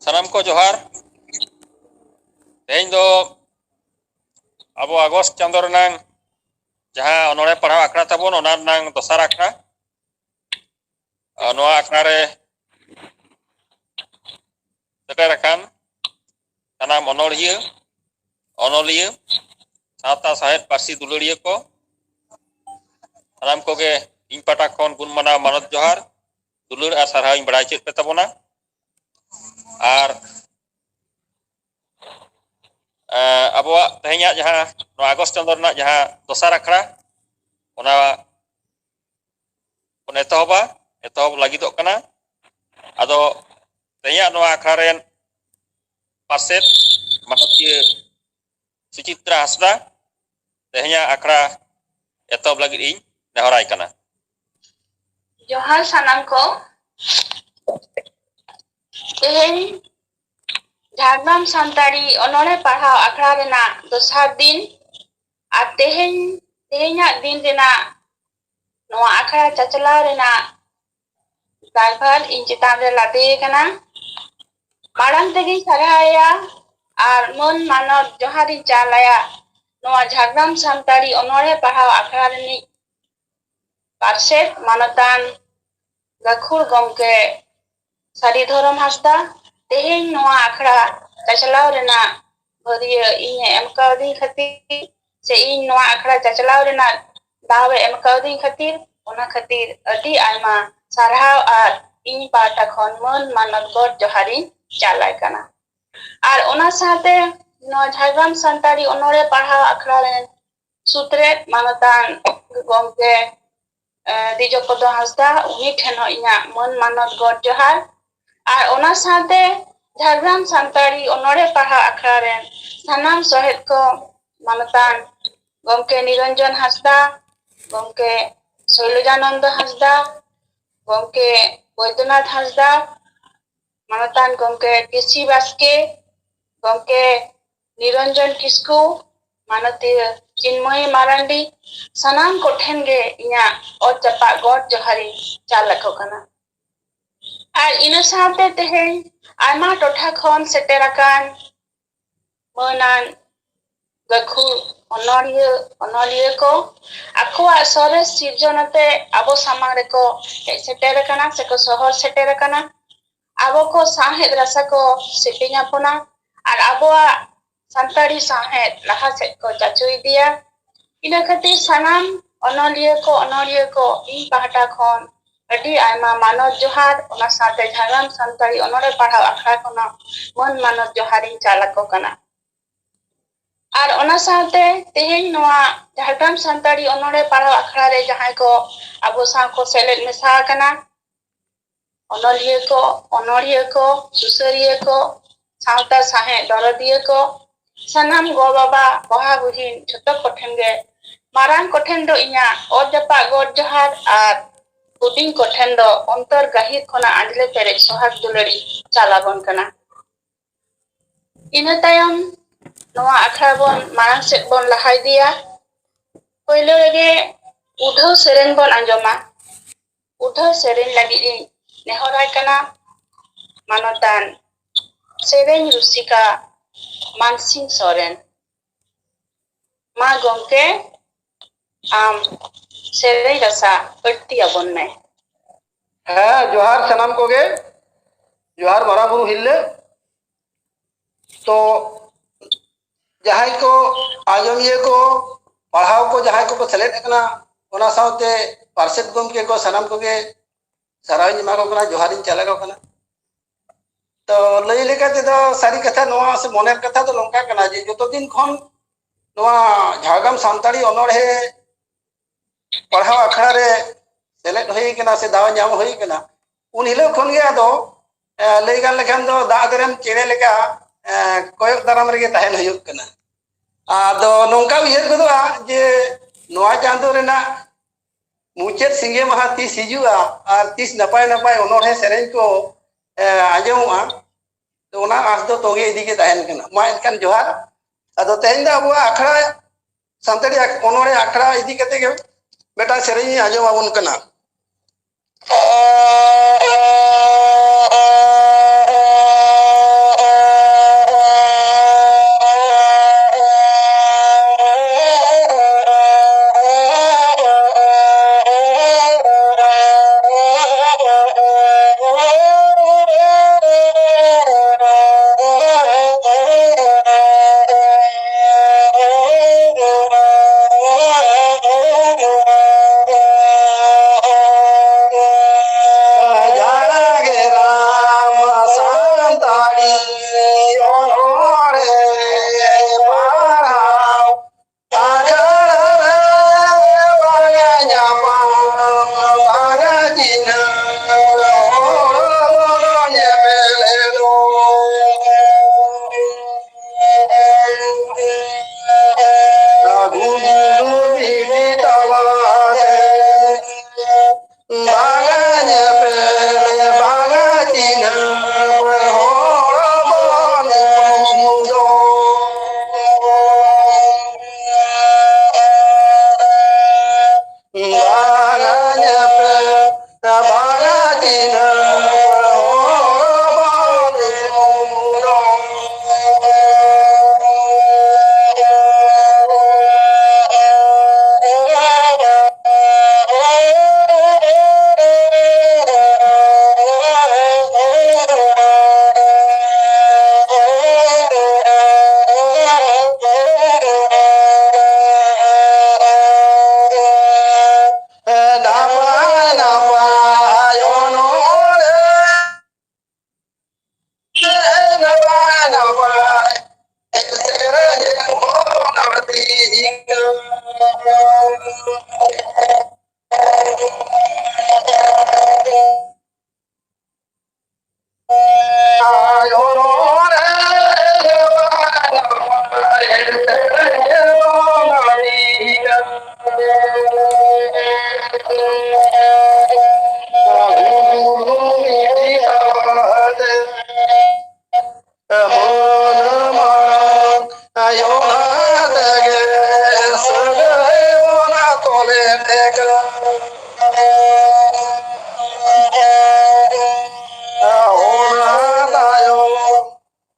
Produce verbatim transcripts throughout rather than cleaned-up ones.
ᱥᱟᱱᱟᱢ ᱠᱚ ᱡᱚᱦᱟᱨ᱾ ᱛᱮᱦᱮᱧ ᱫᱚ ᱟᱵᱚ ᱟᱜᱚᱥᱴ ᱪᱟᱸᱫᱚ ᱨᱮᱱᱟᱝ ᱡᱟᱦᱟᱸ ᱚᱱᱚᱬᱦᱮ ᱯᱟᱲᱦᱟᱣ ᱟᱠᱷᱲᱟ ᱛᱟᱵᱚᱱ, ᱚᱱᱟ ᱨᱮᱱᱟᱝ ᱫᱚᱥᱟᱨ ᱟᱠᱷᱲᱟ᱾ ᱟᱨ ᱱᱚᱣᱟ ᱟᱠᱷᱲᱟ ᱨᱮ ᱥᱮᱴᱮᱨ ᱟᱠᱟᱱ ᱥᱟᱱᱟᱢ ᱚᱱᱚᱬᱦᱤᱭᱟᱹ, ᱚᱱᱚᱞᱤᱭᱟᱹ, ᱥᱟᱶᱛᱟ ᱥᱟᱶᱦᱮᱫ ᱯᱟᱹᱨᱥᱤ ᱫᱩᱞᱟᱹᱲᱤᱭᱟᱹ ᱠᱚ, ᱥᱟᱱᱟᱢ ᱠᱚᱜᱮ ᱤᱧ ᱯᱟᱦᱴᱟ ᱠᱷᱚᱱ ᱜᱩᱱ ᱢᱟᱱᱟᱣ ᱢᱟᱱᱚᱛ ᱡᱚᱦᱟᱨ, ᱫᱩᱞᱟᱹᱲ ᱟᱨ ᱥᱟᱨᱦᱟᱣ ᱤᱧ ᱵᱟᱲᱟᱭ ᱦᱚᱪᱚᱭᱮᱫ ᱯᱮ ᱛᱟᱵᱚᱱᱟ᱾ ᱟᱨ ᱮᱸ, ᱟᱵᱚᱣᱟᱜ ᱛᱮᱦᱮᱧᱟᱜ ᱡᱟᱦᱟᱸ ᱱᱚᱣᱟ ᱟᱜᱚᱥᱴ ᱪᱟᱸᱫᱚ ᱨᱮᱱᱟᱜ ᱡᱟᱦᱟᱸ ᱫᱚᱥᱟᱨ ᱟᱠᱷᱲᱟ, ᱚᱱᱟ ᱵᱚᱱ ᱮᱛᱚᱦᱚᱵᱟ, ᱮᱛᱚᱦᱚᱵ ᱞᱟᱹᱜᱤᱫᱚᱜ ᱠᱟᱱᱟ᱾ ᱟᱫᱚ ᱛᱮᱦᱮᱧᱟᱜ ᱱᱚᱣᱟ ᱟᱠᱷᱲᱟ ᱨᱮᱱ ᱯᱟᱨᱥᱮᱛ ᱢᱟᱱᱚᱛᱤᱭᱟᱹ ᱥᱩᱪᱤᱛᱨᱟ ᱦᱟᱸᱥᱫᱟ ᱛᱮᱦᱮᱧᱟᱜ ᱟᱠᱷᱲᱟ ᱮᱛᱚᱦᱚᱵ ᱞᱟᱹᱜᱤᱫ ᱤᱧ ᱱᱮᱦᱚᱨᱟᱭ ᱠᱟᱱᱟ᱾ ᱡᱚᱦᱟᱨ ᱥᱟᱱᱟᱢ ᱠᱚ᱾ ᱛᱮᱦᱮᱧ ᱡᱷᱟᱲᱜᱨᱟᱢ ᱥᱟᱱᱛᱟᱲᱤ ᱚᱱᱚᱬᱦᱮ ᱯᱟᱲᱦᱟᱣ ᱟᱠᱷᱲᱟ ᱨᱮᱱᱟᱜ ᱫᱚᱥᱟᱨ ᱫᱤᱱ, ᱟᱨ ᱛᱮᱦᱮᱧ, ᱛᱮᱦᱮᱧᱟᱜ ᱫᱤᱱ ᱨᱮᱱᱟᱜ ᱱᱚᱣᱟ ᱟᱠᱷᱲᱟ ᱪᱟᱪᱞᱟᱣ ᱨᱮᱱᱟᱜ ᱫᱟᱭᱵᱷᱟᱨ ᱤᱧ ᱪᱮᱛᱟᱱ ᱨᱮ ᱞᱟᱫᱮ ᱟᱠᱟᱱᱟ᱾ ᱢᱟᱲᱟᱝ ᱛᱮᱜᱮᱧ ᱥᱟᱨᱦᱟᱣᱮᱭᱟ ᱟᱨ ᱢᱟᱹᱱ ᱢᱟᱱᱚᱛ ᱡᱚᱦᱟᱨᱤᱧ ᱪᱟᱞ ᱟᱭᱟ ᱱᱚᱣᱟ ᱡᱷᱟᱲᱜᱨᱟᱢ ᱥᱟᱱᱛᱟᱲᱤ ᱚᱱᱚᱬᱦᱮ ᱯᱟᱲᱦᱟᱣ ᱟᱠᱷᱲᱟ ᱨᱤᱱᱤᱡ ᱯᱟᱨᱥᱮᱛ ᱢᱟᱱᱚᱛᱟᱱ ᱜᱟᱹᱠᱷᱩᱲ ᱜᱚᱢᱠᱮ ᱥᱟᱹᱨᱤ ᱫᱷᱚᱨᱚᱢ ᱦᱟᱸᱥᱫᱟ᱾ ᱛᱮᱦᱮᱧ ᱱᱚᱣᱟ ᱟᱠᱷᱲᱟ ᱪᱟᱪᱞᱟᱣ ᱨᱮᱱᱟᱜ ᱵᱷᱟᱹᱨᱭᱟᱹ ᱤᱧᱮ ᱮᱢ ᱠᱟᱣᱫᱤᱧ ᱠᱷᱟᱹᱛᱤᱨ, ᱥᱮ ᱤᱧ ᱱᱚᱣᱟ ᱟᱠᱷᱲᱟ ᱪᱟᱪᱞᱟᱣ ᱨᱮᱱᱟᱜ ᱫᱟᱣ ᱮ ᱮᱢ ᱠᱟᱣᱫᱤᱧ ᱠᱷᱟᱹᱛᱤᱨ, ᱚᱱᱟ ᱠᱷᱟᱹᱛᱤᱨ ᱟᱹᱰᱤ ᱟᱭᱢᱟ ᱥᱟᱨᱦᱟᱣ ᱟᱨ ᱤᱧ ᱯᱟᱦᱴᱟ ᱠᱷᱚᱱ ᱢᱟᱹᱱ ᱢᱟᱱᱚᱛ ᱜᱚᱰ ᱡᱚᱦᱟᱨᱤᱧ ᱪᱟᱞ ᱟᱭ ᱠᱟᱱᱟ᱾ ᱟᱨ ᱚᱱᱟ ᱥᱟᱶᱛᱮ ᱱᱚᱣᱟ ᱡᱷᱟᱲᱜᱨᱟᱢ ᱥᱟᱱᱛᱟᱲᱤ ᱚᱱᱚᱬᱦᱮ ᱯᱟᱲᱦᱟᱣ ᱟᱠᱷᱲᱟ ᱨᱮᱱ ᱥᱩᱛᱨᱮᱛ ᱢᱟᱱᱚᱛᱟᱱ ᱜᱚᱢᱠᱮ, ᱮ, ᱫᱤᱡᱚᱯᱚᱫᱚ ᱦᱟᱸᱥᱫᱟ, ᱩᱱᱤ ᱴᱷᱮᱱ ᱦᱚᱸ ᱤᱧᱟᱹᱜ ᱢᱟᱹᱱ ᱢᱟᱱᱚᱛ ᱜᱚᱰ ᱡᱚᱦᱟᱨ᱾ ᱟᱨ ᱚᱱᱟ ᱥᱟᱶᱛᱮ ᱡᱷᱟᱲᱜᱨᱟᱢ ᱥᱟᱱᱛᱟᱲᱤ ᱚᱱᱚᱬᱦᱮ ᱯᱟᱲᱦᱟᱣ ᱟᱠᱷᱲᱟ ᱨᱮᱱ ᱥᱟᱱᱟᱢ ᱥᱚᱦᱮᱫ ᱠᱚ, ᱢᱟᱱᱚᱛᱟᱱ ᱜᱚᱢᱠᱮ ᱱᱤᱨᱚᱧᱡᱚᱱ ᱦᱟᱸᱥᱫᱟ, ᱜᱚᱢᱠᱮ ᱥᱳᱭᱞᱚᱡᱟᱱᱚᱱᱫᱚ ᱦᱟᱸᱥᱫᱟ, ᱜᱚᱢᱠᱮ ᱵᱳᱭᱫᱚᱱᱟᱛᱷ ᱦᱟᱸᱥᱫᱟ, ᱢᱟᱱᱚᱛᱟᱱ ᱜᱚᱢᱠᱮ ᱠᱮᱥᱤ ᱵᱟᱥᱠᱮ, ᱜᱚᱢᱠᱮ ᱱᱤᱨᱚᱧᱡᱚᱱ ᱠᱤᱥᱠᱩ, ᱢᱟᱱᱚᱛᱤᱭᱟᱹ ᱪᱤᱱᱢᱚᱭᱤ ᱢᱟᱨᱟᱱᱰᱤ, ᱥᱟᱱᱟᱢ ᱠᱚᱴᱷᱮᱱ ᱜᱮ ᱤᱧᱟᱹᱜ ᱚᱛ ᱡᱟᱯᱟᱜ ᱜᱚᱰ ᱡᱚᱦᱟᱨᱤᱧ ᱪᱟᱞ ᱟᱠᱚ ᱠᱟᱱᱟ᱾ ᱟᱨ ᱤᱱᱟᱹ ᱥᱟᱶᱛᱮ ᱛᱮᱦᱮᱧ ᱟᱭᱢᱟ ᱴᱚᱴᱷᱟ ᱠᱷᱚᱱ ᱥᱮᱴᱮᱨ ᱟᱠᱟᱱ ᱢᱟᱹᱱᱟᱱ ᱜᱟᱹᱠᱷᱩᱲ ᱚᱱᱚᱲᱦᱤᱭᱟᱹ, ᱚᱱᱚᱞᱤᱭᱟᱹ ᱠᱚ ᱟᱠᱚᱣᱟᱜ ᱥᱚᱨᱮᱥ ᱥᱤᱨᱡᱚᱱ ᱟᱛᱮ ᱟᱵᱚ ᱥᱟᱢᱟᱝ ᱨᱮᱠᱚ ᱦᱮᱡ ᱥᱮᱴᱮᱨ ᱟᱠᱟᱱᱟ ᱥᱮᱠᱚ ᱥᱚᱦᱚᱨ ᱥᱮᱴᱮᱨ ᱟᱠᱟᱱᱟ᱾ ᱟᱵᱚ ᱠᱚ ᱥᱟᱶᱦᱮᱫ ᱨᱟᱥᱟ ᱠᱚ ᱥᱮᱯᱮᱧ ᱟᱵᱚᱱᱟ ᱟᱨ ᱟᱵᱚᱣᱟᱜ ᱥᱟᱱᱛᱟᱲᱤ ᱥᱟᱶᱦᱮᱫ ᱞᱟᱦᱟ ᱥᱮᱫ ᱠᱚ ᱪᱟᱪᱳ ᱤᱫᱤᱭᱟ᱾ ᱤᱱᱟᱹ ᱠᱷᱟᱹᱛᱤᱨ ᱥᱟᱱᱟᱢ ᱚᱱᱚᱞᱤᱭᱟᱹ ᱠᱚ, ᱚᱱᱚᱞᱤᱭᱟᱹ ᱠᱚ ᱤᱧ ᱯᱟᱦᱴᱟ ᱠᱷᱚᱱ ᱟᱹᱰᱤ ᱟᱭᱢᱟ ᱢᱟᱱᱚᱛ ᱡᱚᱦᱟᱨ, ᱚᱱᱟ ᱥᱟᱶᱛᱮ ᱡᱷᱟᱲᱜᱨᱟᱢ ᱥᱟᱱᱛᱟᱲᱤ ᱚᱱᱚᱲᱦᱮ ᱯᱟᱲᱦᱟᱣ ᱟᱠᱷᱲᱟ ᱠᱷᱚᱱᱟᱜ ᱢᱟᱹᱱ ᱢᱟᱱᱚᱛ ᱡᱚᱦᱟᱨᱤᱧ ᱪᱟᱞ ᱟᱠᱚ ᱠᱟᱱᱟ᱾ ᱟᱨ ᱚᱱᱟ ᱥᱟᱶᱛᱮ ᱛᱮᱦᱮᱧ ᱱᱚᱣᱟ ᱡᱷᱟᱲᱜᱨᱟᱢ ᱥᱟᱱᱛᱟᱲᱤ ᱚᱱᱚᱲᱦᱮ ᱯᱟᱲᱦᱟᱣ ᱟᱠᱷᱲᱟ ᱨᱮ ᱡᱟᱦᱟᱸᱭ ᱠᱚ ᱟᱵᱚ ᱥᱟᱶ ᱠᱚ ᱥᱮᱞᱮᱫ ᱢᱮᱥᱟ ᱟᱠᱟᱱᱟ, ᱚᱱᱚᱞᱤᱭᱟᱹ ᱠᱚ, ᱚᱱᱚᱲᱦᱤᱭᱟᱹ ᱠᱚ, ᱥᱩᱥᱟᱹᱨᱤᱭᱟᱹ ᱠᱚ, ᱥᱟᱶᱛᱟ ᱥᱟᱶᱦᱮᱫ ᱫᱚᱨᱚᱫᱤᱭᱟᱹ ᱠᱚ, ᱥᱟᱱᱟᱢ ᱜᱚ ᱵᱟᱵᱟ, ᱵᱚᱭᱦᱟ ᱵᱩᱦᱤᱱ ᱡᱷᱚᱛᱚ ᱠᱚᱴᱷᱮᱱ ᱜᱮ ᱢᱟᱨᱟᱝ ᱠᱚᱴᱷᱮᱱ ᱫᱚ ᱤᱧᱟᱹᱜ ᱚᱛ ᱡᱟᱯᱟᱜ ᱜᱚᱰ ᱡᱚᱦᱟᱨ ᱟᱨ ᱦᱩᱰᱤᱧ ᱠᱚᱴᱷᱮᱱ ᱫᱚ ᱚᱱᱛᱚᱨ ᱜᱟᱹᱦᱤᱨ ᱠᱷᱚᱱᱟᱜ ᱟᱸᱡᱽᱞᱮ ᱯᱮᱨᱮᱡ ᱥᱚᱦᱟᱜᱽ ᱫᱩᱞᱟᱹᱲᱤ ᱪᱟᱞ ᱟᱵᱚᱱ ᱠᱟᱱᱟ᱾ ᱤᱱᱟᱹ ᱛᱟᱭᱚᱢ ᱱᱚᱣᱟ ᱟᱠᱷᱲᱟ ᱵᱚᱱ ᱢᱟᱲᱟᱝ ᱥᱮᱫ ᱵᱚᱱ ᱞᱟᱦᱟ ᱤᱫᱤᱭᱟ᱾ ᱯᱳᱭᱞᱳ ᱨᱮᱜᱮ ᱩᱰᱷᱟᱹᱣ ᱥᱮᱨᱮᱧ ᱵᱚᱱ ᱟᱸᱡᱚᱢᱟ᱾ ᱩᱰᱷᱟᱹᱣ ᱥᱮᱨᱮᱧ ᱞᱟᱹᱜᱤᱫ ᱤᱧ ᱱᱮᱦᱚᱨᱟᱭ ᱠᱟᱱᱟ ᱢᱟᱱᱚᱛᱟᱱ ᱥᱮᱨᱮᱧ ᱨᱩᱥᱤᱠᱟ ᱢᱟᱱᱥᱤᱝ ᱥᱚᱨᱮᱱ᱾ ᱢᱟ ᱜᱚᱢᱠᱮ, ᱟᱢ ᱥᱮᱨᱮᱧ ᱨᱟᱥᱟ ᱟᱹᱲᱛᱤ ᱟᱵᱚᱱ ᱢᱮ᱾ ᱦᱮᱸ, ᱡᱚᱦᱟᱨ ᱥᱟᱱᱟᱢ ᱠᱚᱜᱮ᱾ ᱡᱚᱦᱟᱨ ᱢᱟᱨᱟᱝ ᱵᱩᱨᱩ ᱦᱤᱨᱞᱟᱹ᱾ ᱛᱚ, ᱡᱟᱦᱟᱸᱭ ᱠᱚ ᱟᱸᱡᱚᱢᱤᱭᱟᱹ ᱠᱚ, ᱯᱟᱲᱦᱟᱣ ᱠᱚ ᱡᱟᱦᱟᱸᱭ ᱠᱚᱠᱚ ᱥᱮᱞᱮᱫ ᱟᱠᱟᱱᱟ, ᱚᱱᱟ ᱥᱟᱶᱛᱮ ᱯᱟᱨᱥᱮᱛ ᱜᱚᱢᱠᱮ ᱠᱚ, ᱥᱟᱱᱟᱢ ᱠᱚᱜᱮ ᱥᱟᱨᱦᱟᱣᱤᱧ ᱮᱢᱟ ᱠᱚ ᱠᱟᱱᱟ, ᱡᱚᱦᱟᱨᱤᱧ ᱪᱟᱞ ᱟᱠᱚ ᱠᱟᱱᱟ᱾ ᱛᱚ, ᱞᱟᱹᱭ ᱞᱮᱠᱟ ᱛᱮᱫᱚ ᱥᱟᱹᱨᱤ ᱠᱟᱛᱷᱟ ᱱᱚᱣᱟ ᱥᱮ ᱢᱚᱱᱮᱨ ᱠᱟᱛᱷᱟ ᱫᱚ ᱱᱚᱝᱠᱟ ᱠᱟᱱᱟ ᱡᱮ ᱡᱚᱛᱚ ᱫᱤᱱ ᱠᱷᱚᱱ ᱱᱚᱣᱟ ᱡᱷᱟᱲᱜᱨᱟᱢ ᱥᱟᱱᱛᱟᱲᱤ ᱚᱱᱚᱬᱦᱮ ᱯᱟᱲᱦᱟᱣ ᱟᱠᱷᱲᱟ ᱨᱮ ᱥᱮᱞᱮᱫ ᱦᱩᱭ ᱠᱟᱱᱟ ᱥᱮ ᱫᱟᱣ ᱧᱟᱢ ᱦᱩᱭ ᱠᱟᱱᱟ, ᱩᱱ ᱦᱤᱞᱳᱜ ᱠᱷᱚᱱ ᱜᱮ ᱟᱫᱚ, ᱮ, ᱞᱟᱹᱭ ᱜᱟᱱ ᱞᱮᱠᱷᱟᱱ ᱫᱚ ᱫᱟᱜ ᱫᱟᱨᱟᱢ ᱪᱮᱬᱮ ᱞᱮᱠᱟ, ᱮ, ᱠᱚᱭᱚᱜ ᱫᱟᱨᱟᱢ ᱨᱮᱜᱮ ᱛᱟᱦᱮᱱ ᱦᱩᱭᱩᱜ ᱠᱟᱱᱟ᱾ ᱟᱫᱚ ᱱᱚᱝᱠᱟ ᱩᱭᱦᱟᱹᱨ ᱜᱚᱫᱚᱜᱼᱟ ᱡᱮ ᱱᱚᱣᱟ ᱪᱟᱸᱫᱳ ᱨᱮᱱᱟᱜ ᱢᱩᱪᱟᱹᱫ ᱥᱤᱸᱜᱮ ᱢᱟᱦᱟ ᱛᱤᱥ ᱦᱤᱡᱩᱜᱼᱟ ᱟᱨ ᱛᱤᱥ ᱱᱟᱯᱟᱭ ᱱᱟᱯᱟᱭ ᱚᱱᱚᱬᱦᱮ ᱥᱮᱨᱮᱧ ᱠᱚ, ᱮ, ᱟᱸᱡᱚᱢᱚᱜᱼᱟ, ᱛᱚ ᱚᱱᱟ ᱟᱸᱥ ᱫᱚ ᱛᱚᱸᱜᱮ ᱤᱫᱤ ᱜᱮ ᱛᱟᱦᱮᱱ ᱠᱟᱱᱟ᱾ ᱢᱟ ᱮᱱᱠᱷᱟᱱ ᱡᱚᱦᱟᱨ᱾ ᱟᱫᱚ ᱛᱮᱦᱮᱧ ᱫᱚ ᱟᱵᱚᱣᱟᱜ ᱟᱠᱷᱲᱟ, ᱥᱟᱱᱛᱟᱲᱤ ᱟᱠ-, ᱚᱱᱚᱬᱦᱮ ᱟᱠᱷᱲᱟ ᱤᱫᱤ ᱠᱟᱛᱮ ᱜᱮ ᱢᱤᱫᱴᱟᱝ ᱥᱮᱨᱮᱧ ᱤᱧ ᱟᱸᱡᱚᱢ ᱟᱵᱚᱱ ᱠᱟᱱᱟ᱾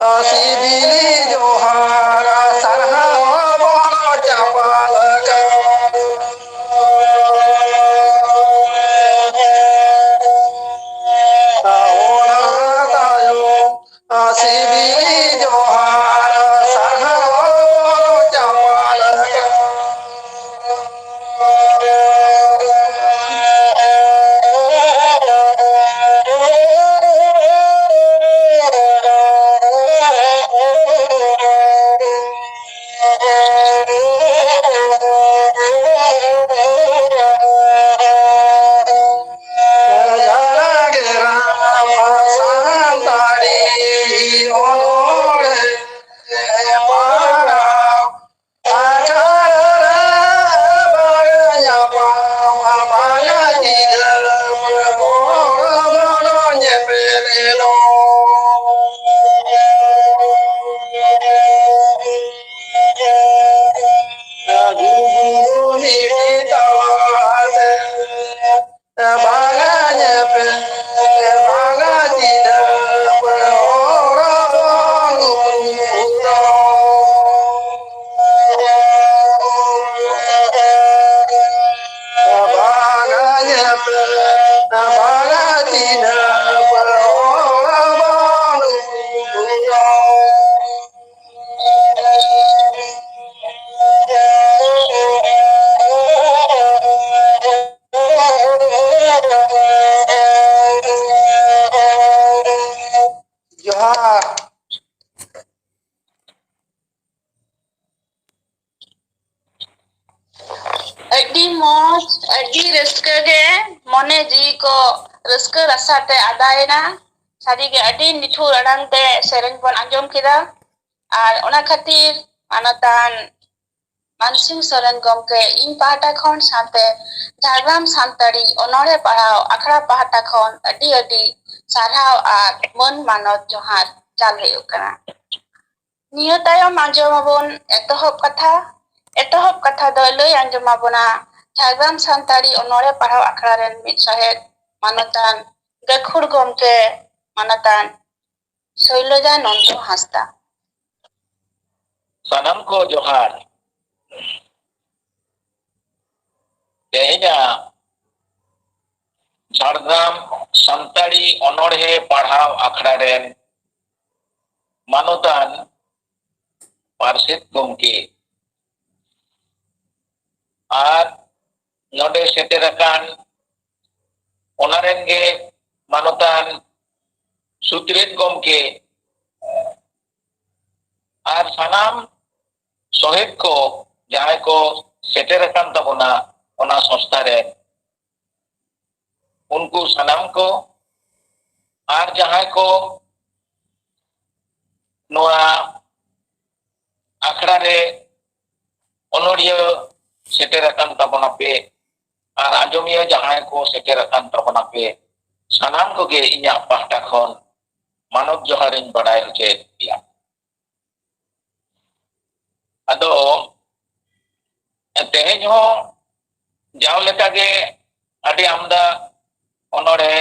ᱥᱤᱵᱤᱞᱤ ᱡᱚᱦᱟᱨ ᱥᱟᱨᱦᱟᱣ ᱵᱚᱱ ᱪᱟᱯᱟᱞ ᱠᱟᱱ᱾ ᱚᱱᱟ ᱛᱟᱭᱚᱢ ᱥᱤᱵᱤᱞᱤ ᱡᱚᱦᱟᱨ ᱥᱟᱨᱦᱟᱣ ᱵᱚᱱ ᱪᱟᱯᱟᱞ ᱠᱟᱱ᱾ ᱥᱟᱱᱛᱟᱲᱤ ᱚᱱᱚᱬᱦᱮ ᱯᱟᱲᱦᱟᱣ ᱟᱠᱷᱲᱟ ᱨᱮ ᱵᱟᱝ ᱧᱟᱯᱟᱢ, ᱵᱟᱝ ᱫᱤᱫᱟᱹᱢ, ᱦᱚᱲ ᱵᱟᱝ ᱧᱮᱯᱮᱞ ᱮᱱᱚᱜ᱾ ᱜᱩᱜᱩ ᱢᱤᱫ ᱛᱟᱞᱟᱛᱮ ᱵᱟᱝᱟ ᱧᱮᱯᱮᱞ, ᱵᱟᱝᱟ ᱫᱤᱫᱟᱹᱢ, ᱦᱚᱲ ᱵᱚᱱ ᱩᱯᱨᱩᱢ᱾ ᱵᱟᱝᱟ ᱧᱮᱯᱮᱞ, ᱵᱟᱝᱟ ᱫᱤᱫᱟᱹᱢ, ᱦᱚᱲ ᱵᱚᱱ ᱩᱯᱨᱩᱢ᱾ ᱡᱚᱦᱟᱨ᱾ ᱟᱹᱰᱤ ᱢᱚᱡᱽ, ᱟᱹᱰᱤ ᱨᱟᱹᱥᱠᱟᱹ ᱜᱮ, ᱢᱚᱱᱮ ᱡᱤᱣᱤ ᱠᱚ ᱨᱟᱹᱥᱠᱟᱹ ᱨᱟᱥᱟ ᱛᱮ ᱟᱫᱟᱭᱮᱱᱟ᱾ ᱥᱟᱹᱨᱤᱜᱮ ᱟᱹᱰᱤ ᱱᱤᱴᱷᱩᱨ ᱟᱲᱟᱝ ᱛᱮ ᱥᱮᱨᱮᱧ ᱵᱚᱱ ᱟᱸᱡᱚᱢ ᱠᱮᱫᱟ᱾ ᱟᱨ ᱚᱱᱟ ᱠᱷᱟᱹᱛᱤᱨ ᱢᱟᱱᱚᱛᱟᱱ ᱢᱟᱱᱥᱤᱝ ᱥᱚᱨᱮᱱ ᱜᱚᱢᱠᱮ, ᱤᱧ ᱯᱟᱦᱴᱟ ᱠᱷᱚᱱ ᱥᱟᱶᱛᱮ ᱡᱷᱟᱲᱜᱨᱟᱢ ᱥᱟᱱᱛᱟᱲᱤ ᱚᱱᱚᱬᱦᱮ ᱯᱟᱲᱦᱟᱣ ᱟᱠᱷᱲᱟ ᱯᱟᱦᱴᱟ ᱠᱷᱚᱱ ᱟᱹᱰᱤ ᱟᱹᱰᱤ ᱥᱟᱨᱦᱟᱣ ᱟᱨ ᱢᱟᱹᱱ ᱢᱟᱱᱚᱛ ᱡᱚᱦᱟᱨ ᱪᱟᱞ ᱦᱩᱭᱩᱜ ᱠᱟᱱᱟ᱾ ᱱᱤᱭᱟᱹ ᱛᱟᱭᱚᱢ ᱟᱸᱡᱚᱢ ᱟᱵᱚᱱ ᱮᱛᱚᱦᱚᱵ ᱠᱟᱛᱷᱟ᱾ ᱮᱛᱚᱦᱚᱵ ᱠᱟᱛᱷᱟ ᱫᱚ ᱞᱟᱹᱭ ᱟᱸᱡᱚᱢ ᱟᱵᱚᱱᱟ ᱡᱷᱟᱲᱜᱨᱟᱢ ᱥᱟᱱᱛᱟᱲᱤ ᱚᱱᱚᱬᱦᱮ ᱯᱟᱲᱦᱟᱣ ᱟᱠᱷᱲᱟ ᱨᱮᱱ ᱢᱤᱫ ᱥᱚᱦᱮᱫ ᱢᱟᱱᱚᱛᱟᱱ ᱜᱟᱹᱠᱷᱩᱲ ᱜᱚᱢᱠᱮ, ᱢᱟᱱᱚᱛᱟᱱ ᱥᱳᱭᱞᱚᱡᱟ ᱱᱚᱱᱫᱚ ᱦᱟᱸᱥᱫᱟ᱾ ᱥᱟᱱᱟᱢ ᱠᱚ ᱡᱚᱦᱟᱨ᱾ ᱛᱮᱦᱮᱧᱟᱜ ᱡᱷᱟᱲᱜᱨᱟᱢ ᱥᱟᱱᱛᱟᱲᱤ ᱚᱱᱚᱬᱦᱮ ᱯᱟᱲᱦᱟᱣ ᱟᱠᱷᱲᱟ ᱨᱮᱱ ᱢᱟᱱᱚᱛᱟᱱ ᱯᱟᱨᱥᱮᱛ ᱜᱚᱢᱠᱮ ᱟᱨ ᱱᱚᱰᱮ ᱥᱮᱴᱮᱨ ᱟᱠᱟᱱ ᱚᱱᱟ ᱨᱮᱱ ᱜᱮ ᱢᱟᱱᱚᱛᱟᱱ ᱥᱩᱛᱨᱮᱛ ᱜᱚᱢᱠᱮ ᱟᱨ ᱥᱟᱱᱟᱢ ᱥᱚᱦᱮᱫ ᱠᱚ ᱡᱟᱦᱟᱸᱭ ᱠᱚ ᱥᱮᱴᱮᱨ ᱟᱠᱟᱱ ᱛᱟᱵᱚᱱᱟ ᱚᱱᱟ ᱥᱚᱝᱥᱛᱷᱟ ᱨᱮ, ᱩᱱᱠᱩ ᱥᱟᱱᱟᱢ ᱠᱚ ᱟᱨ ᱡᱟᱦᱟᱸᱭ ᱠᱚ ᱱᱚᱣᱟ ᱟᱠᱷᱲᱟ ᱨᱮ ᱚᱱᱚᱲᱤᱭᱟᱹ ᱥᱮᱴᱮᱨ ᱟᱠᱟᱱ ᱛᱟᱵᱚᱱᱟᱯᱮ ᱟᱨ ᱟᱸᱡᱚᱢᱤᱭᱟᱹ ᱡᱟᱦᱟᱸᱭ ᱠᱚ ᱥᱮᱴᱮᱨ ᱟᱠᱟᱱ ᱛᱟᱵᱚᱱᱟᱯᱮ, ᱥᱟᱱᱟᱢ ᱠᱚᱜᱮ ᱤᱧᱟᱹᱜ ᱯᱟᱦᱴᱟ ᱠᱷᱚᱱ ᱢᱟᱱᱚᱛ ᱡᱚᱦᱟᱨᱤᱧ ᱵᱟᱲᱟᱭ ᱦᱚᱪᱚᱭᱮᱫ ᱯᱮᱭᱟ᱾ ᱟᱫᱚ ᱛᱮᱦᱮᱧ ᱦᱚᱸ ᱡᱟᱣ ᱞᱮᱠᱟᱜᱮ ᱟᱹᱰᱤ ᱟᱢᱫᱟ ᱚᱱᱚᱲᱦᱮ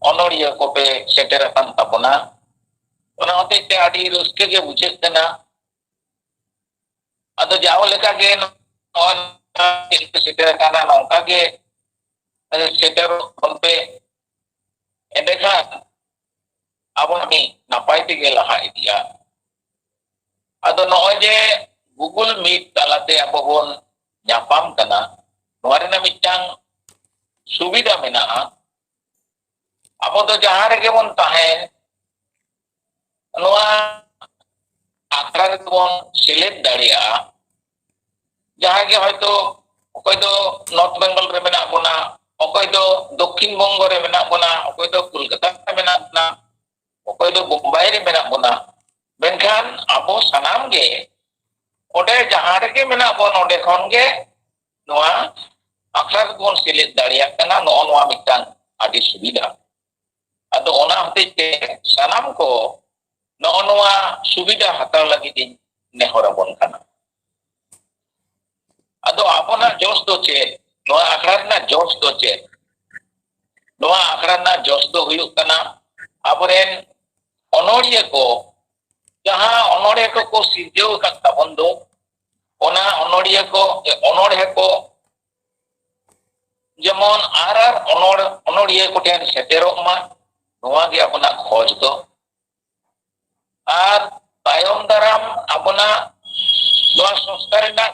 ᱚᱱᱚᱲᱤᱭᱟᱹ ᱠᱚᱯᱮ ᱥᱮᱴᱮᱨ ᱟᱠᱟᱱ ᱛᱟᱵᱚᱱᱟ᱾ ᱚᱱᱟ ᱦᱚᱛᱮᱡ ᱛᱮ ᱟᱹᱰᱤ ᱨᱟᱹᱥᱠᱟᱹ ᱜᱮ ᱵᱩᱡᱷᱟᱹᱜ ᱠᱟᱱᱟ᱾ ᱟᱫᱚ ᱡᱟᱣ ᱞᱮᱠᱟᱜᱮ ᱱᱚᱜᱼᱚᱭ ᱪᱮᱫ ᱯᱮ ᱥᱮᱴᱮᱨ ᱟᱠᱟᱱᱟ, ᱱᱚᱝᱠᱟ ᱜᱮ ᱥᱮᱴᱮᱨᱚᱜ ᱛᱟᱵᱚᱱ ᱯᱮ᱾ ᱮᱸᱰᱮᱠᱷᱟᱱ ᱟᱵᱚ ᱢᱤᱫ ᱱᱟᱯᱟᱭ ᱛᱮᱜᱮ ᱞᱟᱦᱟ ᱤᱫᱤᱜᱼᱟ᱾ ᱟᱫᱚ ᱱᱚᱜᱼᱚᱭ ᱡᱮ Google Meet ᱛᱟᱞᱟᱛᱮ ᱟᱵᱚ ᱵᱚᱱ ᱧᱟᱯᱟᱢ ᱠᱟᱱᱟ, ᱱᱚᱣᱟ ᱨᱮᱱᱟᱜ ᱢᱤᱫᱴᱟᱝ ᱥᱩᱵᱤᱫᱷᱟ ᱢᱮᱱᱟᱜᱼᱟ᱾ ᱟᱵᱚ ᱫᱚ ᱡᱟᱦᱟᱸ ᱨᱮᱜᱮ ᱵᱚᱱ ᱛᱟᱦᱮᱸ, ᱱᱚᱣᱟ ᱟᱠᱷᱲᱟ ᱨᱮᱫᱚ ᱵᱚᱱ ᱥᱮᱞᱮᱫ ᱫᱟᱲᱮᱭᱟᱜᱼᱟ᱾ ᱡᱟᱦᱟᱸᱭ ᱜᱮ ᱦᱚᱭᱛᱳ, ᱚᱠᱚᱭ ᱫᱚ ᱱᱚᱨᱛᱷ ᱵᱮᱝᱜᱚᱞ ᱨᱮ ᱢᱮᱱᱟᱜ ᱵᱚᱱᱟ, ᱚᱠᱚᱭ ᱫᱚ ᱫᱚᱠᱠᱷᱤᱱ ᱵᱚᱝᱜᱚ ᱨᱮ ᱢᱮᱱᱟᱜ ᱵᱚᱱᱟ, ᱚᱠᱚᱭ ᱫᱚ ᱠᱳᱞᱠᱟᱛᱟ ᱨᱮ ᱢᱮᱱᱟᱜ ᱵᱚᱱᱟ, ᱚᱠᱚᱭ ᱫᱚ ᱵᱳᱢᱵᱟᱭ ᱨᱮ ᱢᱮᱱᱟᱜ ᱵᱚᱱᱟ, ᱢᱮᱱᱠᱷᱟᱱ ᱟᱵᱚ ᱥᱟᱱᱟᱢ ᱜᱮ ᱚᱸᱰᱮ ᱡᱟᱦᱟᱸ ᱨᱮᱜᱮ ᱢᱮᱱᱟᱜ ᱵᱚᱱ, ᱚᱸᱰᱮ ᱠᱷᱚᱱ ᱜᱮ ᱱᱚᱣᱟ ᱟᱠᱷᱲᱟ ᱨᱮᱵᱚᱱ ᱥᱮᱞᱮᱫ ᱫᱟᱲᱮᱭᱟᱜ ᱠᱟᱱᱟ᱾ ᱱᱚᱜᱼᱚ ᱱᱚᱣᱟ ᱢᱤᱫᱴᱟᱝ ᱟᱹᱰᱤ ᱥᱩᱵᱤᱫᱷᱟ᱾ ᱟᱫᱚ ᱚᱱᱟ ᱦᱚᱛᱮᱡ ᱛᱮ ᱥᱟᱱᱟᱢ ᱠᱚ ᱱᱚᱜᱼᱚ ᱱᱚᱣᱟ ᱥᱩᱵᱤᱫᱷᱟ ᱦᱟᱛᱟᱣ ᱞᱟᱹᱜᱤᱫ ᱤᱧ ᱱᱮᱦᱚᱨ ᱟᱵᱚᱱ ᱠᱟᱱᱟ᱾ ᱟᱫᱚ ᱟᱵᱚᱱᱟᱜ ᱡᱚᱥ ᱫᱚ ᱪᱮᱫ? ᱱᱚᱣᱟ ᱟᱠᱷᱲᱟ ᱨᱮᱱᱟᱜ ᱡᱚᱥ ᱫᱚ ᱪᱮᱫ? ᱱᱚᱣᱟ ᱟᱠᱷᱲᱟ ᱨᱮᱱᱟᱜ ᱡᱚᱥ ᱫᱚ ᱦᱩᱭᱩᱜ ᱠᱟᱱᱟ, ᱟᱵᱚᱨᱮᱱ ᱚᱱᱚᱲᱤᱭᱟᱹ ᱠᱚ, ᱡᱟᱦᱟᱸ ᱚᱱᱚᱲᱦᱮ ᱠᱚᱠᱚ ᱥᱤᱨᱡᱟᱹᱣ ᱟᱠᱟᱫ ᱛᱟᱵᱚᱱ ᱫᱚ, ᱚᱱᱟ ᱚᱱᱚᱲᱤᱭᱟᱹ ᱠᱚ, ᱚᱱᱚᱲᱦᱮ ᱠᱚ ᱡᱮᱢᱚᱱ ᱟᱨ ᱟᱨ ᱚᱱᱚᱲ-, ᱚᱱᱚᱲᱤᱭᱟᱹ ᱠᱚᱴᱷᱮᱱ ᱥᱮᱴᱮᱨᱚᱜ ᱢᱟ, ᱱᱚᱣᱟ ᱜᱮ ᱟᱵᱚᱱᱟᱜ ᱠᱷᱚᱡᱽ ᱫᱚ᱾ ᱟᱨ ᱛᱟᱭᱚᱢ ᱫᱟᱨᱟᱢ ᱟᱵᱚᱱᱟᱜ ᱱᱚᱣᱟ ᱥᱚᱝᱥᱛᱷᱟ ᱨᱮᱱᱟᱜ,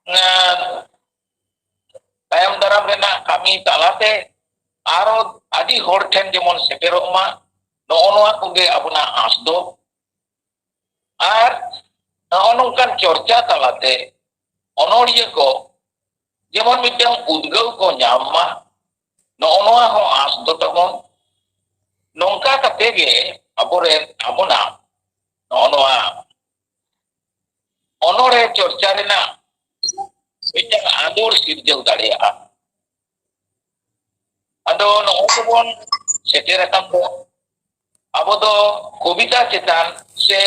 ᱮᱸ, ᱛᱟᱭᱚᱢ ᱫᱟᱨᱟᱢ ᱨᱮᱱᱟᱜ ᱠᱟᱹᱢᱤ ᱛᱟᱞᱟᱛᱮ ᱟᱨᱚ ᱟᱹᱰᱤ ᱦᱚᱲ ᱴᱷᱮᱱ ᱡᱮᱢᱚᱱ ᱥᱮᱴᱮᱨᱚᱜ ᱢᱟ, ᱱᱚᱜᱼᱚ ᱱᱚᱣᱟ ᱠᱚᱜᱮ ᱟᱵᱚᱱᱟᱜ ᱟᱸᱥ ᱫᱚ᱾ ᱟᱨ ᱱᱚᱜᱼᱚ ᱱᱚᱝᱠᱟᱱ ᱪᱚᱨᱪᱟ ᱛᱟᱞᱟᱛᱮ ᱚᱱᱚᱲᱤᱭᱟᱹ ᱠᱚ ᱡᱮᱢᱚᱱ ᱢᱤᱫᱴᱟᱝ ᱩᱫᱽᱜᱟᱹᱣ ᱠᱚ ᱧᱟᱢ ᱢᱟ, ᱱᱚᱜᱼᱚ ᱱᱚᱣᱟ ᱦᱚᱸ ᱟᱸᱥ ᱫᱚ ᱛᱟᱵᱚᱱ᱾ ᱱᱚᱝᱠᱟ ᱠᱟᱛᱮ ᱜᱮ ᱟᱵᱚᱨᱮᱱ, ᱟᱵᱚᱱᱟᱜ ᱱᱚᱜᱼᱚ ᱱᱚᱣᱟ ᱚᱱᱚᱲᱦᱮ ᱪᱚᱨᱪᱟ ᱨᱮᱱᱟᱜ ᱢᱤᱫᱴᱟᱝ ᱟᱸᱫᱳᱲ ᱥᱤᱨᱡᱟᱹᱣ ᱫᱟᱲᱮᱭᱟᱜᱼᱟ᱾ ᱟᱫᱚ ᱱᱚᱜᱼᱚᱭ ᱛᱚᱵᱚᱱ ᱥᱮᱴᱮᱨ ᱟᱠᱟᱱ ᱫᱚ, ᱟᱵᱚ ᱫᱚ ᱠᱚᱵᱤᱛᱟ ᱪᱮᱛᱟᱱ ᱥᱮ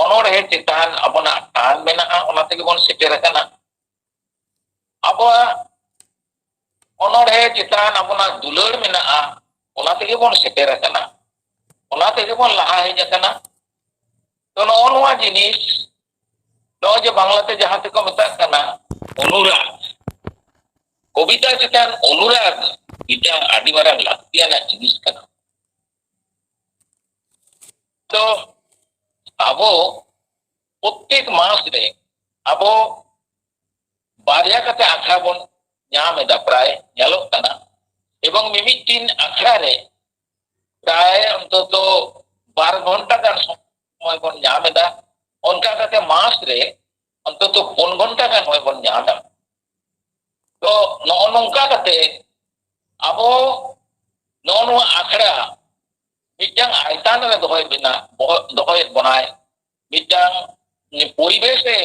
ᱚᱱᱚᱲᱦᱮ ᱪᱮᱛᱟᱱ ᱟᱵᱚᱱᱟᱜ ᱴᱟᱱ ᱢᱮᱱᱟᱜᱼᱟ, ᱚᱱᱟ ᱛᱮᱜᱮ ᱵᱚᱱ ᱥᱮᱴᱮᱨ ᱟᱠᱟᱱᱟ᱾ ᱟᱵᱚᱣᱟᱜ ᱚᱱᱚᱲᱦᱮ ᱪᱮᱛᱟᱱ ᱟᱵᱚᱱᱟᱜ ᱫᱩᱞᱟᱹᱲ ᱢᱮᱱᱟᱜᱼᱟ, ᱚᱱᱟ ᱛᱮᱜᱮ ᱵᱚᱱ ᱥᱮᱴᱮᱨ ᱟᱠᱟᱱᱟ, ᱚᱱᱟ ᱛᱮᱜᱮ ᱵᱚᱱ ᱞᱟᱦᱟ ᱦᱮᱡ ᱟᱠᱟᱱᱟ᱾ ᱛᱚ, ᱱᱚᱜᱼᱚ ᱱᱚᱣᱟ ᱡᱤᱱᱤᱥ, ᱱᱚᱜᱼᱚᱭ ᱡᱮ ᱵᱟᱝᱞᱟᱛᱮ ᱡᱟᱦᱟᱸ ᱛᱮᱠᱚ ᱢᱮᱛᱟᱜ ᱠᱟᱱᱟ ᱚᱱᱩᱨᱟᱜᱽ, ᱠᱚᱵᱤᱛᱟ ᱪᱮᱛᱟᱱ ᱚᱱᱩᱨᱟᱜᱽ ᱢᱤᱫᱴᱟᱝ ᱟᱹᱰᱤ ᱢᱟᱨᱟᱝ ᱞᱟᱹᱠᱛᱤᱭᱟᱱᱟᱜ ᱡᱤᱱᱤᱥ ᱠᱟᱱᱟ᱾ ᱛᱚ, ᱟᱵᱚ ᱯᱨᱚᱛᱮᱠ ᱢᱟᱥ ᱨᱮ ᱟᱵᱚ ᱵᱟᱨᱭᱟ ᱠᱟᱛᱮ ᱟᱠᱷᱲᱟ ᱵᱚᱱ ᱧᱟᱢ ᱮᱫᱟ, ᱯᱨᱟᱭ ᱧᱮᱞᱚᱜ ᱠᱟᱱᱟ᱾ ᱮᱵᱚᱝ ᱢᱤᱢᱤᱫᱴᱤᱱ ᱟᱠᱷᱲᱟ ᱨᱮ ᱯᱨᱟᱭ ᱚᱱᱛᱚᱛᱚ ᱵᱟᱨ ᱜᱷᱚᱱᱴᱟ ᱜᱟᱱ ᱥᱚᱢᱚᱭ ᱵᱚᱱ ᱧᱟᱢ ᱮᱫᱟ᱾ ᱚᱱᱠᱟ ᱠᱟᱛᱮ ᱢᱟᱥ ᱨᱮ ᱚᱱᱛᱚᱛᱚ ᱯᱩᱱ ᱜᱷᱚᱱᱴᱟ ᱜᱟᱱ ᱥᱚᱢᱚᱭ ᱵᱚᱱ ᱧᱟᱢ ᱮᱫᱟ᱾ ᱛᱚ, ᱱᱚᱜᱼᱚ ᱱᱚᱝᱠᱟ ᱠᱟᱛᱮ ᱟᱵᱚ ᱱᱚᱜᱼᱚ ᱱᱚᱣᱟ ᱟᱠᱷᱲᱟ ᱢᱤᱫᱴᱟᱝ ᱟᱭᱛᱟᱱ ᱨᱮ ᱫᱚᱦᱚᱭ ᱵᱮᱱᱟ-, ᱵᱚᱦᱚ-, ᱫᱚᱦᱚᱭᱮᱫ ᱵᱚᱱᱟᱭ, ᱢᱤᱫᱴᱟᱝ ᱯᱚᱨᱤᱵᱮᱥ ᱮ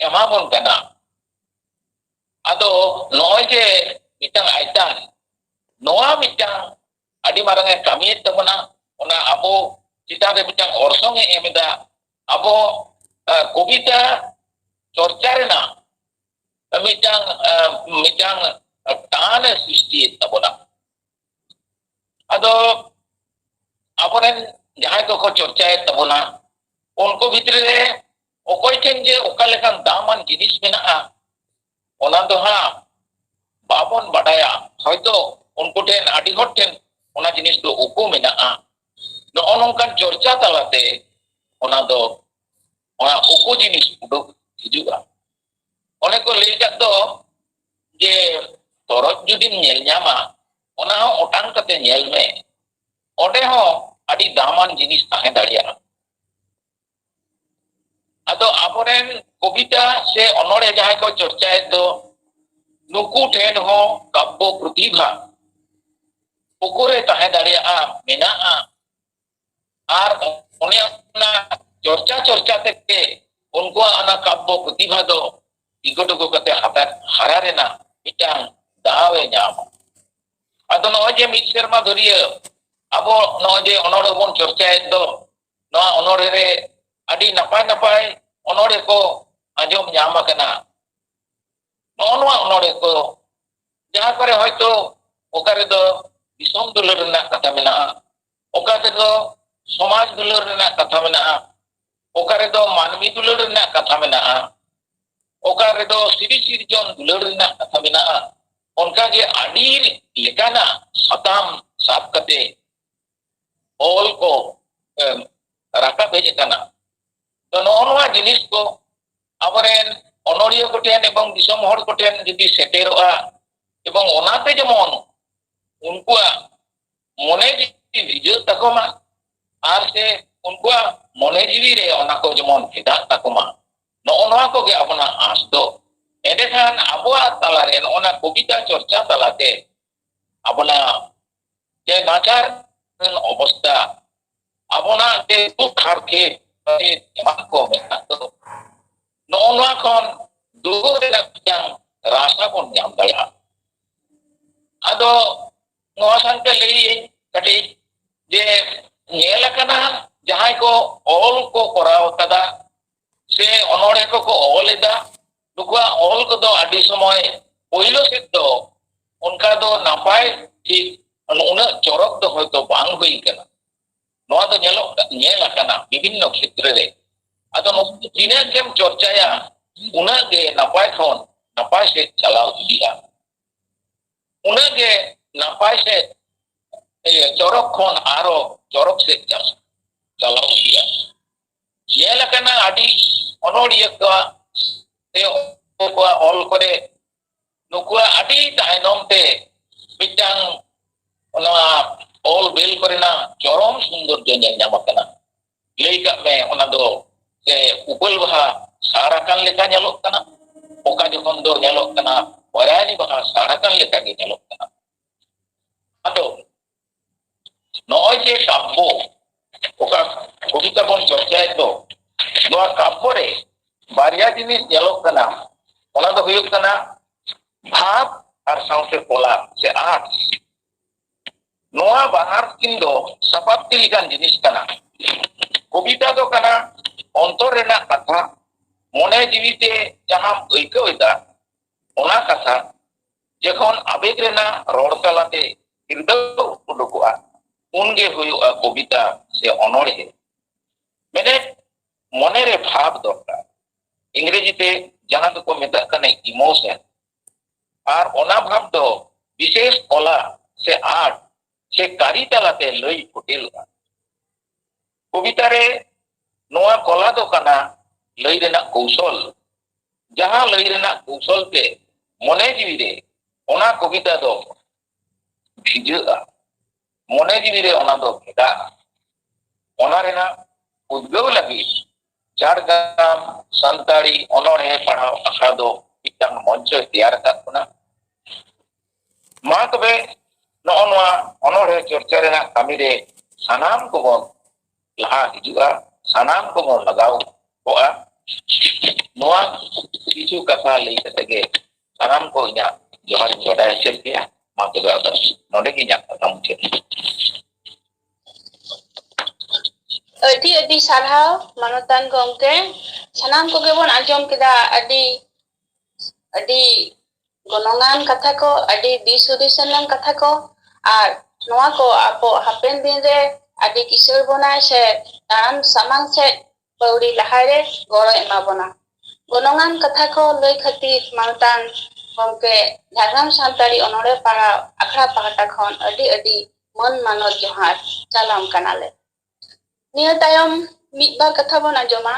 ᱮᱢᱟ ᱵᱚᱱ ᱠᱟᱱᱟ᱾ ᱟᱫᱚ ᱱᱚᱜᱼᱚᱭ ᱡᱮ ᱢᱤᱫᱴᱟᱝ ᱟᱭᱛᱟᱱ, ᱱᱚᱣᱟ ᱢᱤᱫᱴᱟᱝ ᱟᱹᱰᱤ ᱢᱟᱨᱟᱝ ᱮ ᱠᱟᱹᱢᱤᱭᱮᱫ ᱛᱟᱵᱚᱱᱟ, ᱚᱱᱟ ᱟᱵᱚ ᱪᱮᱛᱟᱱ ᱨᱮ ᱢᱤᱫᱴᱟᱝ ᱚᱨᱥᱚᱝ ᱮ ᱮᱢ ᱮᱫᱟ᱾ ᱟᱵᱚ, ᱮ, ᱠᱚᱵᱤᱛᱟ ᱪᱚᱨᱪᱟ ᱨᱮᱱᱟᱜ ᱢᱤᱫᱴᱟᱝ, ᱮ, ᱢᱤᱫᱴᱟᱝ ᱴᱟᱱ ᱮ ᱥᱨᱤᱥᱴᱤᱭᱮᱫ ᱛᱟᱵᱚᱱᱟ᱾ ᱟᱫᱚ ᱟᱵᱚᱨᱮᱱ ᱡᱟᱦᱟᱸᱭ ᱠᱚᱠᱚ ᱪᱚᱨᱪᱟᱭᱮᱫ ᱛᱟᱵᱚᱱᱟ, ᱩᱱᱠᱩ ᱵᱷᱤᱛᱨᱤ ᱨᱮ ᱚᱠᱚᱭ ᱴᱷᱮᱱ ᱡᱮ ᱚᱠᱟ ᱞᱮᱠᱟᱱ ᱫᱟᱢᱟᱱ ᱡᱤᱱᱤᱥ ᱢᱮᱱᱟᱜᱼᱟ, ᱚᱱᱟ ᱫᱚ ᱦᱟᱸᱜ ᱵᱟᱵᱚᱱ ᱵᱟᱰᱟᱭᱟ᱾ ᱦᱚᱭᱛᱚ ᱩᱱᱠᱩ ᱴᱷᱮᱱ, ᱟᱹᱰᱤ ᱦᱚᱲ ᱴᱷᱮᱱ ᱚᱱᱟ ᱡᱤᱱᱤᱥ ᱫᱚ ᱩᱠᱩ ᱢᱮᱱᱟᱜᱼᱟ᱾ ᱱᱚᱜᱼᱚ ᱱᱚᱝᱠᱟᱱ ᱪᱚᱨᱪᱟ ᱛᱟᱞᱟᱛᱮ ᱚᱱᱟ ᱫᱚ, ᱚᱱᱟ ᱩᱠᱩ ᱡᱤᱱᱤᱥ ᱩᱰᱩᱠ ᱦᱤᱡᱩᱜᱼᱟ᱾ ᱚᱱᱮ ᱠᱚ ᱞᱟᱹᱭ ᱟᱠᱟᱫ ᱫᱚ ᱡᱮ ᱛᱚᱨᱚᱡ ᱡᱩᱫᱤᱢ ᱧᱮᱞ ᱧᱟᱢᱟ, ᱚᱱᱟ ᱦᱚᱸ ᱚᱴᱟᱝ ᱠᱟᱛᱮ ᱧᱮᱞ ᱢᱮ, ᱚᱸᱰᱮ ᱦᱚᱸ ᱟᱹᱰᱤ ᱫᱟᱢᱟᱱ ᱡᱤᱱᱤᱥ ᱛᱟᱦᱮᱸ ᱫᱟᱲᱮᱭᱟᱜᱼᱟ᱾ ᱟᱫᱚ ᱟᱵᱚᱨᱮᱱ ᱠᱚᱵᱤᱛᱟ ᱥᱮ ᱚᱱᱚᱬᱦᱮ ᱡᱟᱦᱟᱸᱭ ᱠᱚ ᱪᱚᱨᱪᱟᱭᱮᱫ ᱫᱚ, ᱱᱩᱠᱩ ᱴᱷᱮᱱ ᱦᱚᱸ ᱠᱟᱵᱵᱚ ᱯᱨᱚᱛᱤᱵᱷᱟ ᱚᱠᱚᱨᱮ ᱛᱟᱦᱮᱸ ᱫᱟᱲᱮᱭᱟᱜᱼᱟ, ᱢᱮᱱᱟᱜᱼᱟ᱾ ᱟᱨ ᱚᱱᱮ ᱚᱱᱟ ᱪᱚᱨᱪᱟ ᱪᱚᱨᱪᱟ ᱛᱮᱜᱮ ᱩᱱᱠᱩᱣᱟᱜ ᱚᱱᱟ ᱠᱟᱵᱵᱚ ᱯᱨᱚᱛᱤᱵᱷᱟ ᱫᱚ ᱤᱠᱚ ᱴᱩᱠᱩ ᱠᱟᱛᱮ ᱦᱟᱛᱟᱨ ᱦᱟᱨᱟ ᱨᱮᱱᱟᱜ ᱢᱤᱫᱴᱟᱝ ᱫᱟᱣ ᱮ ᱧᱟᱢᱟ᱾ ᱟᱫᱚ ᱱᱚᱜᱼᱚᱭ ᱡᱮ ᱢᱤᱫ ᱥᱮᱨᱢᱟ ᱫᱷᱩᱨᱤᱭᱟᱹ ᱟᱵᱚ ᱱᱚᱜᱼᱚᱭ ᱡᱮ ᱚᱱᱚᱬᱦᱮ ᱵᱚᱱ ᱪᱚᱨᱪᱟᱭᱮᱫ ᱫᱚ, ᱱᱚᱣᱟ ᱚᱱᱚᱬᱦᱮ ᱨᱮ ᱟᱹᱰᱤ ᱱᱟᱯᱟᱭ ᱱᱟᱯᱟᱭ ᱚᱱᱚᱬᱦᱮ ᱠᱚ ᱟᱸᱡᱚᱢ ᱧᱟᱢ ᱟᱠᱟᱱᱟ᱾ ᱱᱚᱜᱼᱚ ᱱᱚᱣᱟ ᱚᱱᱚᱬᱦᱮ ᱠᱚ, ᱡᱟᱦᱟᱸ ᱠᱚᱨᱮ ᱦᱚᱭᱛᱳ ᱚᱠᱟ ᱨᱮᱫᱚ ᱫᱤᱥᱚᱢ ᱫᱩᱞᱟᱹᱲ ᱨᱮᱱᱟᱜ ᱠᱟᱛᱷᱟ ᱢᱮᱱᱟᱜᱼᱟ, ᱚᱠᱟ ᱨᱮᱫᱚ ᱥᱚᱢᱟᱡᱽ ᱫᱩᱞᱟᱹᱲ ᱨᱮᱱᱟᱜ ᱠᱟᱛᱷᱟ ᱢᱮᱱᱟᱜᱼᱟ, ᱚᱠᱟ ᱨᱮᱫᱚ ᱢᱟᱹᱱᱢᱤ ᱫᱩᱞᱟᱹᱲ ᱨᱮᱱᱟᱜ ᱠᱟᱛᱷᱟ ᱢᱮᱱᱟᱜᱼᱟ, ᱚᱠᱟ ᱨᱮᱫᱚ ᱥᱤᱨᱤ ᱥᱤᱨᱡᱚᱱ ᱫᱩᱞᱟᱹᱲ ᱨᱮᱱᱟᱜ ᱠᱟᱛᱷᱟ ᱢᱮᱱᱟᱜᱼᱟ, ᱚᱱᱠᱟᱜᱮ ᱟᱹᱰᱤ ᱞᱮᱠᱟᱱᱟᱜ ᱥᱟᱛᱟᱢ ᱥᱟᱵ ᱠᱟᱛᱮ ᱚᱞ ᱠᱚ, ᱮᱢ, ᱨᱟᱠᱟᱵ ᱦᱮᱡ ᱟᱠᱟᱱᱟ᱾ ᱛᱚ, ᱱᱚᱜᱼᱚ ᱱᱚᱣᱟ ᱡᱤᱱᱤᱥ ᱠᱚ ᱟᱵᱚᱨᱮᱱ ᱚᱱᱚᱲᱤᱭᱟᱹ ᱠᱚᱴᱷᱮᱱ ᱮᱵᱚᱝ ᱫᱤᱥᱚᱢ ᱦᱚᱲ ᱠᱚᱴᱷᱮᱱ ᱡᱩᱫᱤ ᱥᱮᱴᱮᱨᱚᱜᱼᱟ ᱮᱵᱚᱝ ᱚᱱᱟᱛᱮ ᱡᱮᱢᱚᱱ ᱩᱱᱠᱩᱣᱟᱜ ᱢᱚᱱᱮ ᱡᱤᱣᱤ ᱵᱷᱤᱡᱟᱹᱜ ᱛᱟᱠᱚ ᱢᱟ, ᱟᱨ ᱥᱮ ᱩᱱᱠᱩᱣᱟᱜ ᱢᱚᱱᱮ ᱡᱤᱣᱤ ᱨᱮ ᱚᱱᱟ ᱠᱚ ᱡᱮᱢᱚᱱ ᱯᱷᱮᱰᱟᱜ ᱛᱟᱠᱚ ᱢᱟ, ᱱᱚᱜᱼᱚ ᱱᱚᱣᱟ ᱠᱚᱜᱮ ᱟᱵᱚᱱᱟᱜ ᱟᱸᱥ ᱫᱚ᱾ ᱮᱸᱰᱮᱠᱷᱟᱱ ᱟᱵᱚᱣᱟᱜ ᱛᱟᱞᱟᱨᱮ ᱱᱚᱜᱼᱚ ᱱᱟ ᱠᱚᱵᱤᱛᱟ ᱪᱚᱨᱪᱟ ᱛᱟᱞᱟᱛᱮ ᱟᱵᱚᱱᱟᱜ ᱡᱮ ᱱᱟᱪᱟᱨ ᱚᱵᱚᱥᱛᱟ, ᱟᱵᱚᱱᱟᱜ ᱡᱮ ᱫᱩᱠ ᱦᱟᱨᱠᱮᱛ ᱮᱢᱟᱱ ᱠᱚ ᱢᱮᱱᱟᱜ ᱫᱚ, ᱱᱚᱜᱼᱚ ᱱᱚᱣᱟ ᱠᱷᱚᱱ ᱫᱩᱜ ᱨᱮᱱᱟᱜ ᱢᱤᱫᱴᱟᱝ ᱨᱟᱥᱟ ᱵᱚᱱ ᱧᱟᱢ ᱫᱟᱲᱮᱭᱟᱜᱼᱟ᱾ ᱟᱫᱚ ᱱᱚᱣᱟ ᱥᱟᱶᱛᱮ ᱞᱟᱹᱭᱟᱹᱧ ᱠᱟᱹᱴᱤᱡ ᱡᱮ ᱧᱮᱞ ᱟᱠᱟᱱᱟ, ᱡᱟᱦᱟᱸᱭ ᱠᱚ ᱚᱞ ᱠᱚ ᱠᱚᱨᱟᱣ ᱟᱠᱟᱫᱟ ᱥᱮ ᱚᱱᱚᱬᱦᱮ ᱠᱚᱠᱚ ᱚᱞ ᱮᱫᱟ, ᱱᱩᱠᱩᱣᱟᱜ ᱚᱞ ᱠᱚᱫᱚ ᱟᱹᱰᱤ ᱥᱚᱢᱚᱭ ᱯᱳᱭᱞᱳ ᱥᱮᱫ ᱫᱚ ᱚᱱᱠᱟ ᱫᱚ ᱱᱟᱯᱟᱭ ᱴᱷᱤᱠ ᱩᱱᱟᱹᱜ ᱪᱚᱨᱚᱠ ᱫᱚ ᱦᱚᱭᱛᱳ ᱵᱟᱝ ᱦᱩᱭ ᱟᱠᱟᱱᱟ᱾ ᱱᱚᱣᱟ ᱫᱚ ᱧᱮᱞᱚᱜ ᱧᱮᱞ ᱟᱠᱟᱱᱟ ᱵᱤᱵᱷᱤᱱᱱᱚ ᱠᱷᱮᱛᱨᱮ ᱨᱮ᱾ ᱟᱫᱚ ᱱᱚᱣᱟ ᱛᱤᱱᱟᱹᱜ ᱜᱮᱢ ᱪᱚᱨᱪᱟᱭᱟ, ᱩᱱᱟᱹᱜ ᱜᱮ ᱱᱟᱯᱟᱭ ᱠᱷᱚᱱ ᱱᱟᱯᱟᱭ ᱥᱮᱫ ᱪᱟᱞᱟᱣ ᱤᱫᱤᱜᱼᱟ, ᱩᱱᱟᱹᱜ ᱜᱮ ᱱᱟᱯᱟᱭ ᱥᱮᱫ, ᱤᱭᱟᱹ, ᱪᱚᱨᱚᱠ ᱠᱷᱚᱱ ᱟᱨᱚ ᱪᱚᱨᱚᱠ ᱥᱮᱫ ᱪᱟᱞᱟᱣ ᱪᱟᱞᱟᱣ ᱤᱫᱤᱜᱼᱟ᱾ ᱧᱮᱞ ᱟᱠᱟᱱᱟ ᱟᱹᱰᱤ ᱚᱱᱚᱲᱤᱭᱟᱹ ᱠᱚᱣᱟᱜ ᱥᱮ ᱠᱚᱣᱟᱜ ᱚᱞ ᱠᱚᱨᱮ ᱱᱩᱠᱩᱣᱟᱜ ᱟᱹᱰᱤ ᱛᱟᱭᱱᱚᱢ ᱛᱮ ᱢᱤᱫᱴᱟᱝ ᱚᱱᱟ ᱚᱞ ᱵᱮᱞ ᱠᱚᱨᱮᱱᱟᱜ ᱪᱚᱨᱚᱢ ᱥᱩᱱᱫᱚᱨᱡᱚ ᱧᱮᱞ ᱧᱟᱢ ᱟᱠᱟᱱᱟ᱾ ᱞᱟᱹᱭ ᱠᱟᱜ ᱢᱮ, ᱚᱱᱟ ᱫᱚ ᱥᱮ ᱩᱯᱟᱹᱞ ᱵᱟᱦᱟ ᱥᱟᱨ ᱟᱠᱟᱱ ᱞᱮᱠᱟ ᱧᱮᱞᱚᱜ ᱠᱟᱱᱟ, ᱚᱠᱟ ᱡᱚᱠᱷᱚᱱ ᱫᱚ ᱧᱮᱞᱚᱜ ᱠᱟᱱᱟ ᱯᱚᱭᱨᱟᱭᱱᱤ ᱵᱟᱦᱟ ᱥᱟᱨ ᱟᱠᱟᱱ ᱞᱮᱠᱟ ᱜᱮ ᱧᱮᱞᱚᱜ ᱠᱟᱱᱟ᱾ ᱟᱫᱚ ᱱᱚᱜᱼᱚᱭ ᱡᱮ ᱠᱟᱵᱵᱚ, ᱚᱠᱟ ᱠᱚᱵᱤᱛᱟ ᱵᱚᱱ ᱪᱚᱨᱪᱟᱭᱮᱫ ᱫᱚ, ᱱᱚᱣᱟ ᱠᱟᱵᱵᱚ ᱨᱮ ᱵᱟᱨᱭᱟ ᱡᱤᱱᱤᱥ ᱧᱮᱞᱚᱜ ᱠᱟᱱᱟ᱾ ᱚᱱᱟ ᱫᱚ ᱦᱩᱭᱩᱜ ᱠᱟᱱᱟ ᱵᱷᱟᱵᱽ ᱟᱨ ᱥᱟᱶᱛᱮ ᱠᱚᱞᱟ ᱥᱮ ᱟᱨᱴᱥ᱾ ᱱᱚᱣᱟ ᱵᱟᱱᱟᱨ ᱠᱤᱱ ᱫᱚ ᱥᱟᱯᱟᱵ ᱛᱤ ᱞᱮᱠᱟᱱ ᱡᱤᱱᱤᱥ ᱠᱟᱱᱟ᱾ ᱠᱚᱵᱤᱛᱟ ᱫᱚ ᱠᱟᱱᱟ ᱚᱱᱛᱚᱨ ᱨᱮᱱᱟᱜ ᱠᱟᱛᱷᱟ, ᱢᱚᱱᱮ ᱡᱤᱣᱤ ᱛᱮ ᱡᱟᱦᱟᱸᱢ ᱟᱹᱭᱠᱟᱹᱣ ᱮᱫᱟ, ᱚᱱᱟ ᱠᱟᱛᱷᱟ ᱡᱚᱠᱷᱚᱱ ᱟᱵᱮᱜᱽ ᱨᱮᱱᱟᱜ ᱨᱚᱲ ᱛᱟᱞᱟᱛᱮ ᱦᱤᱨᱫᱟᱹᱣ ᱩᱰᱩᱠᱚᱜᱼᱟ, ᱩᱱᱜᱮ ᱦᱩᱭᱩᱜᱼᱟ ᱠᱚᱵᱤᱛᱟ ᱥᱮ ᱚᱱᱚᱬᱦᱮ᱾ ᱢᱮᱱᱮᱫ, ᱢᱚᱱᱮᱨᱮ ᱵᱷᱟᱵᱽ ᱫᱚᱨᱠᱟᱨ᱾ ᱤᱝᱨᱮᱡᱤ ᱛᱮ ᱡᱟᱦᱟᱸ ᱫᱚᱠᱚ ᱢᱮᱛᱟᱜ ᱠᱟᱱᱟ ᱤᱢᱳᱥᱚᱱ᱾ ᱟᱨ ᱚᱱᱟ ᱵᱷᱟᱵᱽ ᱫᱚ ᱵᱤᱥᱮᱥ ᱠᱚᱞᱟ ᱥᱮ ᱟᱨᱴ ᱥᱮ ᱠᱟᱹᱨᱤ ᱛᱟᱞᱟᱛᱮ ᱞᱟᱹᱭ ᱯᱷᱚᱴᱮᱞᱚᱜᱼᱟ᱾ ᱠᱚᱵᱤᱛᱟ ᱨᱮ ᱱᱚᱣᱟ ᱠᱚᱞᱟ ᱫᱚ ᱠᱟᱱᱟ ᱞᱟᱹᱭ ᱨᱮᱱᱟᱜ ᱠᱚᱣᱥᱚᱞ, ᱡᱟᱦᱟᱸ ᱞᱟᱹᱭ ᱨᱮᱱᱟᱜ ᱠᱚᱣᱥᱚᱞ ᱛᱮ ᱢᱚᱱᱮ ᱡᱤᱣᱤ ᱨᱮ ᱚᱱᱟ ᱠᱚᱵᱤᱛᱟ ᱫᱚ ᱵᱷᱤᱡᱟᱹᱜᱼᱟ, ᱢᱚᱱᱮ ᱡᱤᱣᱤ ᱨᱮ ᱚᱱᱟ ᱫᱚ ᱵᱷᱮᱫᱟᱜᱼᱟ᱾ ᱚᱱᱟ ᱨᱮᱱᱟᱜ ᱩᱫᱽᱜᱟᱹᱣ ᱞᱟᱹᱜᱤᱫ ᱡᱷᱟᱲᱜᱨᱟᱢ ᱥᱟᱱᱛᱟᱲᱤ ᱚᱱᱚᱬᱦᱮ ᱯᱟᱲᱦᱟᱣ ᱟᱠᱷᱲᱟ ᱫᱚ ᱢᱤᱫᱴᱟᱝ ᱢᱚᱧᱪᱚᱭ ᱛᱮᱭᱟᱨ ᱟᱠᱟᱫ ᱵᱚᱱᱟ᱾ ᱢᱟ ᱛᱚᱵᱮ ᱱᱚᱜᱼᱚ ᱱᱚᱣᱟ ᱚᱱᱚᱬᱦᱮ ᱪᱚᱨᱪᱟ ᱨᱮᱱᱟᱜ ᱠᱟᱹᱢᱤ ᱨᱮ ᱥᱟᱱᱟᱢ ᱠᱚᱵᱚᱱ ᱞᱟᱦᱟ ᱦᱤᱡᱩᱜᱼᱟ, ᱥᱟᱱᱟᱢ ᱠᱚᱵᱚᱱ ᱞᱟᱜᱟᱣ ᱠᱚᱜᱼᱟ᱾ ᱱᱚᱣᱟ ᱠᱤᱪᱷᱩ ᱠᱟᱛᱷᱟ ᱞᱟᱹᱭ ᱠᱟᱛᱮ ᱜᱮ ᱥᱟᱱᱟᱢ ᱠᱚ ᱤᱧᱟᱹᱜ ᱡᱚᱦᱟᱨ ᱤᱧ ᱵᱟᱰᱟᱭ ᱦᱚᱪᱚᱭᱮᱫ ᱯᱮᱭᱟ᱾ ᱢᱟ ᱛᱚᱵᱮ ᱟᱫᱚ ᱱᱚᱰᱮ ᱜᱮ ᱤᱧᱟᱹᱜ ᱠᱟᱛᱷᱟ ᱢᱩᱪᱟᱹᱫ ᱮᱱᱟ᱾ ᱟᱹᱰᱤ ᱟᱹᱰᱤ ᱥᱟᱨᱦᱟᱣ ᱢᱟᱱᱚᱛᱟᱱ ᱜᱚᱢᱠᱮ᱾ ᱥᱟᱱᱟᱢ ᱠᱚᱜᱮ ᱵᱚᱱ ᱟᱸᱡᱚᱢ ᱠᱮᱫᱟ ᱟᱹᱰᱤ ᱟᱹᱰᱤ ᱜᱚᱱᱚᱝᱟᱱ ᱠᱟᱛᱷᱟ ᱠᱚ, ᱟᱹᱰᱤ ᱫᱤᱥ ᱦᱩᱫᱤᱥ ᱟᱱᱟᱝ ᱠᱟᱛᱷᱟ ᱠᱚ᱾ ᱟᱨ ᱱᱚᱣᱟ ᱠᱚ ᱟᱵᱚ ᱦᱟᱯᱮᱱ ᱫᱤᱱ ᱨᱮ ᱟᱹᱰᱤ ᱠᱤᱥᱟᱹᱬ ᱵᱚᱱᱟᱭ ᱥᱮ ᱛᱟᱲᱟᱢ ᱥᱟᱢᱟᱝ ᱥᱮᱫ ᱯᱟᱹᱣᱲᱤ ᱞᱟᱦᱟᱭ ᱨᱮ ᱜᱚᱲᱚᱭ ᱮᱢᱟ ᱵᱚᱱᱟ᱾ ᱜᱚᱱᱚᱝᱟᱱ ᱠᱟᱛᱷᱟ ᱠᱚ ᱞᱟᱹᱭ ᱠᱷᱟᱹᱛᱤᱨ ᱢᱟᱱᱚᱛᱟᱱ ᱜᱚᱢᱠᱮ ᱡᱷᱟᱲᱜᱨᱟᱢ ᱥᱟᱱᱛᱟᱲᱤ ᱚᱱᱚᱬᱦᱮ ᱯᱟᱲᱦᱟᱣ ᱟᱠᱷᱲᱟ ᱯᱟᱦᱴᱟ ᱠᱷᱚᱱ ᱟᱹᱰᱤ ᱟᱹᱰᱤ ᱢᱟᱹᱱ ᱢᱟᱱᱚᱛ ᱡᱚᱦᱟᱨ ᱪᱟᱞᱟᱢ ᱠᱟᱱᱟᱞᱮ᱾ ᱱᱤᱭᱟᱹ ᱛᱟᱭᱚᱢ ᱢᱤᱫ ᱵᱟᱨ ᱠᱟᱛᱷᱟ ᱵᱚᱱ ᱟᱸᱡᱚᱢᱟ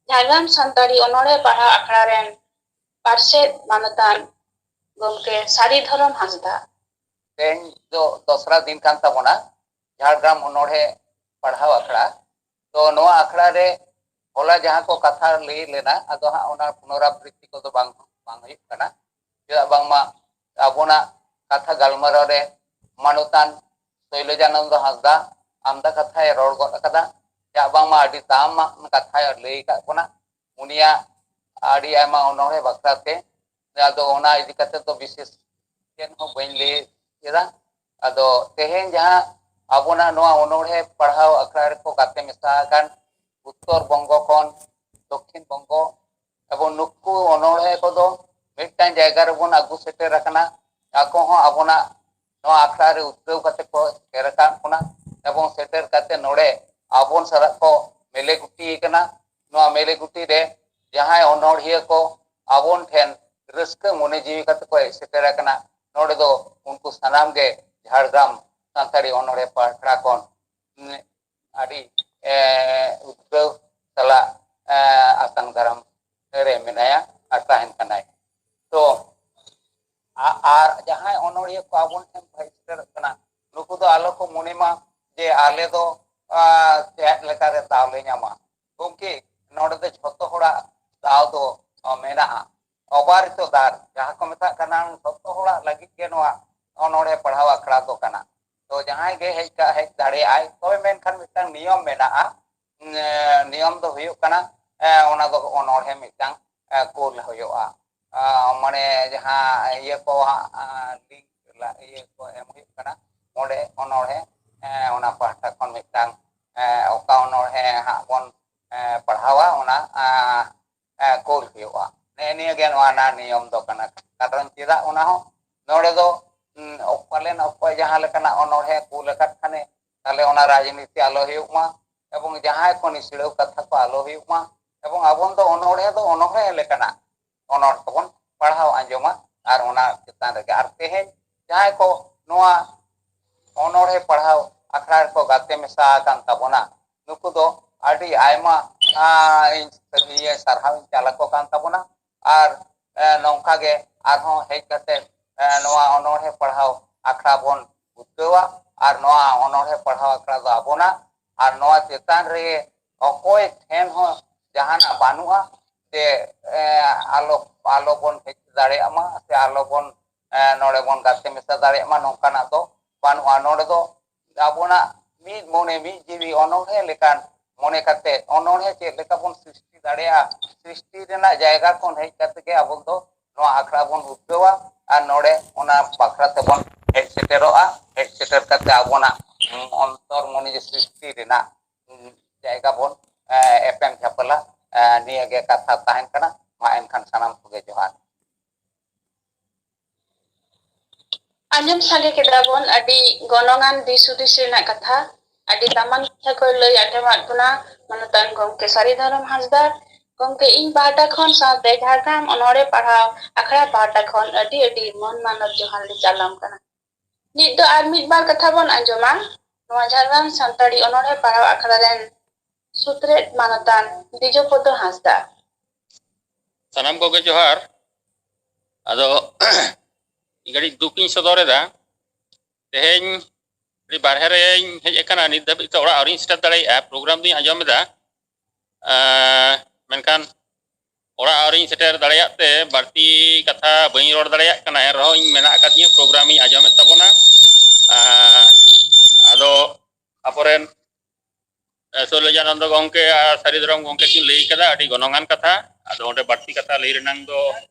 ᱡᱷᱟᱲᱜᱨᱟᱢ ᱥᱟᱱᱛᱟᱲᱤ ᱚᱱᱚᱬᱦᱮ ᱯᱟᱲᱦᱟᱣ ᱟᱠᱷᱲᱟ ᱨᱮᱱ ᱯᱟᱨᱥᱮᱛ ᱢᱟᱱᱚᱛᱟᱱ ᱜᱚᱢᱠᱮ ᱥᱟᱹᱨᱤ ᱫᱷᱚᱨᱚᱢ ᱦᱟᱸᱥᱫᱟ᱾ ᱛᱮᱦᱮᱧ ᱫᱚ ᱫᱚᱥᱨᱟ ᱫᱤᱱ ᱠᱟᱱ ᱛᱟᱵᱚᱱᱟ ᱡᱷᱟᱲᱜᱨᱟᱢ ᱚᱱᱚᱬᱦᱮ ᱯᱟᱲᱦᱟᱣ ᱟᱠᱷᱲᱟ᱾ ᱛᱚ ᱱᱚᱣᱟ ᱟᱠᱷᱲᱟ ᱨᱮ ᱦᱚᱞᱟ ᱡᱟᱦᱟᱸ ᱠᱚ ᱠᱟᱛᱷᱟ ᱞᱟᱹᱭ ᱞᱮᱱᱟ, ᱟᱫᱚ ᱦᱟᱸᱜ ᱚᱱᱟ ᱯᱩᱱᱚᱨᱟᱵᱨᱤᱛᱛᱤ ᱠᱚᱫᱚ ᱵᱟᱝ, ᱵᱟᱝ ᱦᱩᱭᱩᱜ ᱠᱟᱱᱟ᱾ ᱪᱮᱫᱟᱜ ᱵᱟᱝᱢᱟ ᱟᱵᱚᱱᱟᱜ ᱠᱟᱛᱷᱟ ᱜᱟᱞᱢᱟᱨᱟᱣ ᱨᱮ ᱢᱟᱱᱚᱛᱟᱱ ᱥᱳᱭᱞᱚᱡᱟᱱᱚᱱᱫᱚ ᱦᱟᱸᱥᱫᱟ ᱟᱢᱫᱟ ᱠᱟᱛᱷᱟᱭ ᱨᱚᱲ ᱜᱚᱫ ᱟᱠᱟᱫᱟ᱾ ᱪᱮᱫᱟᱜ ᱵᱟᱝᱢᱟ ᱟᱹᱰᱤ ᱫᱟᱢᱟᱱ ᱠᱟᱛᱷᱟᱭ ᱞᱟᱹᱭ ᱟᱠᱟᱫ ᱵᱚᱱᱟ᱾ ᱩᱱᱤᱭᱟᱜ ᱟᱹᱰᱤ ᱟᱭᱢᱟ ᱚᱱᱚᱬᱦᱮ ᱵᱟᱠᱷᱨᱟ ᱛᱮ, ᱟᱫᱚ ᱚᱱᱟ ᱤᱫᱤ ᱠᱟᱛᱮ ᱫᱚ ᱵᱤᱥᱮᱥ ᱪᱮᱫ ᱦᱚᱸ ᱵᱟᱹᱧ ᱞᱟᱹᱭ ᱠᱮᱫᱟ᱾ ᱟᱫᱚ ᱛᱮᱦᱮᱧ ᱡᱟᱦᱟᱸ ᱟᱵᱚᱱᱟᱜ ᱱᱚᱣᱟ ᱚᱱᱚᱬᱦᱮ ᱯᱟᱲᱦᱟᱣ ᱟᱠᱷᱲᱟ ᱨᱮᱠᱚ ᱜᱟᱛᱮ ᱢᱮᱥᱟ ᱟᱠᱟᱱ ᱩᱛᱛᱚᱨ ᱵᱚᱝᱜᱚ ᱠᱷᱚᱱ ᱫᱚᱠᱠᱷᱤᱱ ᱵᱚᱝᱜᱚ, ᱮᱵᱚᱝ ᱱᱩᱠᱩ ᱚᱱᱚᱬᱦᱮ ᱠᱚᱫᱚ ᱢᱤᱫᱴᱟᱝ ᱡᱟᱭᱜᱟ ᱨᱮᱵᱚᱱ ᱟᱹᱜᱩ ᱥᱮᱴᱮᱨ ᱟᱠᱟᱱᱟ᱾ ᱟᱠᱚ ᱦᱚᱸ ᱟᱵᱚᱱᱟᱜ ᱱᱚᱣᱟ ᱟᱠᱷᱲᱟ ᱨᱮ ᱩᱫᱽᱜᱟᱹᱣ ᱠᱟᱛᱮ ᱠᱚ ᱥᱮᱴᱮᱨ ᱟᱠᱟᱫ ᱵᱚᱱᱟ ᱮᱵᱚᱝ ᱥᱮᱴᱮᱨ ᱠᱟᱛᱮ ᱱᱚᱰᱮ ᱟᱵᱚᱱ ᱥᱟᱞᱟᱜ ᱠᱚ ᱢᱮᱞᱮ ᱜᱩᱴᱤ ᱟᱠᱟᱱᱟ᱾ ᱱᱚᱣᱟ ᱢᱮᱞᱮ ᱜᱩᱴᱤ ᱨᱮ ᱡᱟᱦᱟᱸᱭ ᱚᱱᱚᱬᱦᱤᱭᱟᱹ ᱠᱚ ᱟᱵᱚᱱ ᱴᱷᱮᱱ ᱨᱟᱹᱥᱠᱟᱹ ᱢᱚᱱᱮ ᱡᱤᱣᱤ ᱠᱟᱛᱮ ᱠᱚ ᱦᱮᱡ ᱥᱮᱴᱮᱨ ᱟᱠᱟᱱᱟ, ᱱᱚᱰᱮ ᱫᱚ ᱩᱱᱠᱩ ᱥᱟᱱᱟᱢ ᱜᱮ ᱡᱷᱟᱲᱜᱨᱟᱢ ᱥᱟᱱᱛᱟᱲᱤ ᱚᱱᱚᱬᱦᱮ ᱯᱟᱦᱴᱟ ᱠᱷᱚᱱ, ᱩᱸ, ᱟᱹᱰᱤ, ᱮ, ᱩᱫᱽᱜᱟᱹᱣ ᱥᱟᱞᱟᱜ, ᱮ, ᱟᱛᱟᱝ ᱫᱟᱨᱟᱢ ᱨᱮ ᱢᱮᱱᱟᱭᱟ ᱟᱨ ᱛᱟᱦᱮᱱ ᱠᱟᱱᱟᱭ᱾ ᱛᱚ ᱟ-, ᱟᱨ ᱡᱟᱦᱟᱸᱭ ᱚᱱᱚᱬᱦᱤᱭᱟᱹ ᱠᱚ ᱟᱵᱚ ᱴᱷᱮᱱ ᱦᱮᱡ ᱥᱮᱴᱮᱨᱚᱜ ᱠᱟᱱᱟ, ᱱᱩᱠᱩ ᱫᱚ ᱟᱞᱚ ᱠᱚ ᱢᱚᱱᱮ ᱢᱟ ᱡᱮ ᱟᱞᱮ ᱫᱚ, ᱟ, ᱪᱮᱫ ᱞᱮᱠᱟᱨᱮ ᱫᱟᱣ ᱞᱮ ᱧᱟᱢᱟ᱾ ᱜᱚᱢᱠᱮ, ᱱᱚᱰᱮ ᱫᱚ ᱡᱷᱚᱛᱚ ᱦᱚᱲᱟᱜ ᱫᱟᱣ ᱫᱚ, ᱟ, ᱢᱮᱱᱟᱜᱼᱟ᱾ ᱚᱵᱟᱨᱤᱛᱚ ᱫᱟᱨ ᱡᱟᱦᱟᱸ ᱠᱚ ᱢᱮᱛᱟᱜ ᱠᱟᱱᱟ, ᱡᱷᱚᱛᱚ ᱦᱚᱲᱟᱜ ᱞᱟᱹᱜᱤᱫ ᱜᱮ ᱱᱚᱣᱟ ᱚᱱᱚᱬᱦᱮ ᱯᱟᱲᱦᱟᱣ ᱟᱠᱷᱲᱟ ᱫᱚ ᱠᱟᱱᱟ᱾ ᱛᱚ ᱡᱟᱦᱟᱸᱭ ᱜᱮ ᱦᱮᱡ ᱠᱟ-, ᱦᱮᱡ ᱫᱟᱲᱮᱭᱟᱜᱼᱟᱭ, ᱛᱚᱵᱮ ᱢᱮᱱᱠᱷᱟᱱ ᱢᱤᱫᱴᱟᱝ ᱱᱤᱭᱚᱢ ᱢᱮᱱᱟᱜᱼᱟ᱾ ᱮ, ᱱᱤᱭᱚᱢ ᱫᱚ ᱦᱩᱭᱩᱜ ᱠᱟᱱᱟ, ᱮ, ᱚᱱᱟ ᱫᱚ ᱚᱱᱚᱬᱦᱮ ᱢᱤᱫᱴᱟᱝ, ᱮ, ᱠᱳᱞ ᱦᱩᱭᱩᱜᱼᱟ᱾ ᱟ, ᱢᱟᱱᱮ ᱡᱟᱦᱟᱸ ᱤᱭᱟᱹ ᱠᱚ ᱦᱟᱸᱜ, ᱟ, ᱞᱤᱝᱠ ᱞᱟ-, ᱤᱭᱟᱹ ᱠᱚ ᱮᱢ ᱦᱩᱭᱩᱜ ᱠᱟᱱᱟ᱾ ᱚᱸᱰᱮ ᱚᱱᱚᱬᱦᱮ, ᱮ, ᱚᱱᱟ ᱯᱟᱦᱴᱟ ᱠᱷᱚᱱ ᱢᱤᱫᱴᱟᱝ, ᱮ, ᱚᱠᱟ ᱚᱱᱚᱬᱦᱮ ᱦᱟᱸᱜ ᱵᱚᱱ, ᱮ, ᱯᱟᱲᱦᱟᱣᱟ, ᱚᱱᱟ, ᱟ, ᱮ, ᱠᱳᱞ ᱦᱩᱭᱩᱜᱼᱟ᱾ ᱱᱮᱜᱼᱮ ᱱᱤᱭᱟᱹ ᱜᱮ ᱱᱚᱣᱟ ᱨᱮᱱᱟᱜ ᱱᱤᱭᱚᱢ ᱫᱚ ᱠᱟᱱᱟ᱾ ᱠᱟᱨᱚᱱ ᱪᱮᱫᱟᱜ ᱚᱱᱟ ᱦᱚᱸ ᱱᱚᱰᱮ ᱫᱚ, ᱩᱸ, ᱯᱟᱞᱮᱱ ᱚᱠᱚᱭ ᱡᱟᱦᱟᱸ ᱞᱮᱠᱟᱱᱟᱜ ᱚᱱᱚᱬᱦᱮ ᱠᱳᱞ ᱟᱠᱟᱫ ᱠᱷᱟᱱᱮ, ᱛᱟᱦᱞᱮ ᱚᱱᱟ ᱨᱟᱡᱽᱱᱤᱛᱤ ᱟᱞᱚ ᱦᱩᱭᱩᱜ ᱢᱟ, ᱮᱵᱚᱝ ᱡᱟᱦᱟᱸᱭ ᱠᱚ ᱱᱤᱥᱲᱟᱹᱣ ᱠᱟᱛᱷᱟ ᱠᱚ ᱟᱞᱚ ᱦᱩᱭᱩᱜ ᱢᱟ, ᱮᱵᱚᱝ ᱟᱵᱚᱱ ᱫᱚ ᱚᱱᱚᱬᱦᱮ ᱫᱚ ᱚᱱᱚᱬᱦᱮ ᱞᱮᱠᱟᱱᱟᱜ ᱚᱱᱚᱬᱦᱮ ᱵᱚᱱ ᱯᱟᱲᱦᱟᱣ ᱟᱸᱡᱚᱢᱟ ᱟᱨ ᱚᱱᱟ ᱪᱮᱛᱟᱱ ᱨᱮᱜᱮ᱾ ᱟᱨ ᱛᱮᱦᱮᱧ ᱡᱟᱦᱟᱸᱭ ᱠᱚ ᱱᱚᱣᱟ ᱚᱱᱚᱬᱦᱮ ᱯᱟᱲᱦᱟᱣ ᱟᱠᱷᱲᱟ ᱨᱮᱠᱚ ᱜᱟᱛᱮ ᱢᱮᱥᱟ ᱟᱠᱟᱱ ᱛᱟᱵᱚᱱᱟ, ᱱᱩᱠᱩ ᱫᱚ ᱟᱹᱰᱤ ᱟᱭᱢᱟ, ᱟᱸ, ᱤᱧ ᱤᱭᱟᱹ ᱥᱟᱨᱦᱟᱣ ᱤᱧ ᱪᱟᱞ ᱟᱠᱚ ᱠᱟᱱ ᱛᱟᱵᱚᱱᱟ᱾ ᱟᱨ, ᱮ, ᱱᱚᱝᱠᱟ ᱜᱮ ᱟᱨᱦᱚᱸ ᱦᱮᱡ ᱠᱟᱛᱮ, ᱮ, ᱱᱚᱣᱟ ᱚᱱᱚᱬᱦᱮ ᱯᱟᱲᱦᱟᱣ ᱟᱠᱷᱲᱟ ᱵᱚᱱ ᱩᱫᱽᱜᱟᱹᱣᱟ ᱟᱨ ᱱᱚᱣᱟ ᱚᱱᱚᱬᱦᱮ ᱯᱟᱲᱦᱟᱣ ᱟᱠᱷᱲᱟ ᱫᱚ ᱟᱵᱚᱱᱟᱜ, ᱟᱨ ᱱᱚᱣᱟ ᱪᱮᱛᱟᱱ ᱨᱮ ᱚᱠᱚᱭ ᱴᱷᱮᱱ ᱦᱚᱸ ᱡᱟᱦᱟᱱᱟᱜ ᱵᱟᱹᱱᱩᱜᱼᱟ ᱡᱮ, ᱮ, ᱟᱞᱚ, ᱟᱞᱚ ᱵᱚᱱ ᱦᱮᱡ ᱫᱟᱲᱮᱭᱟᱜ ᱢᱟ ᱥᱮ ᱟᱞᱚ ᱵᱚᱱ, ᱮ, ᱱᱚᱰᱮ ᱵᱚᱱ ᱜᱟᱛᱮ ᱢᱮᱥᱟ ᱫᱟᱲᱮᱭᱟᱜ ᱢᱟ, ᱱᱚᱝᱠᱟᱱᱟᱜ ᱫᱚ ᱵᱟᱹᱱᱩᱜᱼᱟ᱾ ᱱᱚᱰᱮ ᱫᱚ ᱟᱵᱚᱱᱟᱜ ᱢᱤᱫ ᱢᱚᱱᱮ ᱢᱤᱫ ᱡᱤᱣᱤ ᱚᱱᱚᱬᱦᱮ ᱞᱮᱠᱟᱱ ᱢᱚᱱᱮ ᱠᱟᱛᱮ ᱚᱱᱚᱬᱦᱮ ᱪᱮᱫ ᱞᱮᱠᱟ ᱵᱚᱱ ᱥᱨᱤᱥᱴᱤ ᱫᱟᱲᱮᱭᱟᱜᱼᱟ, ᱥᱨᱤᱥᱴᱤ ᱨᱮᱱᱟᱜ ᱡᱟᱭᱜᱟ ᱠᱷᱚᱱ ᱦᱮᱡ ᱠᱟᱛᱮ ᱜᱮ ᱟᱵᱚ ᱫᱚ ᱱᱚᱣᱟ ᱟᱠᱷᱲᱟ ᱵᱚᱱ ᱩᱫᱽᱜᱟᱹᱣᱟ ᱟᱨ ᱱᱚᱰᱮ ᱚᱱᱟ ᱵᱟᱠᱷᱨᱟ ᱛᱮᱵᱚᱱ ᱦᱮᱡ ᱥᱮᱴᱮᱨᱚᱜᱼᱟ᱾ ᱦᱮᱡ ᱥᱮᱴᱮᱨ ᱠᱟᱛᱮ ᱟᱵᱚᱱᱟᱜ ᱚᱱᱛᱚᱨ ᱢᱚᱱᱤ ᱥᱨᱤᱥᱴᱤ ᱨᱮᱱᱟᱜ ᱡᱟᱭᱜᱟ ᱵᱚᱱ, ᱮ, ᱮᱯᱮᱢ ᱪᱟᱯᱟᱞᱟ᱾ ᱮ, ᱱᱤᱭᱟᱹ ᱜᱮ ᱠᱟᱛᱷᱟ ᱛᱟᱦᱮᱱ ᱠᱟᱱᱟ᱾ ᱢᱟ ᱮᱱᱠᱷᱟᱱ ᱥᱟᱱᱟᱢ ᱠᱚᱜᱮ ᱡᱚᱦᱟᱨ᱾ ᱟᱸᱡᱚᱢ ᱥᱟᱸᱜᱮ ᱠᱮᱫᱟ ᱵᱚᱱ ᱟᱹᱰᱤ ᱜᱚᱱᱚᱝᱟᱱ ᱫᱤᱥ ᱦᱩᱫᱤᱥ ᱨᱮᱱᱟᱜ ᱠᱟᱛᱷᱟ, ᱟᱹᱰᱤ ᱫᱟᱢᱟᱱ ᱠᱟᱛᱷᱟ ᱠᱚᱭ ᱞᱟᱹᱭ ᱟᱸᱡᱚᱢᱟᱫ ᱵᱚᱱᱟ ᱢᱟᱱᱚᱛᱟᱱ ᱜᱚᱢᱠᱮ ᱥᱟᱹᱨᱤ ᱫᱷᱚᱨᱚᱢ ᱦᱟᱸᱥᱫᱟ᱾ ᱜᱚᱢᱠᱮ, ᱤᱧ ᱯᱟᱦᱴᱟ ᱠᱷᱚᱱ ᱥᱟᱶᱛᱮ ᱡᱷᱟᱲᱜᱨᱟᱢ ᱚᱱᱚᱬᱦᱮ ᱯᱟᱲᱦᱟᱣ ᱟᱠᱷᱲᱟ ᱯᱟᱦᱴᱟ ᱠᱷᱚᱱ ᱟᱹᱰᱤ ᱟᱹᱰᱤ ᱢᱚᱱ ᱢᱟᱱᱚᱛ ᱡᱚᱦᱟᱨ ᱞᱮ ᱪᱟᱞᱟᱢ ᱠᱟᱱᱟ᱾ ᱱᱤᱛ ᱫᱚ ᱟᱨ ᱢᱤᱫ ᱵᱟᱨ ᱠᱟᱛᱷᱟ ᱵᱚᱱ ᱟᱸᱡᱚᱢᱟ ᱱᱚᱣᱟ ᱡᱷᱟᱲᱜᱨᱟᱢ ᱥᱟᱱᱛᱟᱲᱤ ᱚᱱᱚᱬᱦᱮ ᱯᱟᱲᱦᱟᱣ ᱟᱠᱷᱲᱟ ᱨᱮᱱ ᱥᱩᱛᱨᱮᱫ ᱢᱟᱱᱚᱛᱟᱱ ᱫᱤᱡᱚᱯᱚᱫᱚ ᱦᱟᱸᱥᱫᱟ᱾ ᱥᱟᱱᱟᱢ ᱠᱚᱜᱮ ᱡᱚᱦᱟᱨ᱾ ᱟᱫᱚ ᱠᱟᱹᱴᱤᱡ ᱫᱩᱠ ᱤᱧ ᱥᱚᱫᱚᱨ ᱮᱫᱟ᱾ ᱛᱮᱦᱮᱧ ᱟᱹᱰᱤ ᱵᱟᱨᱦᱮ ᱨᱮᱧ ᱦᱮᱡ ᱟᱠᱟᱱᱟ, ᱱᱤᱛ ᱫᱷᱟᱹᱵᱤᱡ ᱛᱮ ᱚᱲᱟᱜ ᱟᱹᱣᱨᱤᱧ ᱥᱮᱴᱮᱨ ᱫᱟᱲᱮᱭᱟᱜᱼᱟ᱾ ᱯᱨᱳᱜᱨᱟᱢ ᱫᱚᱧ ᱟᱸᱡᱚᱢ ᱮᱫᱟ, ᱮᱸ, ᱢᱮᱱᱠᱷᱟᱱ ᱚᱲᱟᱜ ᱟᱹᱣᱨᱤᱧ ᱥᱮᱴᱮᱨ ᱫᱟᱲᱮᱭᱟᱜ ᱛᱮ ᱵᱟᱹᱲᱛᱤ ᱠᱟᱛᱷᱟ ᱵᱟᱹᱧ ᱨᱚᱲ ᱫᱟᱲᱮᱭᱟᱜ ᱠᱟᱱᱟ᱾ ᱮᱱ ᱨᱮᱦᱚᱸ ᱤᱧ ᱢᱮᱱᱟᱜ ᱟᱠᱟᱫᱤᱧᱟᱹ, ᱯᱨᱳᱜᱨᱟᱢ ᱤᱧ ᱟᱸᱡᱚᱢᱮᱫ ᱛᱟᱵᱚᱱᱟ᱾ ᱮᱸ, ᱟᱫᱚ ᱟᱵᱚᱨᱮᱱ, ᱮᱸ, ᱥᱳᱞᱳᱡᱟᱱᱚᱱᱫᱚ ᱜᱚᱢᱠᱮ ᱟᱨ ᱥᱟᱹᱨᱤ ᱫᱷᱚᱨᱚᱢ ᱜᱚᱢᱠᱮ ᱠᱤᱱ ᱞᱟᱹᱭ ᱠᱟᱫᱟ ᱟᱹᱰᱤ ᱜᱚᱱᱚᱝᱟᱱ ᱠᱟᱛᱷᱟ᱾ ᱟᱫᱚ ᱚᱸᱰᱮ ᱵᱟᱹᱲᱛᱤ ᱠᱟᱛᱷᱟ ᱞᱟᱹᱭ ᱨᱮᱱᱟᱝ ᱫᱚ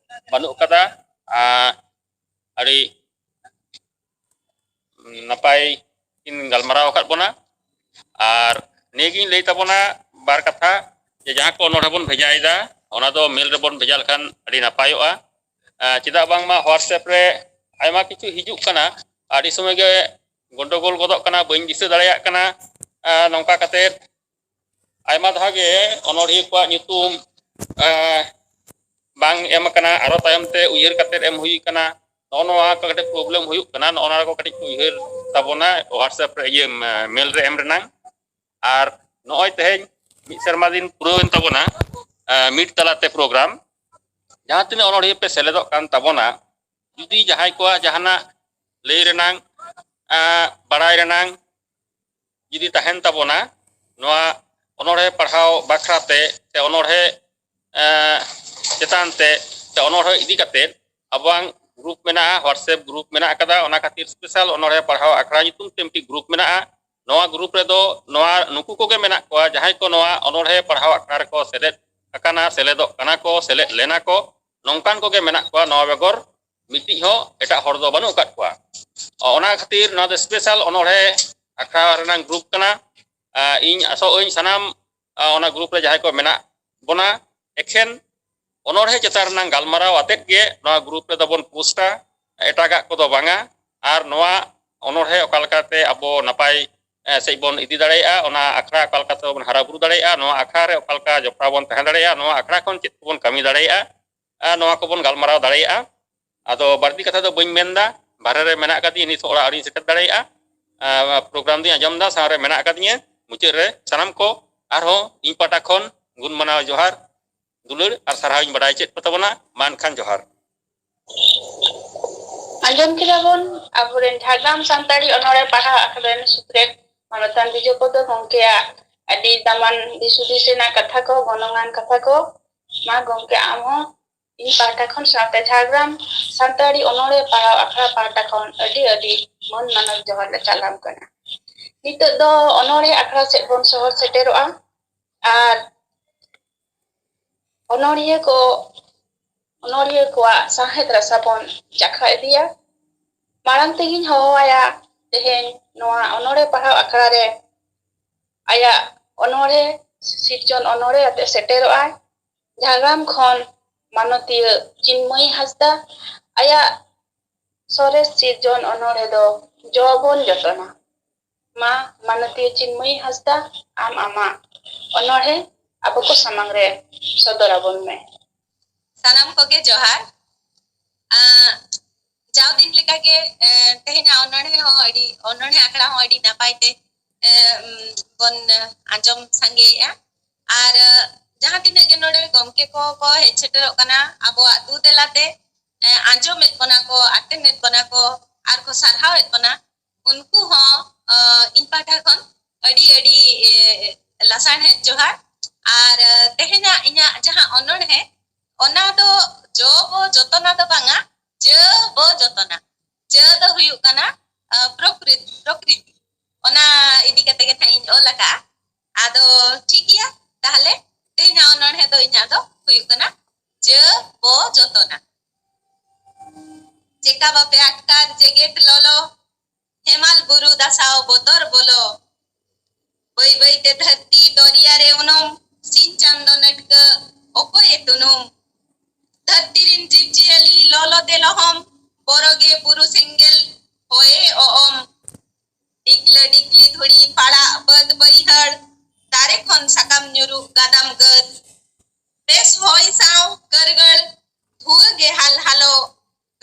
ᱵᱟᱹᱱᱩᱜ ᱠᱟᱫᱟ᱾ ᱟᱸ, ᱟᱹᱰᱤ ᱱᱟᱯᱟᱭ ᱠᱤᱱ ᱜᱟᱞᱢᱟᱨᱟᱣ ᱟᱠᱟᱫ ᱵᱚᱱᱟ᱾ ᱟᱨ ᱱᱤᱭᱟᱹᱜᱤᱧ ᱞᱟᱹᱭ ᱛᱟᱵᱚᱱᱟ ᱵᱟᱨ ᱠᱟᱛᱷᱟ, ᱡᱮ ᱡᱟᱦᱟᱸ ᱠᱚ ᱚᱱᱚᱬᱦᱮ ᱵᱚᱱ ᱵᱷᱮᱡᱟᱭᱮᱫᱟ, ᱚᱱᱟ ᱫᱚ ᱢᱮᱞ ᱨᱮᱵᱚᱱ ᱵᱷᱮᱡᱟ ᱞᱮᱠᱷᱟᱱ ᱟᱹᱰᱤ ᱱᱟᱯᱟᱭᱚᱜᱼᱟ᱾ ᱟᱨ ᱪᱮᱫᱟᱜ ᱵᱟᱝᱢᱟ WhatsApp ᱨᱮ ᱟᱭᱢᱟ ᱠᱤᱪᱷᱩ ᱦᱤᱡᱩᱜ ᱠᱟᱱᱟ, ᱟᱹᱰᱤ ᱥᱚᱢᱚᱭ ᱜᱮ ᱜᱚᱱᱰᱚᱜᱳᱞ ᱜᱚᱫᱚᱜ ᱠᱟᱱᱟ, ᱵᱟᱹᱧ ᱫᱤᱥᱟᱹ ᱫᱟᱲᱮᱭᱟᱜ ᱠᱟᱱᱟ᱾ ᱱᱚᱝᱠᱟ ᱠᱟᱛᱮ ᱟᱭᱢᱟ ᱫᱷᱟᱣ ᱜᱮ ᱚᱱᱚᱲᱦᱤᱭᱟᱹ ᱠᱚᱣᱟᱜ ᱧᱩᱛᱩᱢ ᱵᱟᱝ ᱮᱢ ᱟᱠᱟᱱᱟ, ᱟᱨᱚ ᱛᱟᱭᱚᱢ ᱛᱮ ᱩᱭᱦᱟᱹᱨ ᱠᱟᱛᱮ ᱮᱢ ᱦᱩᱭ ᱟᱠᱟᱱᱟ᱾ ᱱᱚᱜᱼᱚ ᱱᱚᱣᱟ ᱠᱚ ᱠᱟᱹᱴᱤᱡ problem ᱦᱩᱭᱩᱜ ᱠᱟᱱᱟ, ᱱᱚᱜᱼᱚ ᱱᱚᱣᱟ ᱠᱚ ᱠᱟᱹᱴᱤᱡ ᱠᱚ ᱩᱭᱦᱟᱹᱨ ᱛᱟᱵᱚᱱᱟ WhatsApp ᱨᱮ, ᱤᱭᱟᱹ, mail ᱨᱮ ᱮᱢ ᱨᱮᱱᱟᱝ᱾ ᱟᱨ ᱱᱚᱜᱼᱚᱭ ᱛᱮᱦᱮᱧ ᱢᱤᱫ ᱥᱮᱨᱢᱟ ᱫᱤᱱ ᱯᱩᱨᱟᱹᱣᱮᱱ ᱛᱟᱵᱚᱱᱟ, ᱢᱤᱫ ᱛᱟᱞᱟᱛᱮ program᱾ ᱡᱟᱦᱟᱸ ᱛᱤᱱᱟᱹᱜ ᱚᱱᱚᱲᱦᱤᱭᱟᱹ ᱯᱮ ᱥᱮᱞᱮᱫᱚᱜ ᱠᱟᱱ ᱛᱟᱵᱚᱱᱟ, ᱡᱩᱫᱤ ᱡᱟᱦᱟᱸᱭ ᱠᱚᱣᱟᱜ ᱡᱟᱦᱟᱱᱟᱜ ᱞᱟᱹᱭ ᱨᱮᱱᱟᱝ, ᱵᱟᱲᱟᱭ ᱨᱮᱱᱟᱝ ᱡᱩᱫᱤ ᱛᱟᱦᱮᱱ ᱛᱟᱵᱚᱱᱟ, ᱱᱚᱣᱟ ᱚᱱᱚᱲᱦᱮ ᱯᱟᱲᱦᱟᱣ ᱵᱟᱠᱷᱨᱟ ᱛᱮ ᱥᱮ ᱚᱱᱚᱲᱦᱮ ᱪᱮᱛᱟᱱ ᱛᱮ ᱥᱮ ᱚᱱᱚᱲᱦᱮ ᱤᱫᱤ ᱠᱟᱛᱮ ᱟᱵᱚᱣᱟᱜ group ᱢᱮᱱᱟᱜᱼᱟ, WhatsApp group ᱢᱮᱱᱟᱜ ᱟᱠᱟᱫᱟ᱾ ᱚᱱᱟ ᱠᱷᱟᱹᱛᱤᱨ special ᱚᱱᱚᱲᱦᱮ ᱯᱟᱲᱦᱟᱣ ᱟᱠᱷᱲᱟ ᱧᱩᱛᱩᱢ ᱛᱮ ᱢᱤᱫᱴᱤᱡ group ᱢᱮᱱᱟᱜᱼᱟ᱾ ᱱᱚᱣᱟ group ᱨᱮᱫᱚ ᱱᱚᱣᱟ ᱱᱩᱠᱩ ᱠᱚᱜᱮ ᱢᱮᱱᱟᱜ ᱠᱚᱣᱟ, ᱡᱟᱦᱟᱸᱭ ᱠᱚ ᱱᱚᱣᱟ ᱚᱱᱚᱲᱦᱮ ᱯᱟᱲᱦᱟᱣ ᱟᱠᱷᱲᱟ ᱨᱮᱠᱚ ᱥᱮᱞᱮᱫ ᱟᱠᱟᱱᱟ, ᱥᱮᱞᱮᱫᱚᱜ ᱠᱟᱱᱟ ᱠᱚ, ᱥᱮᱞᱮᱫ ᱞᱮᱱᱟ ᱠᱚ, ᱱᱚᱝᱠᱟᱱ ᱠᱚᱜᱮ ᱢᱮᱱᱟᱜ ᱠᱚᱣᱟ᱾ ᱱᱚᱣᱟ ᱵᱮᱜᱚᱨ ᱢᱤᱫᱴᱤᱡ ᱦᱚᱸ ᱮᱴᱟᱜ ᱦᱚᱲ ᱫᱚ ᱵᱟᱹᱱᱩᱜ ᱟᱠᱟᱫ ᱠᱚᱣᱟ᱾ ᱚᱱᱟ ᱠᱷᱟᱹᱛᱤᱨ ᱱᱚᱣᱟ ᱫᱚ special ᱚᱱᱚᱲᱦᱮ ᱟᱠᱷᱲᱟ ᱨᱮᱱᱟᱜ group ᱠᱟᱱᱟ᱾ ᱤᱧ ᱟᱥᱚᱜ ᱟᱹᱧ ᱥᱟᱱᱟᱢ ᱚᱱᱟ group ᱨᱮ ᱡᱟᱦᱟᱸᱭ ᱠᱚ ᱢᱮᱱᱟᱜ ᱵᱚᱱᱟ, ᱮᱠᱷᱮᱱ ᱚᱱᱚᱲᱦᱮ ᱪᱮᱛᱟᱱ ᱨᱮᱱᱟᱜ ᱜᱟᱞᱢᱟᱨᱟᱣ ᱟᱛᱮᱫ ᱜᱮ ᱱᱚᱣᱟ group ᱨᱮᱫᱚ ᱵᱚᱱ ᱯᱳᱥᱴᱟ, ᱮᱴᱟᱜᱟᱜ ᱠᱚᱫᱚ ᱵᱟᱝᱟ᱾ ᱟᱨ ᱱᱚᱣᱟ ᱚᱱᱚᱲᱦᱮ ᱚᱠᱟ ᱞᱮᱠᱟᱛᱮ ᱟᱵᱚ ᱱᱟᱯᱟᱭ ᱥᱮᱫ ᱵᱚᱱ ᱤᱫᱤ ᱫᱟᱲᱮᱭᱟᱜᱼᱟ, ᱚᱱᱟ ᱟᱠᱷᱲᱟ ᱚᱠᱟ ᱞᱮᱠᱟᱛᱮ ᱵᱚᱱ ᱦᱟᱨᱟ ᱵᱩᱨᱩ ᱫᱟᱲᱮᱭᱟᱜᱼᱟ, ᱱᱚᱣᱟ ᱟᱠᱷᱲᱟ ᱨᱮ ᱚᱠᱟ ᱞᱮᱠᱟ ᱡᱚᱯᱲᱟᱣ ᱵᱚᱱ ᱛᱟᱦᱮᱸ ᱫᱟᱲᱮᱭᱟᱜᱼᱟ, ᱱᱚᱣᱟ ᱟᱠᱷᱲᱟ ᱠᱷᱚᱱ ᱪᱮᱫ ᱠᱚᱵᱚᱱ ᱠᱟᱹᱢᱤ ᱫᱟᱲᱮᱭᱟᱜᱼᱟ, ᱱᱚᱣᱟ ᱠᱚᱵᱚᱱ ᱜᱟᱞᱢᱟᱨᱟᱣ ᱫᱟᱲᱮᱭᱟᱜᱼᱟ᱾ ᱟᱫᱚ ᱵᱟᱹᱲᱛᱤ ᱠᱟᱛᱷᱟ ᱫᱚ ᱵᱟᱹᱧ ᱢᱮᱱᱫᱟ, ᱵᱟᱦᱨᱮ ᱨᱮ ᱢᱮᱱᱟᱜ ᱟᱠᱟᱫᱤᱧ, ᱱᱤᱛ ᱦᱚᱸ ᱚᱲᱟᱜ ᱟᱹᱣᱨᱤᱧ ᱥᱮᱴᱮᱨ ᱫᱟᱲᱮᱭᱟᱜᱼᱟ᱾ ᱯᱨᱳᱜᱨᱟᱢ ᱫᱚᱧ ᱟᱸᱡᱚᱢ ᱮᱫᱟ, ᱥᱟᱶᱨᱮ ᱢᱮᱱᱟᱜ ᱟᱠᱟᱫᱤᱧᱟᱹ᱾ ᱢᱩᱪᱟᱹᱫ ᱨᱮ ᱥᱟᱱᱟᱢ ᱠᱚ ᱟᱨᱦᱚᱸ ᱤᱧ ᱯᱟᱦᱴᱟ ᱠᱷᱚᱱ ᱜᱩᱱ ᱢᱟᱱᱟᱣ ᱡᱚᱦᱟᱨ, ᱫᱩᱞᱟᱹᱲ ᱟᱨ ᱥᱟᱨᱦᱟᱣ ᱤᱧ ᱵᱟᱰᱟᱭ ᱦᱚᱪᱚᱭᱮᱫ ᱠᱚ ᱛᱟᱵᱚᱱᱟ᱾ ᱢᱟ ᱮᱱᱠᱷᱟᱱ ᱡᱚᱦᱟᱨ᱾ ᱟᱸᱡᱚᱢ ᱠᱮᱫᱟ ᱵᱚᱱ ᱟᱵᱚᱨᱮᱱ ᱡᱷᱟᱲᱜᱨᱟᱢ ᱥᱟᱱᱛᱟᱲᱤ ᱚᱱᱚᱲᱦᱮ ᱯᱟᱲᱦᱟᱣ ᱟᱠᱷᱲᱟ ᱨᱮᱱ ᱥᱩᱛᱨᱮᱛ ᱢᱟᱱᱚᱛᱟᱱ ᱵᱤᱡᱚᱭᱯᱚᱫᱚ ᱜᱚᱢᱠᱮᱭᱟᱜ ᱟᱹᱰᱤ ᱫᱟᱢᱟᱱ ᱫᱤᱥ ᱦᱩᱫᱤᱥ ᱨᱮᱱᱟᱜ ᱠᱟᱛᱷᱟ ᱠᱚ, ᱜᱚᱱᱚᱝᱟᱱ ᱠᱟᱛᱷᱟ ᱠᱚ᱾ ᱢᱟ ᱜᱚᱢᱠᱮ, ᱟᱢ ᱦᱚᱸ ᱤᱧ ᱯᱟᱦᱴᱟ ᱠᱷᱚᱱ ᱥᱟᱶᱛᱮ ᱡᱷᱟᱲᱜᱨᱟᱢ ᱥᱟᱱᱛᱟᱲᱤ ᱚᱱᱚᱲᱦᱮ ᱯᱟᱲᱦᱟᱣ ᱟᱠᱷᱲᱟ ᱯᱟᱦᱴᱟ ᱠᱷᱚᱱ ᱟᱹᱰᱤ ᱟᱹᱰᱤ ᱢᱟᱹᱱ ᱢᱟᱱᱚᱛ ᱡᱚᱦᱟᱨ ᱞᱮ ᱪᱟᱞᱟᱢ ᱠᱟᱱᱟ᱾ ᱱᱤᱛᱚᱜ ᱫᱚ ᱚᱱᱚᱲᱦᱮ ᱟᱠᱷᱲᱟ ᱥᱮᱫ ᱵᱚᱱ ᱥᱚᱦᱚᱨ ᱥᱮᱴᱮᱨᱚᱜᱼᱟ᱾ ᱟᱨ ᱚᱱᱚᱲᱦᱤᱭᱟᱹ ᱠᱚ, ᱚᱱᱚᱲᱦᱤᱭᱟᱹ ᱠᱚᱣᱟᱜ ᱥᱟᱶᱦᱮᱫ ᱨᱟᱥᱟ ᱵᱚᱱ ᱪᱟᱠᱷᱟ ᱤᱫᱤᱭᱟ᱾ ᱢᱟᱲᱟᱝ ᱛᱮᱜᱮᱧ ᱦᱚᱦᱚᱣᱟᱭᱟ ᱛᱮᱦᱮᱧ ᱱᱚᱣᱟ ᱚᱱᱚᱲᱦᱮ ᱯᱟᱲᱦᱟᱣ ᱟᱠᱷᱲᱟ ᱨᱮ ᱟᱭᱟᱜ ᱚᱱᱚᱲᱦᱮ ᱥᱤᱨᱡᱚᱱ ᱚᱱᱚᱲᱦᱮ ᱟᱛᱮ ᱥᱮᱴᱮᱨᱚᱜᱼᱟᱭ ᱡᱷᱟᱲᱜᱨᱟᱢ ᱠᱷᱚᱱ ᱢᱟᱱᱚᱛᱤᱭᱟᱹ ᱪᱤᱱᱢᱚᱭᱤ ᱦᱟᱸᱥᱫᱟ᱾ ᱟᱭᱟᱜ ᱥᱚᱨᱮᱥ ᱥᱤᱨᱡᱚᱱ ᱚᱱᱚᱬᱦᱮ ᱫᱚ ᱡᱚ ᱵᱚᱱ ᱡᱚᱛᱚᱱᱟ᱾ ᱢᱟ, ᱢᱟᱱᱚᱛᱤᱭᱟᱹ ᱪᱤᱱᱢᱚᱭᱤ ᱦᱟᱸᱥᱫᱟ, ᱟᱢ ᱟᱢᱟᱜ ᱚᱱᱚᱬᱦᱮ ᱟᱵᱚ ᱠᱚ ᱥᱟᱢᱟᱝ ᱨᱮ ᱥᱚᱫᱚᱨ ᱟᱵᱚᱱ ᱢᱮ᱾ ᱥᱟᱱᱟᱢ ᱠᱚᱜᱮ ᱡᱚᱦᱟᱨ᱾ ᱟᱸ, ᱡᱟᱣ ᱫᱤᱱ ᱞᱮᱠᱟᱜᱮ, ᱮᱸ, ᱛᱮᱦᱮᱧᱟᱜ ᱚᱱᱚᱬᱦᱮ ᱦᱚᱸ ᱟᱹᱰᱤ, ᱚᱱᱚᱬᱦᱮ ᱟᱠᱷᱲᱟ ᱦᱚᱸ ᱟᱹᱰᱤ ᱱᱟᱯᱟᱭ ᱛᱮ, ᱮᱸ, ᱵᱚᱱ ᱟᱸᱡᱚᱢ ᱥᱟᱸᱜᱮᱭᱮᱜᱼᱟ᱾ ᱟᱨ, ᱮᱸ, ᱡᱟᱦᱟᱸ ᱛᱤᱱᱟᱹᱜ ᱜᱮ ᱱᱚᱰᱮ ᱜᱚᱢᱠᱮ ᱠᱚ ᱠᱚ ᱦᱮᱡ ᱥᱮᱴᱮᱨᱚᱜ ᱠᱟᱱᱟ, ᱟᱵᱚᱣᱟᱜ ᱫᱩ ᱫᱮᱞᱟᱛᱮ, ᱮᱸ, ᱟᱸᱡᱚᱢᱮᱫ ᱵᱚᱱᱟ ᱠᱚ, ᱟᱛᱮᱱᱮᱫ ᱵᱚᱱᱟ ᱠᱚ, ᱟᱨ ᱠᱚ ᱥᱟᱨᱦᱟᱣᱮᱫ ᱵᱚᱱᱟ, ᱩᱱᱠᱩ ᱦᱚᱸ, ᱮᱸ, ᱤᱧ ᱯᱟᱦᱴᱟ ᱠᱷᱚᱱ ᱟᱹᱰᱤ, ᱟᱹᱰᱤ, ᱮᱸ, ᱞᱟᱥᱟᱲᱦᱮᱫ ᱡᱚᱦᱟᱨ᱾ ᱟᱨ, ᱮᱸ, ᱛᱮᱦᱮᱧᱟᱜ ᱤᱧᱟᱹᱜ ᱡᱟᱦᱟᱸ ᱚᱱᱚᱬᱦᱮ, ᱚᱱᱟ ᱫᱚ ᱡᱚ ᱵᱚ ᱡᱚᱛᱚᱱᱟ ᱫᱚ ᱵᱟᱝᱟ, ᱡᱟᱹ ᱵᱚ ᱡᱚᱛᱚᱱᱟ᱾ ᱡᱟᱹ ᱫᱚ ᱦᱩᱭᱩᱜ ᱠᱟᱱᱟ, ᱟᱸ, ᱯᱨᱚᱠᱨᱤᱛ-, ᱯᱨᱚᱠᱨᱤᱛᱤ᱾ ᱚᱱᱟ ᱤᱫᱤ ᱠᱟᱛᱮ ᱜᱮ ᱱᱟᱦᱟᱜ ᱤᱧ ᱚᱞ ᱟᱠᱟᱜᱼᱟ᱾ ᱟᱫᱚ ᱴᱷᱤᱠ ᱜᱮᱭᱟ, ᱛᱟᱦᱞᱮ ᱛᱮᱦᱮᱧᱟᱜ ᱚᱱᱚᱬᱦᱮ ᱫᱚ ᱤᱧᱟᱹᱜ ᱫᱚ ᱦᱩᱭᱩᱜ ᱠᱟᱱᱟ ᱡᱟᱹ ᱵᱚ ᱡᱚᱛᱚᱱᱟ᱾ ᱪᱮᱠᱟ ᱵᱟᱯᱮ ᱟᱴᱠᱟᱨ ᱡᱮᱜᱮᱛ ᱞᱚᱞᱚ, ᱦᱮᱢᱟᱞ ᱵᱩᱨᱩ ᱫᱟᱥᱟᱣ ᱵᱚᱛᱚᱨ ᱵᱚᱞᱚ᱾ ᱵᱟᱹᱭ ᱵᱟᱹᱭ ᱛᱮ ᱫᱷᱟᱹᱨᱛᱤ ᱫᱚᱨᱭᱟ ᱨᱮ ᱩᱱᱩᱢ, ᱥᱤᱧ ᱪᱟᱸᱫᱚ ᱱᱟᱹᱴᱠᱟᱹ ᱚᱠᱚᱭᱮ ᱛᱩᱱᱩᱢ᱾ ᱫᱷᱟᱹᱨᱛᱤ ᱨᱤᱱ ᱡᱤᱵᱽ ᱡᱤᱭᱟᱹᱞᱤ ᱞᱚᱞᱚ ᱛᱮ ᱞᱚᱦᱚᱢ, ᱵᱚᱨᱚ ᱜᱮ ᱵᱩᱨᱩ ᱥᱮᱸᱜᱮᱞ ᱦᱚᱭᱮ ᱚᱦᱚᱢ᱾ ᱰᱤᱜᱽᱞᱟᱹ ᱰᱤᱜᱽᱞᱤ ᱫᱷᱩᱲᱤ ᱯᱟᱲᱟᱜ ᱵᱟᱹᱫᱽ ᱵᱟᱹᱭᱦᱟᱹᱲ, ᱫᱟᱨᱮ ᱠᱷᱚᱱ ᱥᱟᱠᱟᱢ ᱧᱩᱨᱩᱜ ᱜᱟᱫᱟᱢ ᱜᱟᱹᱫ᱾ ᱵᱮᱥ ᱦᱚᱭ ᱥᱟᱶ ᱠᱟᱹᱨᱜᱟᱹᱲ ᱫᱷᱩᱣᱟᱹ ᱜᱮ ᱦᱟᱞ ᱦᱟᱞᱚ,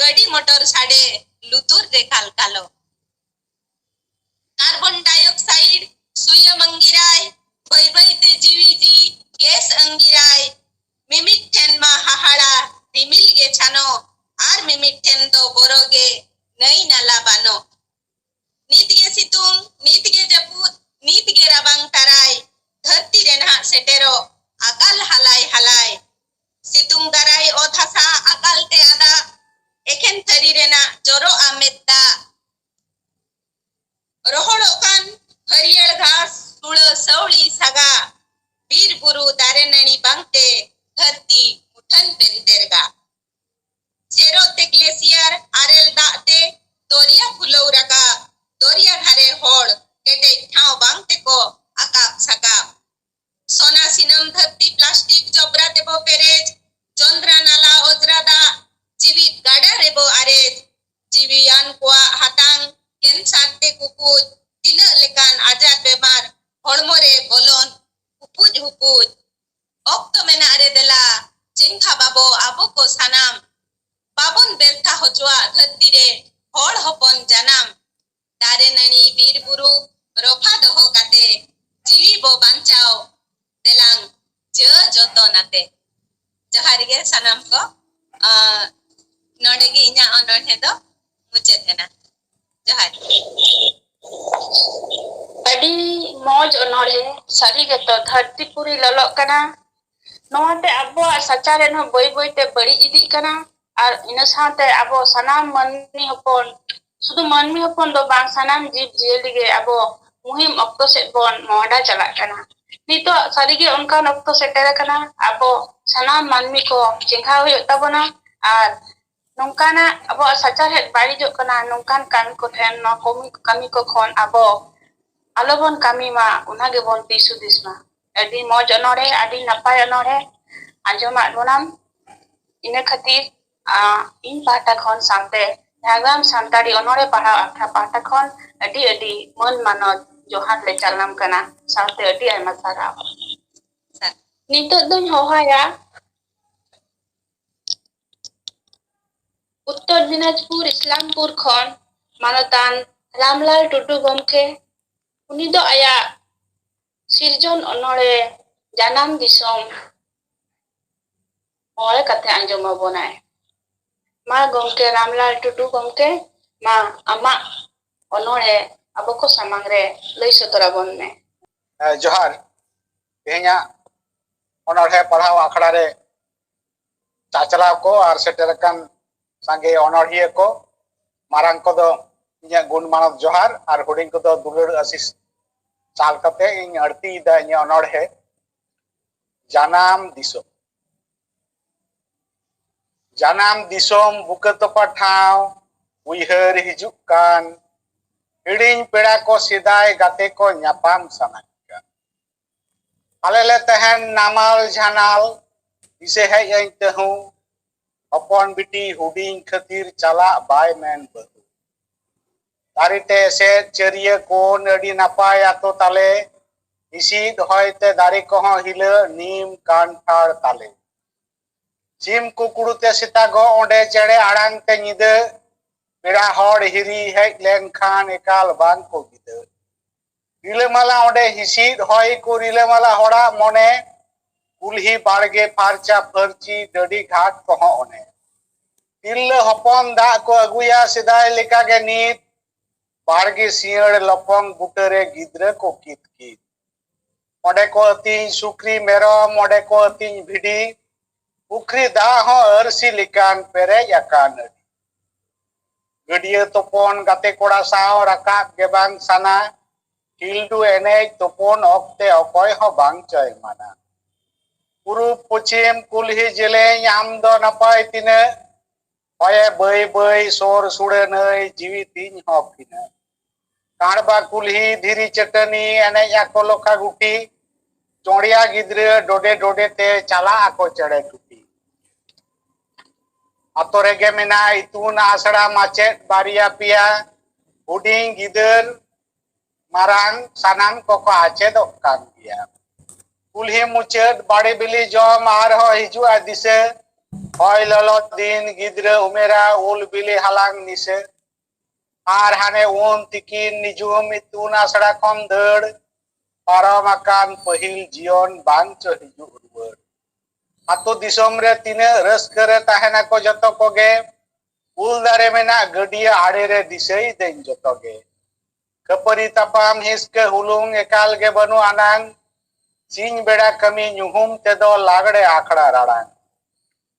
ᱜᱟᱹᱰᱤ ᱢᱚᱴᱚᱨ ᱥᱟᱰᱮ ᱞᱩᱛᱩᱨ ᱨᱮ ᱠᱟᱞ ᱠᱟᱞᱚ᱾ ᱠᱟᱨᱵᱚᱱ ᱰᱟᱭᱚᱠᱥᱟᱭᱤᱰ ᱥᱩᱭᱟᱹᱢ ᱟᱝᱜᱤᱨᱟᱭ, ᱵᱟᱹᱭ ᱵᱟᱹᱭ ᱛᱮ ᱡᱤᱣᱤ ᱡᱤ ᱜᱮᱥ ᱟᱝᱜᱤᱨᱟᱭ᱾ ᱢᱤᱢᱤᱫ ᱴᱷᱮᱱ ᱢᱟ ᱦᱟᱦᱟᱲᱟ ᱨᱤᱢᱤᱞ ᱜᱮ ᱪᱷᱟᱱᱚ, ᱟᱨ ᱢᱤᱢᱤᱫ ᱴᱷᱮᱱ ᱫᱚ ᱵᱚᱨᱚ ᱜᱮ ᱱᱟᱹᱭ ᱱᱟᱞᱟ ᱵᱟᱱᱚ᱾ ᱱᱤᱛ ᱜᱮ ᱥᱤᱛᱩᱝ, ᱱᱤᱛ ᱜᱮ ᱡᱟᱹᱯᱩᱫ, ᱱᱤᱛ ᱜᱮ ᱨᱟᱵᱟᱝ ᱛᱟᱨᱟᱭ, ᱫᱷᱟᱹᱨᱛᱤ ᱨᱮ ᱱᱟᱦᱟᱜ ᱥᱮᱴᱮᱨᱚᱜ ᱟᱠᱟᱞ ᱦᱟᱞᱟᱭ ᱦᱟᱞᱟᱭ᱾ ᱥᱤᱛᱩᱝ ᱫᱟᱨᱟᱭ ᱚᱛ ᱦᱟᱥᱟ ᱟᱠᱟᱞ ᱛᱮ ᱟᱫᱟ, ᱮᱠᱷᱮᱱ ᱛᱷᱟᱹᱨᱤ ᱨᱮᱱᱟᱜ ᱡᱚᱨᱚᱜᱼᱟ ᱢᱮᱫ ᱫᱟᱜ᱾ ᱨᱚᱦᱚᱲᱚᱜ ᱠᱟᱱ ᱦᱟᱹᱨᱭᱟᱹᱲ ᱜᱷᱟᱥ, ᱥᱩᱲᱟᱹ ᱥᱟᱹᱣᱲᱤ ᱥᱟᱜᱟ, ᱵᱤᱨ ᱵᱩᱨᱩ ᱫᱟᱨᱮ ᱱᱟᱹᱲᱤ ᱵᱟᱝᱛᱮ ᱫᱷᱟᱹᱨᱛᱤ ᱢᱩᱴᱷᱟᱹᱱ ᱯᱮᱱᱛᱮᱨᱜᱟ᱾ ᱥᱮᱨᱚᱜ ᱛᱮ ᱜᱞᱮᱥᱤᱭᱟᱨ ᱟᱨᱮᱞ ᱫᱟᱜ ᱛᱮ ᱫᱚᱨᱭᱟ ᱯᱷᱩᱞᱟᱹᱣ ᱨᱟᱠᱟᱵ, ᱫᱚᱨᱭᱟ ᱫᱷᱟᱨᱮ ᱦᱚᱲ ᱠᱮᱴᱮᱡ ᱴᱷᱟᱶ ᱵᱟᱝ ᱛᱮᱠᱚ ᱟᱠᱟᱵ ᱥᱟᱠᱟᱵ᱾ ᱥᱚᱱᱟ ᱥᱤᱱᱟᱹᱢ ᱫᱷᱟᱹᱨᱛᱤ ᱯᱞᱟᱥᱴᱤᱠ ᱡᱚᱵᱽᱨᱟ ᱛᱮᱵᱚ ᱯᱮᱨᱮᱡ, ᱡᱚᱸᱫᱽᱨᱟ ᱱᱟᱞᱟ ᱚᱡᱽᱨᱟ ᱫᱟᱜ ᱡᱤᱣᱤᱫ ᱜᱟᱰᱟ ᱨᱮᱵᱚ ᱟᱨᱮᱡ᱾ ᱡᱤᱣᱤᱭᱟᱱ ᱠᱚᱣᱟᱜ ᱦᱟᱛᱟᱝ ᱠᱮᱱᱥᱟᱨ ᱛᱮ ᱠᱩᱠᱩᱡ, ᱛᱤᱱᱟᱹᱜ ᱞᱮᱠᱟᱱ ᱟᱡᱟᱨ ᱵᱮᱢᱟᱨ ᱦᱚᱲᱢᱚ ᱨᱮ ᱵᱚᱞᱚᱱ ᱦᱩᱯᱩᱡ ᱦᱩᱯᱩᱡ᱾ ᱚᱠᱛᱚ ᱢᱮᱱᱟᱜ ᱨᱮ ᱫᱮᱞᱟ, ᱪᱮᱸᱜᱷᱟ ᱵᱟᱵᱚ ᱟᱵᱚ ᱠᱚ ᱥᱟᱱᱟᱢ, ᱵᱟᱵᱚᱱ ᱵᱮᱨᱛᱷᱟ ᱦᱚᱪᱚᱣᱟᱜ ᱫᱷᱟᱹᱨᱛᱤ ᱨᱮ ᱦᱚᱲ ᱦᱚᱯᱚᱱ ᱡᱟᱱᱟᱢ᱾ ᱫᱟᱨᱮ ᱱᱟᱹᱲᱤ ᱵᱤᱨ ᱵᱩᱨᱩ ᱨᱚᱯᱷᱟ ᱫᱚᱦᱚ ᱠᱟᱛᱮ ᱡᱤᱣᱤ ᱵᱚ ᱵᱟᱧᱪᱟᱣ ᱫᱮᱞᱟᱝ ᱡᱟᱹ ᱡᱚᱛᱚᱱ ᱟᱛᱮ᱾ ᱡᱚᱦᱟᱨ ᱜᱮ ᱥᱟᱱᱟᱢ ᱠᱚ᱾ ᱟᱸ, ᱱᱚᱰᱮ ᱜᱮ ᱤᱧᱟᱹᱜ ᱚᱱᱚᱬᱦᱮ ᱫᱚ ᱢᱩᱪᱟᱹᱫ ᱮᱱᱟ᱾ ᱡᱚᱦᱟᱨ᱾ ᱟᱹᱰᱤ ᱢᱚᱡᱽ ᱚᱱᱚᱬᱦᱮ᱾ ᱥᱟᱹᱨᱤ ᱜᱮᱛᱚ ᱫᱷᱟᱹᱨᱛᱤ ᱯᱩᱨᱤ ᱞᱚᱞᱚᱜ ᱠᱟᱱᱟ᱾ ᱱᱚᱣᱟᱛᱮ ᱟᱵᱚᱣᱟᱜ ᱥᱟᱪᱟᱨᱦᱮᱫ ᱦᱚᱸ ᱵᱟᱹᱭ ᱵᱟᱹᱭᱛᱮ ᱵᱟᱹᱲᱤᱡ ᱤᱫᱤᱜ ᱠᱟᱱᱟ᱾ ᱟᱨ ᱤᱱᱟᱹ ᱥᱟᱶᱛᱮ ᱟᱵᱚ ᱥᱟᱱᱟᱢ ᱢᱟᱹᱱᱢᱤ ᱦᱚᱯᱚᱱ, ᱥᱩᱫᱷᱩ ᱢᱟᱹᱱᱢᱤ ᱦᱚᱯᱚᱱ ᱫᱚ ᱵᱟᱝ, ᱥᱟᱱᱟᱢ ᱡᱤᱵᱽ ᱡᱤᱭᱟᱹᱞᱤ ᱜᱮ ᱟᱵᱚ ᱢᱩᱦᱤᱢ ᱚᱠᱛᱚ ᱥᱮᱫ ᱵᱚᱱ ᱢᱚᱦᱰᱟ ᱪᱟᱞᱟᱜ ᱠᱟᱱᱟ᱾ ᱱᱤᱛᱚᱜ ᱥᱟᱹᱨᱤᱜᱮ ᱚᱱᱠᱟᱱ ᱚᱠᱛᱚ ᱥᱮᱴᱮᱨ ᱟᱠᱟᱱᱟ, ᱟᱵᱚ ᱥᱟᱱᱟᱢ ᱢᱟᱹᱱᱢᱤ ᱠᱚ ᱪᱮᱸᱜᱷᱟᱣ ᱦᱩᱭᱩᱜ ᱛᱟᱵᱚᱱᱟ᱾ ᱟᱨ ᱱᱚᱝᱠᱟᱱᱟᱜ ᱟᱵᱚᱣᱟᱜ ᱥᱟᱪᱟᱨᱦᱮᱫ ᱵᱟᱹᱲᱤᱡᱚᱜ ᱠᱟᱱᱟ, ᱱᱚᱝᱠᱟᱱ ᱠᱟᱹᱢᱤ ᱠᱚ ᱴᱷᱮᱱ, ᱱᱚᱣᱟ ᱠᱟᱹᱢᱤ, ᱠᱟᱹᱢᱤ ᱠᱚ ᱠᱷᱚᱱ ᱟᱵᱚ ᱟᱞᱚᱵᱚᱱ ᱠᱟᱹᱢᱤ ᱢᱟ, ᱚᱱᱟ ᱜᱮᱵᱚᱱ ᱫᱤᱥ ᱦᱩᱫᱤᱥ ᱢᱟ᱾ ᱟᱹᱰᱤ ᱢᱚᱡᱽ ᱚᱱᱚᱬᱦᱮ, ᱟᱹᱰᱤ ᱱᱟᱯᱟᱭ ᱚᱱᱚᱬᱦᱮ ᱟᱸᱡᱚᱢᱟᱫ ᱵᱚᱱᱟᱢ᱾ ᱤᱱᱟᱹ ᱠᱷᱟᱹᱛᱤᱨ, ᱟ, ᱤᱧ ᱯᱟᱦᱴᱟ ᱠᱷᱚᱱ ᱥᱟᱶᱛᱮ ᱡᱷᱟᱲᱜᱨᱟᱢ ᱥᱟᱱᱛᱟᱲᱤ ᱚᱱᱚᱬᱦᱮ ᱯᱟᱲᱦᱟᱣ ᱟᱠᱷᱲᱟ ᱯᱟᱦᱴᱟ ᱠᱷᱚᱱ ᱟᱹᱰᱤ ᱟᱹᱰᱤ ᱢᱟᱹᱱ ᱢᱟᱱᱚᱛ ᱡᱚᱦᱟᱨ ᱞᱮ ᱪᱟᱞᱟᱢ ᱠᱟᱱᱟ, ᱥᱟᱶᱛᱮ ᱟᱹᱰᱤ ᱟᱭᱢᱟ ᱥᱟᱨᱦᱟᱣ᱾ ᱱᱤᱛᱚᱜ ᱫᱚᱧ ᱦᱚᱦᱚᱭᱟ ᱩᱛᱛᱚᱨ ᱫᱤᱱᱟᱡᱽᱯᱩᱨ ᱤᱥᱞᱟᱢᱯᱩᱨ ᱠᱷᱚᱱ ᱢᱟᱱᱚᱛᱟᱱ ᱨᱟᱢᱞᱟᱞ ᱴᱩᱰᱩ ᱜᱚᱢᱠᱮ᱾ ᱩᱱᱤ ᱫᱚ ᱟᱭᱟᱜ ᱥᱤᱨᱡᱚᱱ ᱚᱱᱚᱬᱦᱮ ᱡᱟᱱᱟᱢ ᱫᱤᱥᱚᱢ ᱚᱞ ᱠᱟᱛᱮ ᱟᱸᱡᱚᱢ ᱟᱵᱚᱱᱟᱭ᱾ ᱢᱟ ᱜᱚᱢᱠᱮ ᱨᱟᱢᱞᱟᱞ ᱴᱩᱰᱩ ᱜᱚᱢᱠᱮ, ᱢᱟ ᱟᱢᱟᱜ ᱚᱱᱚᱬᱦᱮ ᱟᱵᱚ ᱠᱚ ᱥᱟᱢᱟᱝ ᱨᱮ ᱞᱟᱹᱭ ᱥᱚᱫᱚᱨ ᱟᱵᱚᱱ ᱢᱮ᱾ ᱮ, ᱡᱚᱦᱟᱨ᱾ ᱛᱮᱦᱮᱧᱟᱜ ᱚᱱᱚᱬᱦᱮ ᱯᱟᱲᱦᱟᱣ ᱟᱠᱷᱲᱟ ᱨᱮ ᱪᱟᱪᱞᱟᱣ ᱠᱚ ᱟᱨ ᱥᱮᱴᱮᱨ ᱟᱠᱟᱱ ᱥᱟᱸᱜᱮ ᱚᱱᱚᱬᱦᱤᱭᱟᱹ ᱠᱚ, ᱢᱟᱨᱟᱝ ᱠᱚᱫᱚ ᱤᱧᱟᱹᱜ ᱜᱩᱱ ᱢᱟᱱᱚᱛ ᱡᱚᱦᱟᱨ ᱟᱨ ᱦᱩᱰᱤᱧ ᱠᱚᱫᱚ ᱫᱩᱞᱟᱹᱲ ᱟᱥᱤᱥ ᱪᱟᱞ ᱠᱟᱛᱮ ᱤᱧ ᱟᱹᱲᱛᱤᱭᱮᱫᱟ ᱤᱧᱟᱹᱜ ᱚᱱᱚᱬᱦᱮ ᱡᱟᱱᱟᱢ ᱫᱤᱥᱚᱢ᱾ ᱡᱟᱱᱟᱢ ᱫᱤᱥᱚᱢ ᱵᱩᱠᱟᱹ ᱛᱚᱯᱟ ᱴᱷᱟᱶ ᱩᱭᱦᱟᱹᱨ ᱦᱤᱡᱩᱜ ᱠᱟᱱ, ᱦᱤᱲᱤᱧ ᱯᱮᱲᱟ ᱠᱚ ᱥᱮᱫᱟᱭ ᱜᱟᱛᱮ ᱠᱚ ᱧᱟᱯᱟᱢ ᱥᱟᱱᱟᱧ ᱠᱟᱱ᱾ ᱟᱞᱮ ᱞᱮ ᱛᱟᱦᱮᱱ ᱱᱟᱢᱟᱞ ᱡᱷᱟᱱᱟᱞ, ᱫᱤᱥᱟᱹ ᱦᱮᱡ ᱟᱹᱧ ᱛᱟᱹᱦᱩ᱾ ᱦᱚᱯᱚᱱ ᱵᱤᱴᱤ ᱦᱩᱰᱤᱧ ᱠᱷᱟᱹᱛᱤᱨ ᱪᱟᱞᱟᱜ ᱵᱟᱭ ᱢᱮᱱ ᱵᱟᱹᱦᱩ᱾ ᱫᱟᱨᱮ ᱛᱮ ᱮᱥᱮᱫ ᱪᱟᱹᱨᱭᱟᱹ ᱠᱚᱱ ᱟᱹᱰᱤ ᱱᱟᱯᱟᱭ ᱟᱛᱳ ᱛᱟᱞᱮ, ᱦᱤᱥᱤᱫ ᱦᱚᱭ ᱛᱮ ᱫᱟᱨᱮ ᱠᱚᱦᱚᱸ ᱦᱤᱞᱟᱹᱜ ᱱᱤᱢ ᱠᱟᱱᱴᱷᱟᱲ ᱛᱟᱞᱮ᱾ ᱥᱤᱢ ᱠᱩᱠᱲᱩ ᱛᱮ ᱥᱮᱛᱟᱜᱚᱜ ᱚᱸᱰᱮ ᱪᱮᱬᱮ ᱟᱲᱟᱝ ᱛᱮ ᱧᱤᱫᱟᱹ, ᱯᱮᱲᱟ ᱦᱚᱲ ᱦᱤᱨᱤ ᱦᱮᱡ ᱞᱮᱱᱠᱷᱟᱱ ᱮᱠᱟᱞ ᱵᱟᱝ ᱠᱚ ᱵᱤᱫᱟᱹ᱾ ᱨᱤᱞᱟᱹᱢᱟᱞᱟ ᱚᱸᱰᱮ ᱦᱤᱥᱤᱫ ᱦᱚᱭ ᱠᱚ ᱨᱤᱞᱟᱹᱢᱟᱞᱟ ᱦᱚᱲᱟᱜ ᱢᱚᱱᱮ, ᱠᱩᱞᱦᱤ ᱵᱟᱲᱜᱮ ᱯᱷᱟᱨᱪᱟ ᱯᱷᱟᱹᱨᱪᱤ ᱰᱟᱹᱰᱤ ᱜᱷᱟᱴ ᱠᱚᱦᱚᱸ ᱚᱱᱮ᱾ ᱛᱤᱨᱞᱟᱹ ᱦᱚᱯᱚᱱ ᱫᱟᱜ ᱠᱚ ᱟᱹᱜᱩᱭᱟ ᱥᱮᱫᱟᱭ ᱞᱮᱠᱟᱜᱮ ᱱᱤᱛ, ᱵᱟᱲᱜᱮ ᱥᱤᱭᱟᱹᱲ ᱞᱚᱯᱚᱝ ᱵᱩᱴᱟᱹᱨᱮ ᱜᱤᱫᱽᱨᱟᱹ ᱠᱚ ᱠᱤᱛ ᱠᱤᱛ᱾ ᱚᱸᱰᱮ ᱠᱚ ᱟᱹᱛᱤᱧ ᱥᱩᱠᱨᱤ ᱢᱮᱨᱚᱢ, ᱚᱸᱰᱮ ᱠᱚ ᱟᱹᱛᱤᱧ ᱵᱷᱤᱰᱤ, ᱯᱩᱠᱷᱨᱤ ᱫᱟᱜ ᱦᱚᱸ ᱟᱹᱨᱥᱤ ᱞᱮᱠᱟᱱ ᱯᱮᱨᱮᱡ ᱟᱠᱟᱱ ᱟᱹᱰᱤ᱾ ᱜᱟᱹᱰᱭᱟᱹ ᱛᱚᱯᱚᱱ ᱜᱟᱛᱮ ᱠᱚᱲᱟ ᱥᱟᱶ ᱨᱟᱠᱟᱵ ᱜᱮ ᱵᱟᱝ ᱥᱟᱱᱟ, ᱠᱷᱤᱞᱰᱩ ᱮᱱᱮᱡ ᱛᱚᱯᱚᱱ ᱚᱠᱛᱮ ᱚᱠᱚᱭ ᱦᱚᱸ ᱵᱟᱝ ᱪᱚᱭ ᱢᱟᱱᱟ᱾ ᱯᱩᱨᱩᱵ ᱯᱚᱪᱷᱤᱢ ᱠᱩᱞᱦᱤ ᱡᱮᱞᱮᱧ ᱟᱢ ᱫᱚ ᱱᱟᱯᱟᱭ ᱛᱤᱱᱟᱹᱜ, ᱦᱚᱭᱮ ᱵᱟᱹᱭ ᱵᱟᱹᱭ ᱥᱳᱨ ᱥᱩᱲᱟᱹ ᱱᱟᱹᱭ ᱡᱤᱣᱤ ᱛᱤᱧ ᱦᱚᱸ ᱯᱷᱤᱱᱟᱹᱜ᱾ ᱠᱟᱬᱵᱟ ᱠᱩᱞᱦᱤ ᱫᱷᱤᱨᱤ ᱪᱟᱹᱴᱟᱹᱱᱤ ᱮᱱᱮᱡ ᱟᱠᱚ ᱞᱚᱠᱷᱟ ᱜᱩᱴᱷᱤ, ᱪᱚᱸᱲᱤᱭᱟ ᱜᱤᱫᱽᱨᱟᱹ ᱰᱚᱰᱮ ᱰᱚᱰᱮ ᱛᱮ ᱪᱟᱞᱟᱜ ᱟᱠᱚ ᱪᱮᱬᱮ ᱴᱩᱴᱤ᱾ ᱟᱛᱳ ᱨᱮᱜᱮ ᱢᱮᱱᱟᱜᱼᱟ ᱤᱛᱩᱱ ᱟᱥᱲᱟ, ᱢᱟᱪᱮᱫ ᱵᱟᱨᱭᱟ ᱯᱮᱭᱟ, ᱦᱩᱰᱤᱧ ᱜᱤᱫᱟᱹᱨ ᱢᱟᱨᱟᱝ ᱥᱟᱱᱟᱢ ᱠᱚᱠᱚ ᱟᱪᱮᱫᱚᱜ ᱠᱟᱱ ᱜᱮᱭᱟ᱾ ᱠᱩᱞᱦᱤ ᱢᱩᱪᱟᱹᱫ ᱵᱟᱲᱮ ᱵᱤᱞᱤ ᱡᱚᱢ ᱟᱨᱦᱚᱸ ᱦᱤᱡᱩᱜᱼᱟ ᱫᱤᱥᱟᱹ, ᱦᱚᱭ ᱞᱚᱞᱚ ᱫᱤᱱ ᱜᱤᱫᱽᱨᱟᱹ ᱩᱢᱮᱨᱟ ᱩᱞ ᱵᱤᱞᱤ ᱦᱟᱞᱟᱝ ᱱᱤᱥᱟᱹ᱾ ᱟᱨ ᱦᱟᱱᱮ ᱩᱱ ᱛᱤᱠᱤᱱ ᱱᱤᱡᱩᱢ ᱤᱛᱩᱱ ᱟᱥᱲᱟ ᱠᱷᱚᱱ ᱫᱟᱹᱲ, ᱯᱟᱨᱚᱢ ᱟᱠᱟᱱ ᱯᱟᱹᱦᱤᱞ ᱡᱤᱭᱚᱱ ᱵᱟᱝ ᱪᱚ ᱦᱤᱡᱩᱜ ᱨᱩᱣᱟᱹᱲ᱾ ᱟᱛᱳ ᱫᱤᱥᱚᱢ ᱨᱮ ᱛᱤᱱᱟᱹᱜ ᱨᱟᱹᱥᱠᱟᱹ ᱨᱮ ᱛᱟᱦᱮᱱᱟᱠᱚ ᱡᱚᱛᱚ ᱠᱚᱜᱮ, ᱩᱞ ᱫᱟᱨᱮ ᱢᱮᱱᱟᱜ ᱜᱟᱹᱰᱭᱟᱹ ᱟᱲᱮ ᱨᱮ ᱫᱤᱥᱟᱹᱭ ᱫᱟᱹᱧ ᱡᱚᱛᱚ ᱜᱮ᱾ ᱠᱷᱟᱹᱯᱟᱹᱨᱤ ᱛᱟᱯᱟᱢ ᱦᱤᱥᱠᱟᱹ ᱦᱩᱞᱩᱝ ᱮᱠᱟᱞ ᱜᱮ ᱵᱟᱹᱱᱩᱜ ᱟᱱᱟᱝ, ᱥᱤᱧ ᱵᱮᱲᱟ ᱠᱟᱹᱢᱤ ᱧᱩᱦᱩᱢ ᱛᱮᱫᱚ ᱞᱟᱜᱽᱲᱮ ᱟᱠᱷᱲᱟ ᱨᱟᱲᱟᱝ᱾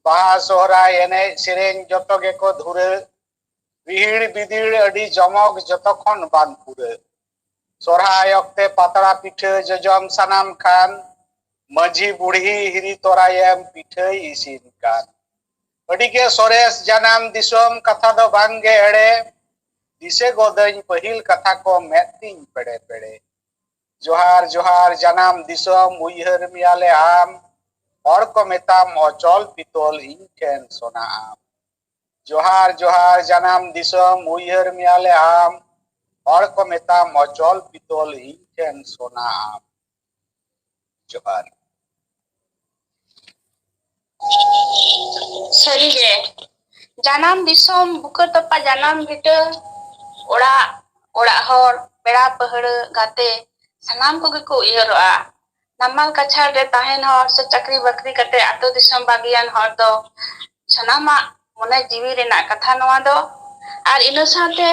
ᱵᱟᱦᱟ ᱥᱚᱦᱨᱟᱭ ᱮᱱᱮᱡ ᱥᱮᱨᱮᱧ ᱡᱚᱛᱚ ᱜᱮᱠᱚ ᱫᱷᱩᱨᱟᱹ, ᱵᱤᱦᱤᱲ ᱵᱤᱫᱤᱲ ᱟᱹᱰᱤ ᱡᱚᱢᱚᱠ ᱡᱚᱛᱚ ᱠᱷᱚᱱ ᱵᱟᱝ ᱯᱩᱨᱟᱹ᱾ ᱥᱚᱨᱦᱟᱭ ᱚᱠᱛᱮ ᱯᱟᱛᱲᱟ ᱯᱤᱴᱷᱟᱹ ᱡᱚᱡᱚᱢ ᱥᱟᱱᱟᱢ ᱠᱷᱟᱱ, ᱢᱟᱹᱡᱷᱤ ᱵᱩᱲᱦᱤ ᱦᱤᱨᱤ ᱛᱚᱨᱟᱭᱮᱢ ᱯᱤᱴᱷᱟᱹᱭ ᱤᱥᱤᱱ ᱠᱟᱱ᱾ ᱟᱹᱰᱤᱜᱮ ᱥᱚᱨᱮᱥ ᱡᱟᱱᱟᱢ ᱫᱤᱥᱚᱢ ᱠᱟᱛᱷᱟ ᱫᱚ ᱵᱟᱝᱜᱮ ᱮᱲᱮ, ᱫᱤᱥᱟᱹ ᱜᱚᱫᱟᱹᱧ ᱯᱟᱹᱦᱤᱞ ᱠᱟᱛᱷᱟ ᱠᱚ ᱢᱮᱫ ᱛᱤᱧ ᱯᱮᱲᱮ ᱯᱮᱲᱮ᱾ ᱡᱚᱦᱟᱨ ᱡᱚᱦᱟᱨ ᱡᱟᱱᱟᱢ ᱫᱤᱥᱚᱢ ᱩᱭᱦᱟᱹᱨ ᱢᱮᱭᱟᱞᱮ ᱟᱢ, ᱦᱚᱲ ᱠᱚ ᱢᱮᱛᱟᱢ ᱚᱪᱚᱞ ᱯᱤᱛᱚᱞ ᱤᱧ ᱴᱷᱮᱱ ᱥᱚᱱᱟ ᱟᱢ᱾ ᱡᱚᱦᱟᱨ ᱡᱚᱦᱟᱨ ᱡᱟᱱᱟᱢ ᱫᱤᱥᱚᱢ ᱩᱭᱦᱟᱹᱨ ᱢᱮᱭᱟᱞᱮ ᱟᱢ, ᱦᱚᱲ ᱠᱚ ᱢᱮᱛᱟᱢ ᱚᱪᱚᱞ ᱯᱤᱛᱚᱞ ᱤᱧ ᱴᱷᱮᱱ ᱥᱚᱱᱟ ᱟᱢ᱾ ᱡᱚᱦᱟᱨ᱾ ᱥᱟᱹᱨᱤᱜᱮ, ᱡᱟᱱᱟᱢ ᱫᱤᱥᱚᱢ ᱵᱩᱠᱟᱹ ᱛᱚᱯᱟ ᱡᱟᱱᱟᱢ ᱵᱷᱤᱴᱟᱹ, ᱚᱲᱟᱜ, ᱚᱲᱟᱜ ᱦᱚᱲ, ᱯᱮᱲᱟ ᱯᱟᱹᱦᱲᱟᱹ, ᱜᱟᱛᱮ, ᱥᱟᱱᱟᱢ ᱠᱚᱜᱮ ᱠᱚ ᱩᱭᱦᱟᱹᱨᱚᱜᱼᱟ᱾ ᱱᱟᱢᱟᱞ ᱠᱟᱪᱷᱟᱲ ᱨᱮ ᱛᱟᱦᱮᱱ ᱦᱚᱲ ᱥᱮ ᱪᱟᱹᱠᱨᱤ ᱵᱟᱹᱠᱨᱤ ᱠᱟᱛᱮ ᱟᱹᱛᱩ ᱫᱤᱥᱚᱢ ᱵᱟᱹᱜᱤᱭᱟᱱ ᱦᱚᱲ ᱫᱚ ᱥᱟᱱᱟᱢᱟᱜ ᱢᱚᱱᱮ ᱡᱤᱣᱤ ᱨᱮᱱᱟᱜ ᱠᱟᱛᱷᱟ ᱱᱚᱣᱟ ᱫᱚ᱾ ᱟᱨ ᱤᱱᱟᱹ ᱥᱟᱶᱛᱮ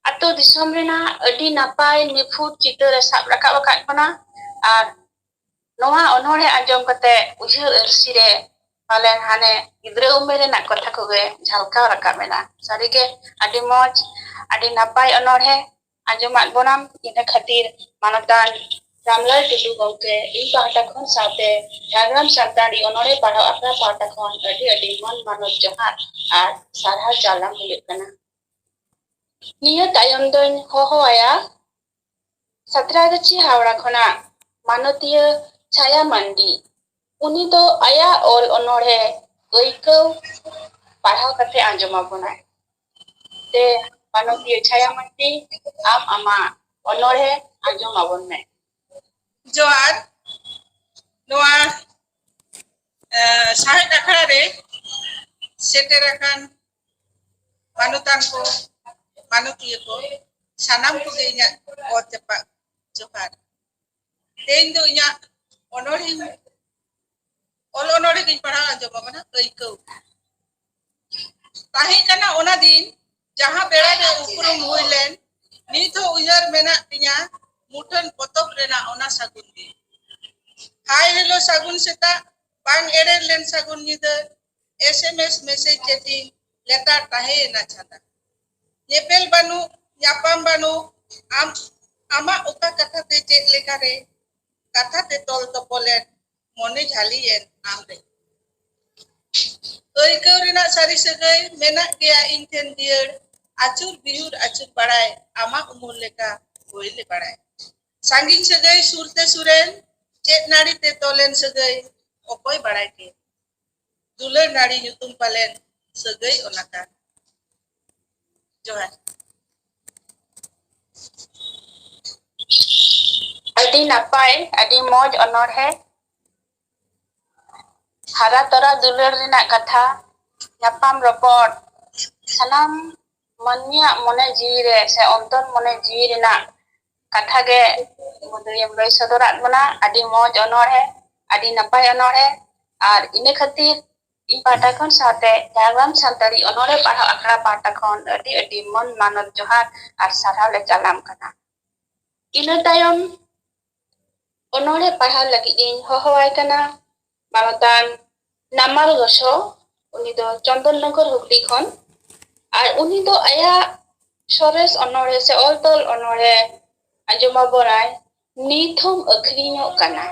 ᱟᱹᱛᱩ ᱫᱤᱥᱚᱢ ᱨᱮᱱᱟᱜ ᱟᱹᱰᱤ ᱱᱟᱯᱟᱭ ᱱᱤᱯᱷᱩᱴ ᱪᱤᱛᱟᱹᱨ ᱮ ᱥᱟᱵ ᱨᱟᱠᱟᱵ ᱟᱠᱟᱫ ᱵᱚᱱᱟ᱾ ᱟᱨ ᱱᱚᱣᱟ ᱚᱱᱚᱬᱦᱮ ᱟᱸᱡᱚᱢ ᱠᱟᱛᱮ ᱩᱭᱦᱟᱹᱨ ᱟᱹᱨᱥᱤ ᱨᱮ ᱯᱟᱞᱮᱱ ᱦᱟᱱᱮ ᱜᱤᱫᱽᱨᱟᱹ ᱩᱢᱮᱨ ᱨᱮᱱᱟᱜ ᱠᱟᱛᱷᱟ ᱠᱚᱜᱮ ᱡᱷᱟᱞᱠᱟᱣ ᱨᱟᱠᱟᱵ ᱮᱱᱟ᱾ ᱥᱟᱹᱨᱤᱜᱮ ᱟᱹᱰᱤ ᱢᱚᱡᱽ, ᱟᱹᱰᱤ ᱱᱟᱯᱟᱭ ᱚᱱᱚᱬᱦᱮ ᱟᱸᱡᱚᱢᱟᱫ ᱵᱚᱱᱟᱢ᱾ ᱤᱱᱟᱹ ᱠᱷᱟᱹᱛᱤᱨ ᱢᱟᱱᱚᱛᱟᱱ ᱨᱟᱢᱞᱟᱞ ᱴᱩᱰᱩ ᱜᱚᱢᱠᱮ ᱤᱧ ᱯᱟᱦᱴᱟ ᱠᱷᱚᱱ ᱥᱟᱶᱛᱮ ᱡᱷᱟᱲᱜᱨᱟᱢ ᱥᱟᱱᱛᱟᱲᱤ ᱚᱱᱚᱬᱦᱮ ᱯᱟᱲᱦᱟᱣ ᱟᱠᱷᱲᱟ ᱯᱟᱦᱴᱟ ᱠᱷᱚᱱ ᱟᱹᱰᱤ ᱟᱹᱰᱤ ᱢᱟᱹᱱ ᱢᱟᱱᱚᱛ ᱡᱚᱦᱟᱨ ᱟᱨ ᱥᱟᱨᱦᱟᱣ ᱪᱟᱞᱟᱢ ᱦᱩᱭᱩᱜ ᱠᱟᱱᱟ᱾ ᱱᱤᱭᱟᱹ ᱛᱟᱭᱚᱢ ᱫᱚᱧ ᱦᱚᱦᱚ ᱟᱭᱟ ᱥᱟᱛᱨᱟᱜᱟᱹᱪᱷᱤ ᱦᱟᱣᱲᱟ ᱠᱷᱚᱱᱟᱜ ᱢᱟᱱᱚᱛᱤᱭᱟᱹ ᱪᱷᱟᱭᱟ ᱢᱟᱱᱰᱤ᱾ ᱩᱱᱤ ᱫᱚ ᱟᱭᱟᱜ ᱚᱞ ᱚᱱᱚᱬᱦᱮ ᱟᱹᱭᱠᱟᱹᱣ ᱯᱟᱲᱦᱟᱣ ᱠᱟᱛᱮ ᱟᱸᱡᱚᱢ ᱟᱵᱚᱱᱟᱭ᱾ ᱛᱮ ᱢᱟᱱᱚᱛᱤᱭᱟᱹ ᱪᱷᱟᱭᱟ ᱢᱟᱱᱰᱤ, ᱟᱢ ᱟᱢᱟᱜ ᱚᱱᱚᱬᱦᱮ ᱟᱸᱡᱚᱢ ᱟᱵᱚᱱ ᱢᱮ᱾ ᱡᱚᱦᱟᱨ᱾ ᱱᱚᱣᱟ, ᱮ, ᱥᱟᱶᱦᱮᱫ ᱟᱠᱷᱲᱟ ᱨᱮ ᱥᱮᱴᱮᱨ ᱟᱠᱟᱱ ᱢᱟᱱᱚᱛᱟᱱ ᱠᱚ, ᱢᱟᱱᱚᱛᱤᱭᱟᱹ ᱠᱚ, ᱥᱟᱱᱟᱢ ᱠᱚᱜᱮ ᱤᱧᱟᱹᱜ ᱚᱛ ᱡᱟᱯᱟᱜ ᱡᱚᱦᱟᱨ᱾ ᱛᱮᱦᱮᱧ ᱫᱚ ᱤᱧᱟᱹᱜ ᱚᱱᱚᱬᱦᱮᱧ, ᱚᱞ ᱚᱱᱚᱬᱦᱮ ᱜᱤᱧ ᱯᱟᱲᱦᱟᱣ ᱟᱸᱡᱚᱢ ᱟᱵᱚᱱᱟ, ᱟᱹᱭᱠᱟᱹᱣ᱾ ᱛᱟᱦᱮᱸ ᱠᱟᱱᱟ ᱚᱱᱟ ᱫᱤᱱ, ᱡᱟᱦᱟᱸ ᱵᱮᱲᱟ ᱨᱮ ᱩᱯᱨᱩᱢ ᱦᱩᱭ ᱞᱮᱱ, ᱱᱤᱛ ᱦᱚᱸ ᱩᱭᱦᱟᱹᱨ ᱢᱮᱱᱟᱜ ᱛᱤᱧᱟ ᱢᱩᱴᱷᱟᱹᱱ ᱯᱚᱛᱚᱵ ᱨᱮᱱᱟᱜ ᱚᱱᱟ ᱥᱟᱹᱜᱩᱱ ᱫᱤᱱ᱾ Hi hello ᱥᱟᱹᱜᱩᱱ ᱥᱮᱛᱟᱜ, ᱵᱟᱝ ᱮᱲᱮᱨ ᱞᱮᱱ ᱥᱟᱹᱜᱩᱱ ᱧᱤᱫᱟᱹ, S M S message chatting letter ᱛᱟᱦᱮᱸᱭᱮᱱᱟ ᱪᱷᱟᱰᱟ᱾ ᱧᱮᱯᱮᱞ ᱵᱟᱹᱱᱩᱜ, ᱧᱟᱯᱟᱢ ᱵᱟᱹᱱᱩᱜ, ᱟᱢ, ᱟᱢᱟᱜ ᱚᱠᱟ ᱠᱟᱛᱷᱟ ᱛᱮ ᱪᱮᱫ ᱞᱮᱠᱟᱨᱮ, ᱠᱟᱛᱷᱟ ᱛᱮ ᱛᱚᱞ ᱛᱚᱯᱚᱞᱮᱱ, ᱢᱚᱱᱮ ᱡᱷᱟᱹᱞᱤᱭᱮᱱ ᱟᱢ ᱨᱮ᱾ ᱟᱹᱭᱠᱟᱹᱣ ᱨᱮᱱᱟᱜ ᱥᱟᱹᱨᱤ ᱥᱟᱹᱜᱟᱹᱭ ᱢᱮᱱᱟᱜ ᱜᱮᱭᱟ ᱤᱧ ᱴᱷᱮᱱ ᱡᱤᱭᱟᱹᱲ, ᱟᱹᱪᱩᱨ ᱵᱤᱦᱩᱨ ᱟᱹᱪᱩᱨ ᱵᱟᱲᱟᱭ, ᱟᱢᱟᱜ ᱩᱢᱩᱞ ᱞᱮᱠᱟ ᱦᱩᱭ ᱞᱮ ᱵᱟᱲᱟᱭ᱾ ᱥᱟᱺᱜᱤᱧ ᱥᱟᱹᱜᱟᱹᱭ ᱥᱩᱨ ᱛᱮ ᱥᱩᱨᱮᱱ, ᱪᱮᱫ ᱱᱟᱹᱲᱤ ᱛᱮ ᱛᱚᱞᱮᱱ ᱥᱟᱹᱜᱟᱹᱭ, ᱚᱠᱚᱭ ᱵᱟᱲᱟᱭ ᱠᱮ? ᱫᱩᱞᱟᱹᱲ ᱱᱟᱹᱲᱤ ᱧᱩᱛᱩᱢ ᱯᱟᱞᱮᱱ ᱥᱟᱹᱜᱟᱹᱭ ᱚᱱᱟ ᱠᱟᱱ᱾ ᱡᱚᱦᱟᱨ᱾ ᱟᱹᱰᱤ ᱱᱟᱯᱟᱭ, ᱟᱹᱰᱤ ᱢᱚᱡᱽ ᱚᱱᱚᱬᱦᱮ᱾ ᱦᱟᱨᱟ ᱛᱚᱨᱟ ᱫᱩᱞᱟᱹᱲ ᱨᱮᱱᱟᱜ ᱠᱟᱛᱷᱟ, ᱧᱟᱯᱟᱢ ᱨᱚᱯᱚᱲ, ᱥᱟᱱᱟᱢ ᱢᱟᱹᱱᱢᱤᱭᱟᱜ ᱢᱚᱱᱮ ᱡᱤᱣᱤ ᱨᱮ ᱥᱮ ᱚᱱᱛᱚᱨ ᱢᱚᱱᱮ ᱡᱤᱣᱤ ᱨᱮᱱᱟᱜ ᱠᱟᱛᱷᱟ ᱜᱮ ᱢᱟᱹᱫᱟᱹᱲᱤᱭᱟᱹᱢ ᱞᱟᱹᱭ ᱥᱚᱫᱚᱨᱟᱫ ᱵᱚᱱᱟ᱾ ᱟᱹᱰᱤ ᱢᱚᱡᱽ ᱚᱱᱚᱬᱦᱮ, ᱟᱹᱰᱤ ᱱᱟᱯᱟᱭ ᱚᱱᱚᱬᱦᱮ᱾ ᱟᱨ ᱤᱱᱟᱹ ᱠᱷᱟᱹᱛᱤᱨ ᱤᱧ ᱯᱟᱦᱴᱟ ᱠᱷᱚᱱ ᱥᱟᱶᱛᱮ ᱡᱷᱟᱲᱜᱨᱟᱢ ᱥᱟᱱᱛᱟᱲᱤ ᱚᱱᱚᱬᱦᱮ ᱯᱟᱲᱦᱟᱣ ᱟᱠᱷᱲᱟ ᱯᱟᱦᱴᱟ ᱠᱷᱚᱱ ᱟᱹᱰᱤ ᱟᱹᱰᱤ ᱢᱟᱹᱱ ᱢᱟᱱᱚᱛ ᱡᱚᱦᱟᱨ ᱟᱨ ᱥᱟᱨᱦᱟᱣ ᱞᱮ ᱪᱟᱞᱟᱢ ᱠᱟᱱᱟ᱾ ᱤᱱᱟᱹ ᱛᱟᱭᱚᱢ ᱚᱱᱚᱬᱦᱮ ᱯᱟᱲᱦᱟᱣ ᱞᱟᱹᱜᱤᱫ ᱤᱧ ᱦᱚᱦᱚᱣᱟᱭ ᱠᱟᱱᱟ ᱢᱟᱱᱚᱛᱟᱱ ᱱᱟᱢᱟᱞ ᱜᱚᱥᱚ, ᱩᱱᱤ ᱫᱚ ᱪᱚᱱᱫᱚᱱ ᱱᱚᱜᱚᱨ ᱦᱩᱜᱽᱞᱤ ᱠᱷᱚᱱ᱾ ᱟᱨ ᱩᱱᱤ ᱫᱚ ᱟᱭᱟᱜ ᱥᱚᱨᱮᱥ ᱚᱱᱚᱬᱦᱮ ᱥᱮ ᱚᱞ ᱛᱚᱞ ᱚᱱᱚᱬᱦᱮ ᱟᱸᱡᱚᱢ ᱟᱵᱚᱱᱟᱭ, ᱱᱤᱛ ᱦᱚᱸᱢ ᱟᱹᱠᱷᱨᱤᱧᱚᱜ ᱠᱟᱱᱟ᱾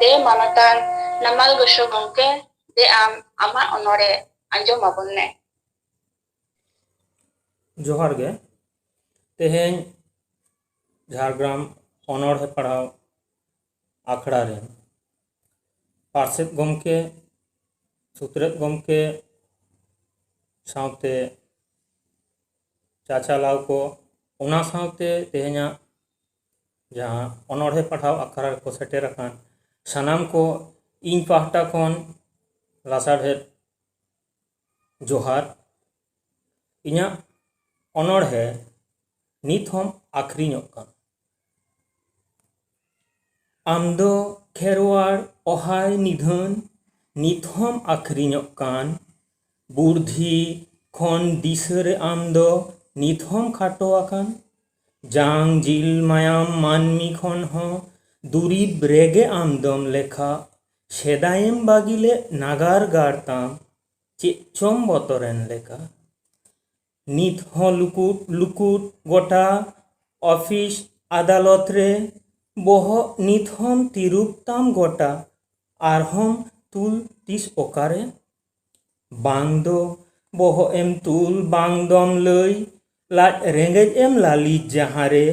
ᱫᱮ ᱢᱟᱱᱚᱛᱟᱱ ᱱᱟᱢᱟᱞ ᱜᱚᱥᱚ ᱜᱚᱢᱠᱮ, ᱫᱮ ᱟᱢ ᱟᱢᱟᱜ ᱚᱱᱚᱬᱦᱮ ᱟᱸᱡᱚᱢ ᱟᱵᱚᱱ ᱢᱮ᱾ ᱡᱚᱦᱟᱨ ᱜᱮ᱾ ᱛᱮᱦᱮᱧ ᱡᱷᱟᱲᱜᱨᱟᱢ ᱚᱱᱚᱬᱦᱮ ᱯᱟᱲᱦᱟᱣ ᱟᱠᱷᱲᱟ ᱨᱮ ᱯᱟᱨᱥᱮᱛ ᱜᱚᱢᱠᱮ, ᱥᱩᱛᱨᱮᱛ ᱜᱚᱢᱠᱮ ᱥᱟᱶᱛᱮ ᱪᱟᱪᱟᱞᱟᱣ ᱠᱚ, ᱚᱱᱟ ᱥᱟᱶᱛᱮ ᱛᱮᱦᱮᱧᱟᱜ ᱡᱟᱦᱟᱸ ᱚᱱᱚᱬᱦᱮ ᱯᱟᱲᱦᱟᱣ ᱟᱠᱷᱲᱟ ᱨᱮᱠᱚ ᱥᱮᱴᱮᱨ ᱟᱠᱟᱱ ᱥᱟᱱᱟᱢ ᱠᱚ ᱤᱧ ᱯᱟᱦᱴᱟ ᱠᱷᱚᱱ ᱞᱟᱥᱟᱲᱦᱮᱫ ᱡᱚᱦᱟᱨ᱾ ᱤᱧᱟᱹᱜ ᱚᱱᱚᱬᱦᱮ ᱱᱤᱛ ᱦᱚᱸᱢ ᱟᱹᱠᱷᱨᱤᱧᱚᱜ ᱠᱟᱱ᱾ ᱟᱢ ᱫᱚ ᱠᱷᱮᱨᱣᱟᱲ ᱚᱦᱟᱭ ᱱᱤᱫᱷᱟᱹᱱ, ᱱᱤᱛ ᱦᱚᱸᱢ ᱟᱹᱠᱷᱨᱤᱧᱚᱜ ᱠᱟᱱ᱾ ᱵᱩᱨᱫᱷᱤ ᱠᱷᱚᱱ ᱫᱤᱥᱟᱹ ᱨᱮ ᱟᱢ ᱫᱚ ᱱᱤᱛ ᱦᱚᱸᱢ ᱠᱷᱟᱴᱚ ᱟᱠᱟᱱ᱾ ᱡᱟᱝ ᱡᱤᱞ ᱢᱟᱭᱟᱢ ᱢᱟᱹᱱᱢᱤ ᱠᱷᱚᱱ ᱦᱚᱸ ᱫᱩᱨᱤᱵ ᱨᱮᱜᱮ ᱟᱢ ᱫᱚᱢ ᱞᱮᱠᱷᱟ᱾ ᱥᱮᱫᱟᱭᱮᱢ ᱵᱟᱹᱜᱤ ᱞᱮᱫ ᱱᱟᱜᱟᱨ ᱜᱟᱲ ᱛᱟᱢ, ᱪᱮᱫ ᱪᱚᱢ ᱵᱚᱛᱚᱨᱮᱱ ᱞᱮᱠᱟ᱾ ᱱᱤᱛ ᱦᱚᱸ ᱞᱩᱠᱩᱴ ᱞᱩᱠᱩᱴ ᱜᱚᱴᱟ, ᱚᱯᱷᱤᱥ ᱟᱫᱟᱞᱚᱛ ᱨᱮ᱾ ᱵᱚᱦᱚᱜ ᱱᱤᱛ ᱦᱚᱸᱢ ᱛᱤᱨᱩᱵ ᱛᱟᱢ ᱜᱚᱴᱟ, ᱟᱨᱦᱚᱸᱢ ᱛᱩᱞ ᱛᱤᱥ ᱚᱠᱟᱨᱮ? ᱵᱟᱝ ᱫᱚ ᱵᱚᱦᱚᱜ ᱮᱢ ᱛᱩᱞ, ᱵᱟᱝ ᱫᱚᱢ ᱞᱟᱹᱭ, ᱞᱟᱡ ᱨᱮᱸᱜᱮᱡ ᱮᱢ ᱞᱟᱹᱞᱤᱡ ᱡᱟᱦᱟᱸ ᱨᱮ᱾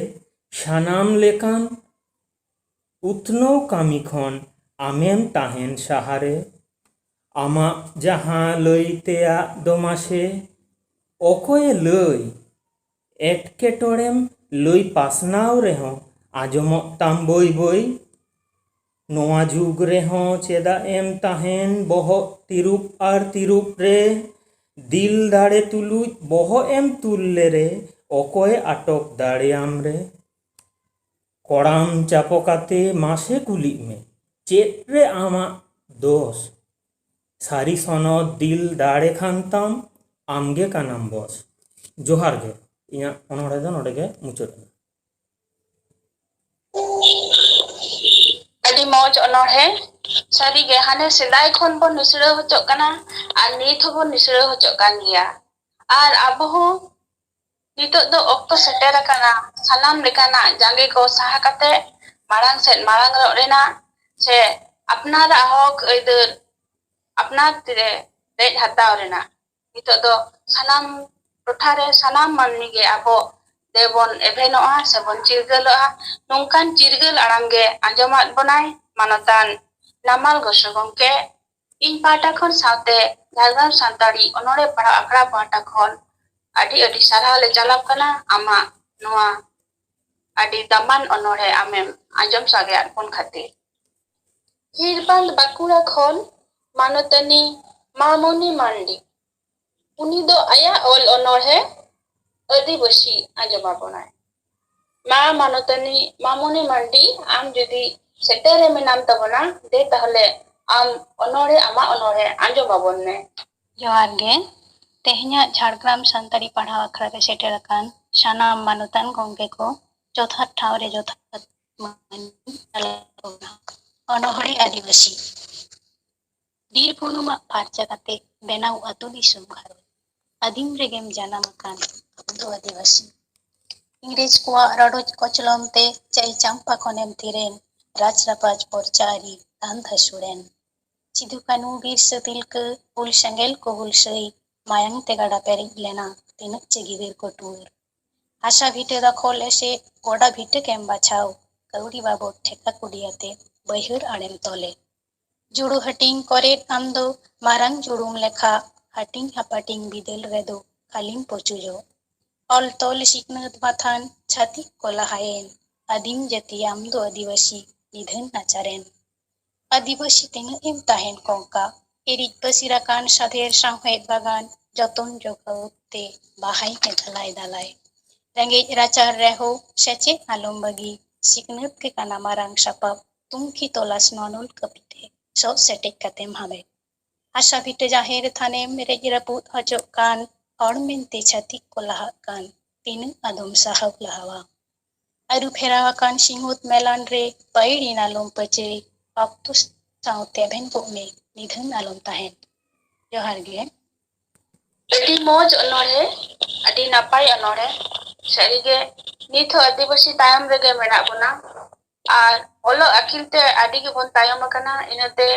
ᱥᱟᱱᱟᱢ ᱞᱮᱠᱟᱱ ᱩᱛᱱᱟᱹᱣ ᱠᱟᱹᱢᱤ ᱠᱷᱚᱱ ᱟᱢᱮᱢ ᱛᱟᱦᱮᱱ ᱥᱟᱦᱟᱨᱮ᱾ ᱟᱢᱟᱜ ᱡᱟᱦᱟᱸ ᱞᱟᱹᱭ ᱛᱮᱭᱟᱜ ᱫᱚ ᱢᱟᱥᱮ ᱚᱠᱚᱭᱮ ᱞᱟᱹᱭ? ᱮᱴᱠᱮᱴᱚᱬᱮᱢ ᱞᱟᱹᱭ ᱯᱟᱥᱱᱟᱣ ᱨᱮᱦᱚᱸ ᱟᱸᱡᱚᱢᱚᱜ ᱛᱟᱢ ᱵᱟᱹᱭ ᱵᱟᱹᱭ᱾ ᱱᱚᱣᱟ ᱡᱩᱜᱽ ᱨᱮᱦᱚᱸ ᱪᱮᱫᱟᱜ ᱮᱢ ᱛᱟᱦᱮᱱ ᱵᱚᱦᱚᱜ ᱛᱤᱨᱩᱯ ᱟᱨ ᱛᱤᱨᱩᱯ ᱨᱮ? ᱫᱤᱞ ᱫᱟᱲᱮ ᱛᱩᱞᱩᱡ ᱵᱚᱦᱚᱜ ᱮᱢ ᱛᱩᱞ ᱞᱮᱨᱮ ᱚᱠᱚᱭᱮ ᱟᱴᱚᱠ ᱫᱟᱲᱮᱭᱟᱢ ᱨᱮ? ᱠᱚᱲᱟᱢ ᱪᱟᱯᱚ ᱠᱟᱛᱮ ᱢᱟᱥᱮ ᱠᱩᱞᱤᱜ ᱢᱮ, ᱪᱮᱫ ᱨᱮ ᱟᱢᱟᱜ ᱫᱳᱥ? ᱥᱟᱹᱨᱤ ᱥᱚᱱᱚᱛ ᱫᱤᱞ ᱫᱟᱲᱮ ᱠᱷᱟᱱ ᱛᱟᱢ, ᱟᱢᱜᱮ ᱠᱟᱱᱟᱢ ᱵᱚᱥ᱾ ᱡᱚᱦᱟᱨ ᱜᱮ᱾ ᱤᱧᱟᱹᱜ ᱚᱱᱚᱬᱦᱮ ᱫᱚ ᱱᱚᱰᱮ ᱜᱮ ᱢᱩᱪᱟᱹᱫ ᱮᱱᱟ᱾ ᱟᱹᱰᱤ ᱢᱚᱡᱽ ᱚᱱᱚᱬᱦᱮ᱾ ᱥᱟᱹᱨᱤᱜᱮ, ᱦᱟᱱᱮ ᱥᱮᱫᱟᱭ ᱠᱷᱚᱱ ᱵᱚᱱ ᱱᱤᱥᱲᱟᱹᱣ ᱦᱚᱪᱚᱜ ᱠᱟᱱᱟ ᱟᱨ ᱱᱤᱛ ᱦᱚᱸᱵᱚᱱ ᱱᱤᱥᱲᱟᱹᱣ ᱦᱚᱪᱚᱜ ᱠᱟᱱ ᱜᱮᱭᱟ᱾ ᱟᱨ ᱟᱵᱚ ᱦᱚᱸ ᱱᱤᱛᱚᱜ ᱫᱚ ᱚᱠᱛᱚ ᱥᱮᱴᱮᱨ ᱟᱠᱟᱱᱟ ᱥᱟᱱᱟᱢ ᱞᱮᱠᱟᱱᱟᱜ ᱡᱟᱸᱜᱮ ᱠᱚ ᱥᱟᱦᱟ ᱠᱟᱛᱮ ᱢᱟᱲᱟᱝ ᱥᱮᱫ ᱢᱟᱲᱟᱝ ᱨᱚᱜ ᱨᱮᱱᱟᱜ, ᱥᱮ ᱟᱯᱱᱟᱨᱟᱜ ᱦᱚᱠ ᱟᱹᱭᱫᱟᱹᱨ ᱟᱯᱱᱟᱨ ᱛᱤᱨᱮ ᱨᱮᱡ ᱦᱟᱛᱟᱣ ᱨᱮᱱᱟᱜ᱾ ᱱᱤᱛᱚᱜ ᱫᱚ ᱥᱟᱱᱟᱢ ᱴᱚᱴᱷᱟ ᱨᱮ ᱥᱟᱱᱟᱢ ᱢᱟᱹᱱᱢᱤ ᱜᱮ ᱟᱵᱚ ᱫᱮᱵᱚᱱ ᱮᱵᱷᱮᱱᱚᱜᱼᱟ ᱥᱮᱵᱚᱱ ᱪᱤᱨᱜᱟᱹᱞᱚᱜᱼᱟ᱾ ᱱᱚᱝᱠᱟᱱ ᱪᱤᱨᱜᱟᱹᱞ ᱟᱲᱟᱝ ᱜᱮ ᱟᱸᱡᱚᱢᱟᱫ ᱵᱚᱱᱟᱭ ᱢᱟᱱᱚᱛᱟᱱ ᱱᱟᱢᱟᱞ ᱜᱚᱥᱚ ᱜᱚᱢᱠᱮ᱾ ᱤᱧ ᱯᱟᱦᱴᱟ ᱠᱷᱚᱱ ᱥᱟᱶᱛᱮ ᱡᱷᱟᱲᱜᱨᱟᱢ ᱥᱟᱱᱛᱟᱲᱤ ᱚᱱᱚᱬᱦᱮ ᱯᱟᱲᱦᱟᱣ ᱟᱠᱷᱲᱟ ᱯᱟᱦᱴᱟ ᱠᱷᱚᱱ ᱟᱹᱰᱤ ᱟᱹᱰᱤ ᱥᱟᱨᱦᱟᱣ ᱞᱮ ᱪᱟᱞᱟᱢ ᱠᱟᱱᱟ ᱟᱢᱟᱜ ᱱᱚᱣᱟ ᱟᱹᱰᱤ ᱫᱟᱢᱟᱱ ᱚᱱᱚᱬᱦᱮ ᱟᱢᱮᱢ ᱟᱸᱡᱚᱢ ᱥᱟᱰᱮᱭᱟᱫ ᱵᱚᱱ ᱠᱷᱟᱹᱛᱤᱨ᱾ ᱦᱤᱲᱵᱟᱸᱫ ᱵᱟᱸᱠᱩᱲᱟ ᱠᱷᱚᱱ ᱢᱟᱱᱚᱛᱟᱹᱱᱤ ᱢᱟᱢᱚᱱᱤ ᱢᱟᱱᱰᱤ, ᱩᱱᱤ ᱫᱚ ᱟᱭᱟᱜ ᱚᱞ ᱚᱱᱚᱬᱦᱮ ᱟᱹᱫᱤᱵᱟᱹᱥᱤ ᱟᱸᱡᱚᱢ ᱟᱵᱚᱱᱟᱭ᱾ ᱢᱟ ᱢᱟᱱᱚᱛᱟᱹᱱᱤ ᱢᱟᱢᱚᱱᱤ ᱢᱟᱱᱰᱤ, ᱟᱢ ᱡᱩᱫᱤ ᱥᱮᱴᱮᱨ ᱨᱮ ᱢᱮᱱᱟᱢ ᱛᱟᱵᱚᱱᱟ, ᱫᱮ ᱛᱟᱦᱚᱞᱮ ᱟᱢ ᱚᱱᱚᱬᱦᱮ, ᱟᱢᱟᱜ ᱚᱱᱚᱬᱦᱮ ᱟᱸᱡᱚᱢ ᱟᱵᱚᱱ ᱢᱮ᱾ ᱡᱚᱦᱟᱨ ᱜᱮ᱾ ᱛᱮᱦᱮᱧᱟᱜ ᱡᱷᱟᱲᱜᱨᱟᱢ ᱥᱟᱱᱛᱟᱲᱤ ᱯᱟᱲᱦᱟᱣ ᱟᱠᱷᱲᱟ ᱨᱮ ᱥᱮᱴᱮᱨ ᱟᱠᱟᱱ ᱥᱟᱱᱟᱢ ᱢᱟᱱᱚᱛᱟᱱ ᱜᱚᱢᱠᱮ ᱠᱚ, ᱡᱚᱛᱷᱟᱛ ᱴᱷᱟᱶ ᱨᱮ ᱡᱚᱛᱷᱟᱛ ᱢᱟᱹᱱ ᱪᱟᱞ ᱟᱠᱚ ᱠᱟᱱᱟ᱾ ᱚᱱᱚᱬᱦᱮ ᱟᱹᱫᱤᱵᱟᱹᱥᱤ᱾ ᱵᱤᱨ ᱵᱩᱨᱩ ᱢᱟᱜ ᱯᱷᱟᱨᱪᱟ ᱠᱟᱛᱮ ᱵᱮᱱᱟᱣ ᱟᱹᱛᱩ ᱫᱤᱥᱚᱢ ᱜᱷᱟᱨᱚᱸᱡᱽ᱾ ᱟᱹᱫᱤᱢ ᱨᱮᱜᱮᱢ ᱡᱟᱱᱟᱢ ᱟᱠᱟᱱ ᱟᱢ ᱫᱚ ᱟᱹᱫᱤᱵᱟᱹᱥᱤ᱾ ᱤᱝᱨᱮᱡᱽ ᱠᱚᱣᱟᱜ ᱨᱚᱰᱚᱡ ᱠᱚᱪᱞᱚᱱ ᱛᱮ ᱪᱟᱹᱭ ᱪᱟᱢᱯᱟ ᱠᱷᱚᱱᱮᱢ ᱛᱷᱤᱨᱮᱱ, ᱨᱟᱡᱽ ᱨᱟᱯᱟᱡᱽ ᱯᱚᱨᱪᱟ ᱟᱹᱨᱤ ᱫᱷᱟᱱ ᱫᱷᱟᱹᱥᱩᱲᱮᱱ᱾ ᱥᱤᱫᱩ ᱠᱟᱹᱱᱦᱩ ᱵᱤᱨᱥᱟᱹ ᱛᱤᱞᱠᱟᱹ ᱦᱩᱞ ᱥᱮᱸᱜᱮᱞ ᱠᱚ ᱦᱩᱞᱥᱟᱹᱭ, ᱢᱟᱭᱟᱝ ᱛᱮ ᱜᱟᱰᱟ ᱯᱮᱨᱮᱡ ᱞᱮᱱᱟ ᱛᱤᱱᱟᱹᱜ ᱪᱮ ᱜᱤᱫᱟᱹᱨ ᱠᱚ ᱴᱩᱣᱟᱹᱨ᱾ ᱦᱟᱥᱟ ᱵᱷᱤᱴᱟᱹ ᱫᱟᱠᱷᱚᱞ ᱮᱥᱮᱫ, ᱜᱚᱰᱟ ᱵᱷᱤᱴᱟᱹ ᱠᱮᱢ ᱵᱟᱪᱷᱟᱣ, ᱠᱟᱹᱣᱰᱤ ᱵᱟᱵᱚᱫ ᱴᱷᱮᱠᱟ ᱠᱩᱰᱤᱭᱟᱛᱮ ᱵᱟᱹᱭᱦᱟᱹᱲ ᱟᱲᱮᱢ ᱛᱚᱞᱮ᱾ ᱡᱩᱲᱩ ᱦᱟᱹᱴᱤᱧ ᱠᱚᱨᱮᱫ ᱟᱢ ᱫᱚ ᱢᱟᱨᱟᱝ ᱡᱩᱲᱩᱢ ᱞᱮᱠᱷᱟ, ᱦᱟᱹᱴᱤᱧ ᱦᱟᱯᱟᱴᱤᱧ ᱵᱤᱫᱟᱹᱞ ᱨᱮᱫᱚ ᱠᱷᱟᱹᱞᱤᱢ ᱯᱚᱪᱩᱡᱚᱜ᱾ ᱚᱞ ᱛᱚᱞ ᱥᱤᱠᱷᱱᱟᱹᱛ ᱵᱟᱛᱷᱟᱱ ᱪᱷᱟᱹᱛᱤᱠ ᱠᱚ ᱞᱟᱦᱟᱭᱮᱱ, ᱟᱹᱫᱤᱢ ᱡᱟᱹᱛᱤ ᱟᱢ ᱫᱚ ᱟᱹᱫᱤᱵᱟᱹᱥᱤ ᱱᱤᱫᱷᱟᱹᱱ ᱱᱟᱪᱟᱨᱮᱱ᱾ ᱟᱹᱫᱤᱵᱟᱹᱥᱤ ᱛᱤᱱᱟᱹᱜ ᱮᱢ ᱛᱟᱦᱮᱱ ᱠᱚᱝᱠᱟ, ᱤᱨᱤᱡ ᱯᱟᱹᱥᱤᱨ ᱟᱠᱟᱱ ᱥᱟᱫᱷᱮᱨ ᱥᱟᱶᱦᱮᱫ ᱵᱟᱜᱟᱱ ᱡᱚᱛᱚᱱ ᱡᱚᱜᱟᱣ ᱛᱮ ᱵᱟᱦᱟᱭ ᱢᱮ ᱫᱟᱞᱟᱭ ᱫᱟᱞᱟᱭ᱾ ᱨᱮᱸᱜᱮᱡ ᱨᱟᱪᱟᱨ ᱨᱮᱦᱚᱸ ᱥᱮᱪᱮᱫ ᱟᱞᱚᱢ ᱵᱟᱹᱜᱤ, ᱥᱤᱠᱷᱱᱟᱹᱛ ᱜᱮ ᱠᱟᱱᱟ ᱢᱟᱨᱟᱝ ᱥᱟᱯᱟᱵ, ᱛᱩᱝᱠᱷᱤ ᱛᱚᱞᱟᱥ ᱱᱚᱱᱚᱞ ᱠᱟᱹᱯᱤ ᱛᱮ ᱥᱚᱜ ᱥᱮᱴᱮᱡ ᱠᱟᱛᱮᱢ ᱦᱟᱢᱮᱴ᱾ ᱟᱥᱟ ᱵᱷᱤᱴᱟᱹ ᱡᱟᱦᱮᱨ ᱛᱷᱟᱱᱮᱢ ᱨᱮᱡ ᱨᱟᱹᱯᱩᱫ ᱦᱚᱪᱚᱜ ᱠᱟᱱ, ᱦᱚᱲ ᱢᱮᱱᱛᱮ ᱪᱷᱟᱹᱛᱤᱠ ᱠᱚ ᱞᱟᱦᱟᱜ ᱠᱟᱱ, ᱛᱤᱱᱟᱹᱜ ᱟᱫᱚᱢ ᱥᱟᱦᱟᱣ ᱞᱟᱦᱟᱣᱟ᱾ ᱟᱹᱨᱩ ᱯᱷᱮᱨᱟᱣ ᱟᱠᱟᱱ ᱥᱤᱧᱚᱛ ᱢᱮᱞᱟᱱ ᱨᱮ ᱯᱟᱹᱭᱲᱤᱱ ᱟᱞᱚᱢ ᱯᱟᱹᱪᱟᱹᱭ, ᱚᱠᱛᱚ ᱥᱟᱶᱛᱮ ᱵᱷᱮᱱ ᱠᱚᱜ ᱢᱮ, ᱱᱤᱫᱷᱟᱹᱱ ᱟᱞᱚᱢ ᱛᱟᱦᱮᱱ᱾ ᱡᱚᱦᱟᱨ ᱜᱮ᱾ ᱟᱹᱰᱤ ᱢᱚᱡᱽ ᱚᱱᱚᱬᱦᱮ, ᱟᱹᱰᱤ ᱱᱟᱯᱟᱭ ᱚᱱᱚᱬᱦᱮ᱾ ᱥᱟᱹᱨᱤᱜᱮ ᱱᱤᱛ ᱦᱚᱸ ᱟᱹᱫᱤᱵᱟᱹᱥᱤ ᱛᱟᱭᱚᱢ ᱨᱮᱜᱮ ᱢᱮᱱᱟᱜ ᱵᱚᱱᱟ᱾ ᱟᱨ ᱚᱞᱚᱜ ᱟᱹᱠᱤᱞ ᱛᱮ ᱟᱹᱰᱤ ᱜᱮᱵᱚᱱ ᱛᱟᱭᱚᱢ ᱟᱠᱟᱱᱟ᱾ ᱤᱱᱟᱹᱛᱮ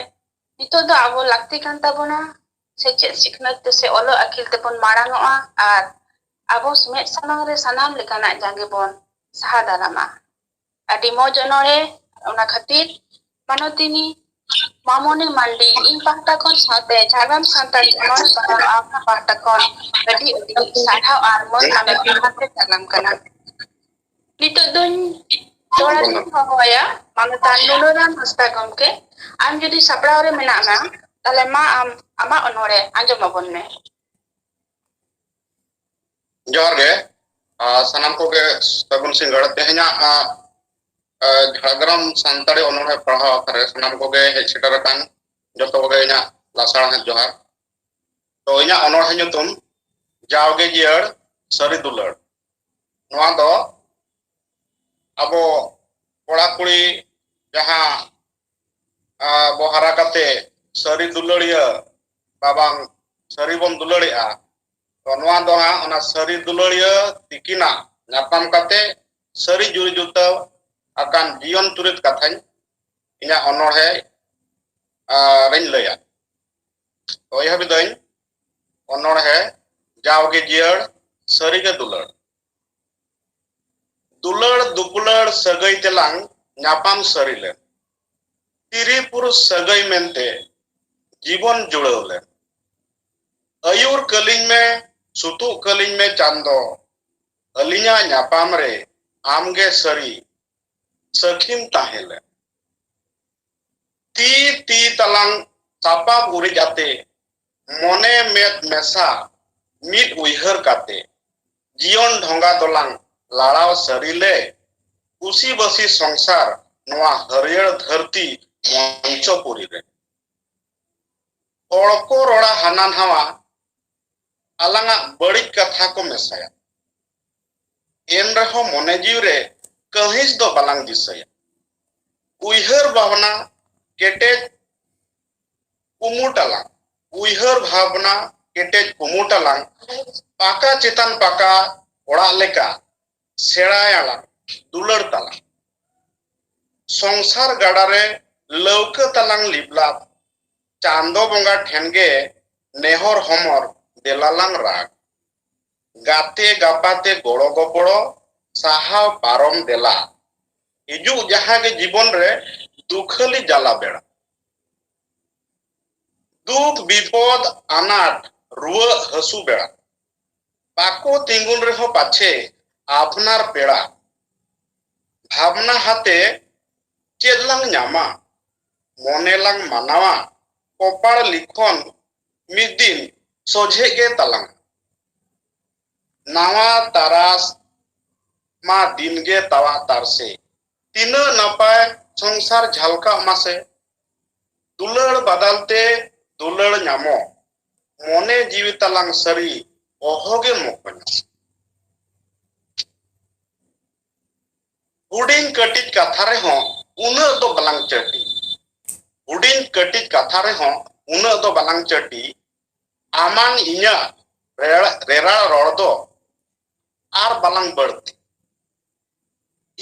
ᱱᱤᱛᱚᱜ ᱫᱚ ᱟᱵᱚ ᱞᱟᱹᱠᱛᱤ ᱠᱟᱱ ᱛᱟᱵᱚᱱᱟ ᱥᱮᱪᱮᱫ ᱥᱤᱠᱷᱱᱟᱹᱛ ᱛᱮ ᱥᱮ ᱚᱞᱚᱜ ᱟᱹᱠᱤᱞ ᱛᱮᱵᱚᱱ ᱢᱟᱲᱟᱝ ᱚᱜᱼᱟ ᱟᱨ ᱟᱵᱚ ᱢᱮᱫ ᱥᱟᱢᱟᱝ ᱨᱮ ᱥᱟᱱᱟᱢ ᱞᱮᱠᱟᱱᱟᱜ ᱡᱟᱸᱜᱮ ᱵᱚᱱ ᱥᱟᱦᱟ ᱫᱟᱨᱟᱢᱟ᱾ ᱟᱹᱰᱤ ᱢᱚᱡᱽ ᱚᱱᱚᱬᱦᱮ, ᱚᱱᱟ ᱠᱷᱟᱹᱛᱤᱨ ᱢᱟᱱᱚᱛᱤᱱᱤ ᱢᱟᱢᱚᱱᱤ ᱢᱟᱱᱰᱤ ᱤᱧ ᱯᱟᱦᱴᱟ ᱠᱷᱚᱱ ᱥᱟᱶᱛᱮ ᱡᱷᱟᱲᱜᱨᱟᱢ ᱥᱟᱱᱛᱟᱲᱤ ᱚᱱᱚᱬᱦᱮ ᱯᱟᱲᱦᱟᱣ ᱟᱠᱷᱲᱟ ᱯᱟᱦᱴᱟ ᱠᱷᱚᱱ ᱟᱹᱰᱤ ᱟᱹᱰᱤ ᱥᱟᱨᱦᱟᱣ ᱟᱨ ᱢᱟᱹᱱ ᱟᱢᱮ ᱮᱢᱟᱯᱮ ᱪᱟᱞᱟᱢ ᱠᱟᱱᱟ᱾ ᱱᱤᱛᱚᱜ ᱫᱚᱧ ᱫᱚᱦᱲᱟ ᱛᱮᱧ ᱦᱚᱦᱚᱣᱟᱭᱟ ᱢᱟᱱᱚᱛᱟᱱ ᱱᱩᱱᱩᱨᱟᱢ ᱦᱟᱸᱥᱫᱟ ᱜᱚᱢᱠᱮ᱾ ᱟᱢ ᱡᱩᱫᱤ ᱥᱟᱯᱲᱟᱣ ᱨᱮ ᱢᱮᱱᱟᱜ ᱢᱮ, ᱛᱟᱦᱞᱮ ᱢᱟ ᱟᱢ ᱟᱢᱟᱜ ᱚᱱᱚᱬᱦᱮ ᱟᱸᱡᱚᱢ ᱟᱵᱚᱱ ᱢᱮ᱾ ᱡᱚᱦᱟᱨ ᱜᱮ᱾ ᱟᱨ ᱥᱟᱱᱟᱢ ᱠᱚᱜᱮ ᱥᱟᱹᱜᱩᱱ ᱥᱤᱸᱜᱟᱹᱲ᱾ ᱛᱮᱦᱮᱧᱟᱜ, ᱟᱨ, ᱟᱨ, ᱡᱷᱟᱲᱜᱨᱟᱢ ᱥᱟᱱᱛᱟᱲᱤ ᱚᱱᱚᱬᱦᱮ ᱯᱟᱲᱦᱟᱣ ᱟᱠᱷᱲᱟ ᱨᱮ ᱥᱟᱱᱟᱢ ᱠᱚᱜᱮ ᱦᱮᱡ ᱥᱮᱴᱮᱨ ᱟᱠᱟᱱ ᱡᱚᱛᱚ ᱠᱚᱜᱮ ᱤᱧᱟᱹᱜ ᱞᱟᱥᱟᱲᱦᱮᱫ ᱡᱚᱦᱟᱨ᱾ ᱛᱚ, ᱤᱧᱟᱹᱜ ᱚᱱᱚᱬᱦᱮ ᱧᱩᱛᱩᱢ ᱡᱟᱣᱜᱮ ᱡᱤᱭᱟᱹᱲ ᱥᱟᱹᱨᱤ ᱫᱩᱞᱟᱹᱲ᱾ ᱱᱚᱣᱟ ᱫᱚ ᱟᱵᱚ ᱠᱚᱲᱟ ᱠᱩᱲᱤ ᱡᱟᱦᱟᱸ, ᱟᱨ ᱵᱚ ᱦᱟᱨᱟ ᱠᱟᱛᱮ ᱥᱟᱹᱨᱤ ᱫᱩᱞᱟᱹᱲᱤᱭᱟᱹ ᱵᱟᱵᱟᱝ ᱥᱟᱹᱨᱤ ᱵᱚᱱ ᱫᱩᱞᱟᱹᱲᱮᱜᱼᱟ᱾ ᱛᱚ ᱱᱚᱣᱟ ᱫᱚ ᱦᱟᱸᱜ ᱚᱱᱟ ᱥᱟᱹᱨᱤ ᱫᱩᱞᱟᱹᱲᱤᱭᱟᱹ ᱛᱤᱠᱤᱱᱟᱜ ᱧᱟᱯᱟᱢ ᱠᱟᱛᱮ ᱥᱟᱹᱨᱤ ᱡᱩᱨᱤ ᱡᱩᱛᱟᱹᱣ ᱟᱠᱟᱱ ᱡᱤᱭᱚᱱ ᱪᱩᱨᱤᱛ ᱠᱟᱛᱷᱟᱧ ᱤᱧᱟᱹᱜ ᱚᱱᱚᱬᱦᱮ, ᱟᱨ ᱤᱧ ᱞᱟᱹᱭᱟ᱾ ᱛᱚ ᱮᱦᱚᱵ ᱮᱫᱟᱹᱧ ᱚᱱᱚᱬᱦᱮ ᱡᱟᱣᱜᱮ ᱡᱤᱭᱟᱹᱲ ᱥᱟᱹᱨᱤᱜᱮ ᱫᱩᱞᱟᱹᱲ᱾ ᱫᱩᱞᱟᱹᱲ ᱫᱩᱯᱩᱞᱟᱹᱲ ᱥᱟᱹᱜᱟᱹᱭ ᱛᱮᱞᱟᱝ ᱧᱟᱯᱟᱢ ᱥᱟᱹᱨᱤ ᱞᱮᱱ᱾ ᱯᱩᱨᱩᱥ ᱥᱟᱹᱜᱟᱹᱭ ᱢᱮᱱᱛᱮ ᱡᱤᱵᱚᱱ ᱡᱩᱲᱟᱹᱣ ᱞᱮᱱ᱾ ᱟᱹᱭᱩᱨ ᱠᱟᱹᱞᱤᱧ ᱢᱮ, ᱥᱩᱛᱩᱜ ᱠᱟᱹᱞᱤᱧ ᱢᱮ ᱪᱟᱸᱫᱚ, ᱟᱹᱞᱤᱧᱟᱜ ᱧᱟᱯᱟᱢ ᱨᱮ ᱟᱢᱜᱮ ᱥᱟᱹᱨᱤ ᱥᱟᱹᱠᱷᱤᱢ ᱛᱟᱦᱮᱸ ᱞᱮᱱ᱾ ᱛᱤ ᱛᱤ ᱛᱟᱞᱟᱝ ᱥᱟᱯᱟᱵ ᱩᱨᱤᱡ ᱟᱛᱮ, ᱢᱚᱱᱮ ᱢᱮᱫ ᱢᱮᱥᱟ ᱢᱤᱫ ᱩᱭᱦᱟᱹᱨ ᱠᱟᱛᱮ, ᱡᱤᱭᱚᱱ ᱰᱷᱚᱸᱜᱟ ᱫᱚᱞᱟᱝ ᱞᱟᱲᱟᱣ ᱥᱟᱹᱨᱤ ᱞᱮ, ᱠᱩᱥᱤ ᱵᱟᱹᱥᱤ ᱥᱚᱝᱥᱟᱨ ᱱᱚᱣᱟ ᱦᱟᱹᱨᱭᱟᱹᱲ ᱫᱷᱟᱹᱨᱛᱤ ᱢᱚᱧᱪᱚᱯᱩᱨᱤ ᱨᱮ᱾ ᱦᱚᱲ ᱠᱚ ᱨᱚᱲᱟ ᱦᱟᱱᱟ ᱱᱟᱣᱟ, ᱟᱞᱟᱝᱟᱜ ᱵᱟᱹᱲᱤᱡ ᱠᱟᱛᱷᱟ ᱠᱚ ᱢᱮᱥᱟᱭᱟ᱾ ᱮᱱ ᱨᱮᱦᱚᱸ ᱢᱚᱱᱮ ᱡᱤᱣᱤ ᱨᱮ ᱠᱟᱹᱦᱤᱥ ᱫᱚ ᱵᱟᱞᱟᱝ ᱫᱤᱥᱟᱹᱭᱟ᱾ ᱩᱭᱦᱟᱹᱨ ᱵᱷᱟᱵᱽᱱᱟ ᱠᱮᱴᱮᱡ ᱠᱩᱢᱩᱴ ᱟᱞᱟᱝ, ᱩᱭᱦᱟᱹᱨ ᱵᱷᱟᱵᱽᱱᱟ ᱠᱮᱴᱮᱡ ᱠᱩᱢᱩᱴ ᱟᱞᱟᱝ, ᱯᱟᱠᱟ ᱪᱮᱛᱟᱱ ᱯᱟᱠᱟ ᱚᱲᱟᱜ ᱞᱮᱠᱟ ᱥᱮᱬᱟᱭᱟᱞᱟᱝ, ᱫᱩᱞᱟᱹᱲ ᱛᱟᱞᱟᱝ᱾ ᱥᱚᱝᱥᱟᱨ ᱜᱟᱰᱟ ᱨᱮ ᱞᱟᱹᱣᱠᱟᱹ ᱛᱟᱞᱟᱝ ᱞᱤᱵᱞᱟᱯ, ᱪᱟᱸᱫᱚ ᱵᱚᱸᱜᱟ ᱴᱷᱮᱱ ᱜᱮ ᱱᱮᱦᱚᱨ ᱦᱚᱢᱚᱨ ᱫᱮᱞᱟ ᱞᱟᱝ ᱨᱟᱜᱽ᱾ ᱜᱟᱛᱮ ᱜᱟᱯᱟᱛᱮ ᱜᱚᱲᱚ ᱜᱚᱯᱚᱲᱚ ᱥᱟᱦᱟᱣ ᱯᱟᱨᱚᱢ ᱫᱮᱞᱟ᱾ ᱦᱤᱡᱩᱜ ᱡᱟᱦᱟᱸ ᱜᱮ ᱡᱤᱵᱚᱱ ᱨᱮ ᱫᱩᱠᱷᱟᱹᱞᱤ ᱡᱟᱞᱟ ᱵᱮᱲᱟ᱾ ᱫᱩᱠ ᱵᱤᱯᱚᱫ ᱟᱱᱟᱴ ᱨᱩᱣᱟᱹᱜ ᱦᱟᱹᱥᱩ ᱵᱮᱲᱟ᱾ ᱵᱟᱠᱚ ᱛᱤᱸᱜᱩᱱ ᱨᱮᱦᱚᱸ ᱯᱟᱪᱷᱮ ᱟᱯᱱᱟᱨ ᱯᱮᱲᱟ᱾ ᱵᱷᱟᱵᱽᱱᱟ ᱦᱟᱛᱮ ᱪᱮᱫ ᱞᱟᱝ ᱧᱟᱢᱟ? ᱢᱚᱱᱮ ᱞᱟᱝ ᱢᱟᱱᱟᱣᱟ ᱠᱚᱯᱟᱲ ᱞᱤᱠᱷᱚᱱ ᱢᱤᱫ ᱫᱤᱱ ᱥᱚᱡᱷᱮ ᱜᱮ ᱛᱟᱞᱟᱝ᱾ ᱱᱟᱣᱟ ᱛᱟᱨᱟᱥ ᱢᱟ ᱫᱤᱱ ᱜᱮ ᱛᱟᱣᱟ ᱛᱟᱨᱥᱮ᱾ ᱛᱤᱱᱟᱹᱜ ᱱᱟᱯᱟᱭ ᱥᱚᱝᱥᱟᱨ ᱡᱷᱟᱞᱠᱟᱜ ᱢᱟᱥᱮ᱾ ᱫᱩᱞᱟᱹᱲ ᱵᱟᱫᱟᱞ ᱛᱮ ᱫᱩᱞᱟᱹᱲ ᱧᱟᱢᱚᱜ᱾ ᱢᱚᱱᱮ ᱡᱤᱣᱤ ᱛᱟᱞᱟᱝ ᱥᱟᱹᱨᱤ ᱚᱦᱚᱜᱮ ᱢᱚᱠᱚᱧᱟ᱾ ᱦᱩᱰᱤᱧ ᱠᱟᱹᱴᱤᱡ ᱠᱟᱛᱷᱟ ᱨᱮᱦᱚᱸ ᱩᱱᱟᱹᱜ ᱫᱚ ᱵᱟᱞᱟᱝ ᱪᱟᱹᱴᱤ᱾ ᱦᱩᱰᱤᱧ ᱠᱟᱹᱴᱤᱡ ᱠᱟᱛᱷᱟ ᱨᱮᱦᱚᱸ ᱩᱱᱟᱹᱜ ᱫᱚ ᱵᱟᱞᱟᱝ ᱪᱟᱹᱴᱤ᱾ ᱟᱢᱟᱝ ᱤᱧᱟᱹᱜ ᱨᱮᱲ-, ᱨᱮᱨᱟᱲ ᱨᱚᱲ ᱫᱚ ᱟᱨ ᱵᱟᱞᱟᱝ ᱵᱟᱹᱲᱛᱤ᱾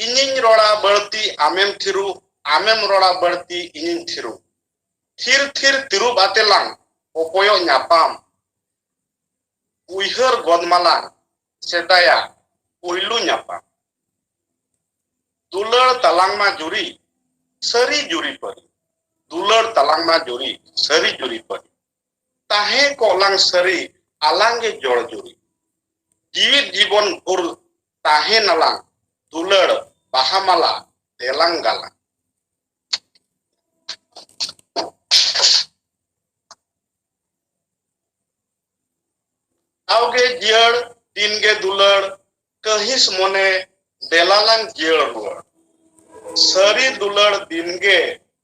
ᱤᱧᱤᱧ ᱨᱚᱲᱟ ᱵᱟᱹᱲᱛᱤ ᱟᱢᱮᱢ ᱛᱷᱤᱨᱩ, ᱟᱢᱮᱢ ᱨᱚᱲᱟ ᱵᱟᱹᱲᱛᱤ ᱤᱧᱤᱧ ᱛᱷᱤᱨᱩ᱾ ᱛᱷᱤᱨ ᱛᱷᱤᱨ ᱛᱤᱨᱩᱵ ᱟᱛᱮ ᱞᱟᱝ ᱚᱠᱚᱭᱚᱜ ᱧᱟᱯᱟᱢ᱾ ᱩᱭᱦᱟᱹᱨ ᱜᱚᱫ ᱢᱟᱞᱟᱝ ᱥᱮᱫᱟᱭᱟᱜ ᱯᱩᱭᱞᱩ ᱧᱟᱯᱟᱢ᱾ ᱫᱩᱞᱟᱹᱲ ᱛᱟᱞᱟᱝ ᱢᱟ ᱡᱩᱨᱤ, ᱥᱟᱹᱨᱤ ᱡᱩᱨᱤ ᱯᱟᱹᱨᱤ᱾ ᱫᱩᱞᱟᱹᱲ ᱛᱟᱞᱟᱝ ᱢᱟ ᱡᱩᱨᱤ, ᱥᱟᱹᱨᱤ ᱡᱩᱨᱤ ᱯᱟᱹᱨᱤ᱾ ᱛᱟᱦᱮᱸ ᱠᱚᱜ ᱞᱟᱝ ᱥᱟᱹᱨᱤ, ᱟᱞᱟᱝ ᱜᱮ ᱡᱚᱲ ᱡᱩᱨᱤ᱾ ᱡᱤᱣᱤᱫ ᱡᱤᱵᱚᱱ ᱵᱷᱳᱨ ᱛᱟᱦᱮᱸ ᱱᱟᱞᱟᱝ, ᱫᱩᱞᱟᱹᱲ ᱵᱟᱦᱟ ᱢᱟᱞᱟ ᱫᱮᱞᱟᱝ ᱜᱟᱞᱟᱝ᱾ ᱛᱟᱣᱜᱮ ᱡᱤᱭᱟᱹᱲ, ᱫᱤᱱᱜᱮ ᱫᱩᱞᱟᱹᱲ, ᱠᱟᱹᱦᱤᱥ ᱢᱚᱱᱮ, ᱫᱮᱞᱟᱞᱟᱝ ᱡᱤᱭᱟᱹᱲ ᱨᱩᱣᱟᱹᱲ᱾ ᱥᱟᱹᱨᱤ ᱫᱩᱞᱟᱹᱲ ᱫᱤᱱᱜᱮ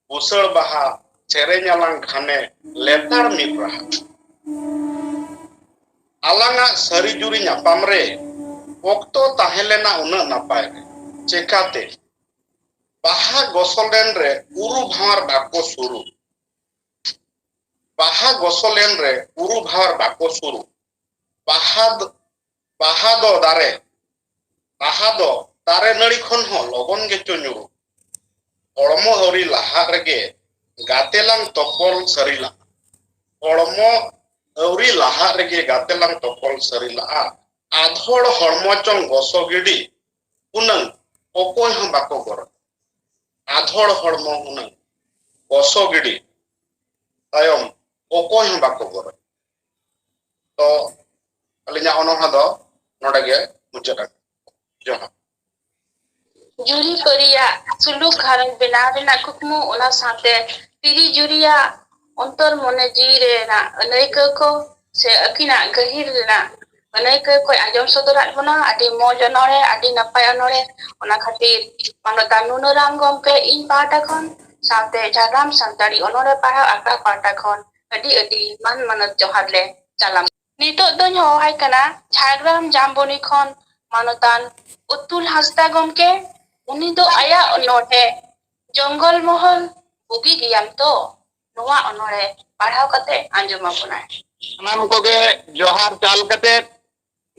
ᱵᱩᱥᱟᱹᱲ ᱵᱟᱦᱟ, ᱥᱮᱨᱮᱧ ᱟᱞᱟᱝ ᱜᱷᱟᱱᱮ ᱞᱮᱛᱟᱲ ᱢᱤᱫ ᱨᱟᱦᱟ᱾ ᱟᱞᱟᱝᱟᱜ ᱥᱟᱹᱨᱤ ᱡᱩᱨᱤ ᱧᱟᱯᱟᱢ ᱨᱮ ᱚᱠᱛᱚ ᱛᱟᱦᱮᱸ ᱞᱮᱱᱟ ᱩᱱᱟᱹᱜ ᱱᱟᱯᱟᱭ ᱨᱮ᱾ ᱪᱮᱠᱟᱛᱮ? ᱵᱟᱦᱟ ᱜᱚᱥᱚ ᱞᱮᱱ ᱨᱮ ᱩᱨᱩ ᱵᱷᱟᱶᱟᱨ ᱵᱟᱠᱚ ᱥᱩᱨᱩ᱾ ᱵᱟᱦᱟ ᱜᱚᱥᱚ ᱞᱮᱱ ᱨᱮ ᱩᱨᱩ ᱵᱷᱟᱶᱟᱨ ᱵᱟᱠᱚ ᱥᱩᱨᱩ᱾ ᱵᱟᱦᱟ ᱫᱚ, ᱵᱟᱦᱟ ᱫᱚ ᱫᱟᱨᱮ, ᱵᱟᱦᱟ ᱫᱚ ᱫᱟᱨᱮ ᱱᱟᱹᱲᱤ ᱠᱷᱚᱱ ᱦᱚᱸ ᱞᱚᱜᱚᱱ ᱜᱮᱪᱚ ᱧᱩᱨᱩ᱾ ᱦᱚᱲᱢᱚ ᱟᱹᱣᱨᱤ ᱞᱟᱦᱟᱜ ᱨᱮᱜᱮ ᱜᱟᱛᱮ ᱞᱟᱝ ᱛᱚᱯᱚᱞ ᱥᱟᱹᱨᱤ ᱞᱟᱜᱼᱟ᱾ ᱦᱚᱲᱢᱚ ᱟᱹᱣᱨᱤ ᱞᱟᱦᱟᱜ ᱨᱮᱜᱮ ᱜᱟᱛᱮ ᱞᱟᱝ ᱛᱚᱯᱚᱞ ᱥᱟᱹᱨᱤ ᱞᱟᱜᱼᱟ᱾ ᱟᱫᱷᱚᱲ ᱦᱚᱲᱢᱚ ᱪᱚᱝ ᱜᱚᱥᱚ ᱜᱤᱰᱤ, ᱦᱩᱱᱟᱹᱝ ᱚᱠᱚᱭ ᱦᱚᱸ ᱵᱟᱠᱚ ᱜᱚᱨᱚᱡ᱾ ᱟᱫᱷᱚᱲ ᱦᱚᱲᱢᱚ ᱦᱩᱱᱟᱹᱝ ᱜᱚᱥᱚ ᱜᱤᱰᱤ ᱛᱟᱭᱚᱢ ᱚᱠᱚᱭ ᱦᱚᱸ ᱵᱟᱠᱚ ᱜᱚᱨᱚᱡ᱾ ᱛᱚ ᱟᱹᱞᱤᱧᱟᱜ ᱚᱱᱚᱬᱦᱮ ᱫᱚ ᱱᱚᱰᱮ ᱜᱮ ᱢᱩᱪᱟᱹᱫ ᱟᱠᱟᱱᱟ᱾ ᱡᱚᱦᱟᱨ᱾ ᱡᱩᱨᱤ ᱯᱟᱹᱨᱤᱭᱟᱜ ᱥᱩᱞᱩᱠ ᱜᱷᱟᱨᱚᱸᱡᱽ ᱵᱮᱱᱟᱣ ᱨᱮᱱᱟᱜ ᱠᱩᱠᱢᱩ, ᱚᱱᱟ ᱥᱟᱶᱛᱮ ᱛᱤᱨᱤ ᱡᱩᱨᱤᱭᱟᱜ ᱚᱱᱛᱚᱨ ᱢᱚᱱᱮ ᱡᱤᱣᱤ ᱨᱮᱱᱟᱜ ᱟᱹᱱᱟᱹᱭᱠᱟᱹᱣ ᱠᱚ ᱥᱮ ᱟᱹᱠᱤᱱᱟᱜ ᱜᱟᱹᱦᱤᱨ ᱨᱮᱱᱟᱜ ᱟᱹᱱᱟᱹᱭᱠᱟᱹᱣ ᱠᱚᱭ ᱟᱸᱡᱚᱢ ᱥᱚᱫᱚᱨᱟᱫ ᱵᱚᱱᱟ᱾ ᱟᱹᱰᱤ ᱢᱚᱡᱽ ᱚᱱᱚᱬᱦᱮ, ᱟᱹᱰᱤ ᱱᱟᱯᱟᱭ ᱚᱱᱚᱬᱦᱮ᱾ ᱚᱱᱟ ᱠᱷᱟᱹᱛᱤᱨ ᱢᱟᱱᱚᱛᱟᱱ ᱱᱩᱱᱟᱹᱨᱟᱢ ᱜᱚᱢᱠᱮ ᱤᱧ ᱯᱟᱦᱴᱟ ᱠᱷᱚᱱ ᱥᱟᱶᱛᱮ ᱡᱷᱟᱲᱜᱨᱟᱢ ᱥᱟᱱᱛᱟᱲᱤ ᱚᱱᱚᱬᱦᱮ ᱯᱟᱲᱦᱟᱣ ᱟᱠᱷᱲᱟ ᱯᱟᱦᱴᱟ ᱠᱷᱚᱱ ᱟᱹᱰᱤ ᱟᱹᱰᱤ ᱢᱟᱱ ᱢᱟᱱᱚᱛ ᱡᱚᱦᱟᱨ ᱞᱮ ᱪᱟᱞᱟᱢ᱾ ᱱᱤᱛᱚᱜ ᱫᱚᱧ ᱦᱚᱦᱚᱣᱟᱭ ᱠᱟᱱᱟ ᱡᱷᱟᱲᱜᱨᱟᱢ ᱡᱟᱢᱵᱚᱱᱤ ᱠᱷᱚᱱ ᱢᱟᱱᱚᱛᱟᱱ ᱩᱛᱩᱞ ᱦᱟᱸᱥᱫᱟ ᱜᱚᱢᱠᱮ᱾ ᱩᱱᱤ ᱫᱚ ᱟᱭᱟᱜ ᱚᱱᱚᱬᱦᱮ ᱡᱚᱝᱜᱚᱞ ᱢᱚᱦᱚᱞ ᱵᱩᱜᱤ ᱜᱮᱭᱟᱢ ᱛᱚ, ᱱᱚᱣᱟ ᱚᱱᱚᱬᱦᱮ ᱯᱟᱲᱦᱟᱣ ᱠᱟᱛᱮ ᱟᱸᱡᱚᱢ ᱟᱵᱚᱱᱟᱭ᱾ ᱥᱟᱱᱟᱢ ᱠᱚᱜᱮ ᱡᱚᱦᱟᱨ ᱪᱟᱞ ᱠᱟᱛᱮ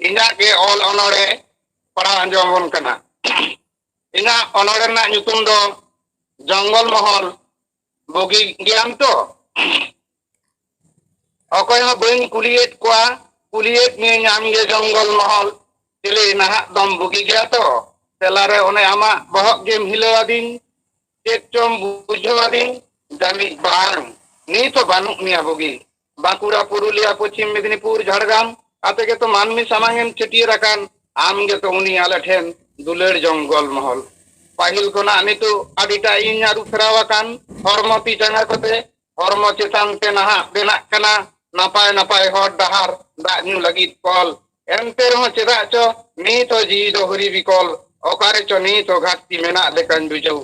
ᱤᱧᱟᱹᱜ ᱜᱮ ᱚᱞ ᱚᱱᱚᱬᱦᱮ ᱯᱟᱲᱦᱟᱣ ᱟᱸᱡᱚᱢ ᱟᱵᱚᱱ ᱠᱟᱱᱟ᱾ ᱤᱧᱟᱹᱜ ᱚᱱᱚᱬᱦᱮ ᱨᱮᱱᱟᱜ ᱧᱩᱛᱩᱢ ᱫᱚ ᱡᱚᱝᱜᱚᱞ ᱢᱚᱦᱚᱞ ᱵᱩᱜᱤ ᱜᱮᱭᱟᱢ ᱛᱚ? ᱚᱠᱚᱭ ᱦᱚᱸ ᱵᱟᱹᱧ ᱠᱩᱞᱤᱭᱮᱫ ᱠᱚᱣᱟ, ᱠᱩᱞᱤᱭᱮᱫ ᱢᱤᱭᱟᱹᱧ ᱟᱢ ᱜᱮ ᱡᱚᱝᱜᱚᱞ ᱢᱚᱦᱚᱞ, ᱪᱤᱞᱤ ᱱᱟᱦᱟᱜ ᱫᱚᱢ ᱵᱩᱜᱤ ᱜᱮᱭᱟ ᱛᱚ? ᱛᱮᱞᱟᱨᱮ ᱚᱱᱮ ᱟᱢᱟᱜ ᱵᱚᱦᱚᱜ ᱜᱮᱢ ᱦᱤᱞᱟᱹᱣ ᱟᱹᱫᱤᱧ, ᱪᱮᱫ ᱪᱚᱢ ᱵᱩᱡᱷᱟᱹᱣ ᱟᱹᱫᱤᱧ, ᱡᱟᱹᱱᱤᱡ ᱵᱟᱝ, ᱱᱤᱛ ᱦᱚᱸ ᱵᱟᱹᱱᱩᱜ ᱢᱮᱭᱟ ᱵᱩᱜᱤ᱾ ᱵᱟᱸᱠᱩᱲᱟ, ᱯᱩᱨᱩᱞᱤᱭᱟ, ᱯᱚᱪᱷᱤᱢ ᱢᱮᱫᱤᱱᱤᱯᱩᱨ, ᱡᱷᱟᱲᱜᱨᱟᱢ, ᱟᱯᱮ ᱜᱮᱛᱚ ᱢᱟᱹᱱᱢᱤ ᱥᱟᱢᱟᱝ ᱮᱢ ᱪᱷᱟᱹᱴᱭᱟᱹᱨ ᱟᱠᱟᱱ᱾ ᱟᱢ ᱜᱮᱛᱚ ᱩᱱᱤ ᱟᱞᱮ ᱴᱷᱮᱱ ᱫᱩᱞᱟᱹᱲ ᱡᱚᱝᱜᱚᱞ ᱢᱚᱦᱚᱞ᱾ ᱯᱟᱹᱦᱤᱞ ᱠᱷᱚᱱᱟᱜ ᱱᱤᱛᱚᱜ ᱟᱹᱰᱤᱴᱟ ᱤᱧ ᱟᱹᱨᱩ ᱯᱷᱮᱨᱟᱣ ᱟᱠᱟᱱ᱾ ᱦᱚᱲᱢᱚ ᱛᱤ ᱡᱟᱸᱜᱟ ᱠᱚᱛᱮ ᱦᱚᱲᱢᱚ ᱪᱮᱛᱟᱱ ᱛᱮ ᱱᱟᱦᱟᱜ ᱵᱮᱱᱟᱜ ᱠᱟᱱᱟ᱾ ᱱᱟᱯᱟᱭ ᱱᱟᱯᱟᱭ ᱦᱚᱨ ᱰᱟᱦᱟᱨ ᱫᱟᱜ ᱧᱩ ᱞᱟᱹᱜᱤᱫ ᱠᱚᱞ᱾ ᱮᱱᱛᱮ ᱨᱮᱦᱚᱸ ᱪᱮᱫᱟᱜ ᱪᱚ ᱱᱤᱛ ᱦᱚᱸ ᱡᱤᱣᱤ ᱫᱚ ᱦᱩᱨᱤ ᱵᱤᱠᱚᱞ᱾ ᱚᱠᱟᱨᱮ ᱪᱚ ᱱᱤᱛ ᱦᱚᱸ ᱜᱷᱟᱹᱴᱛᱤ ᱢᱮᱱᱟᱜ ᱞᱮᱠᱟᱧ ᱵᱩᱡᱷᱟᱹᱣ᱾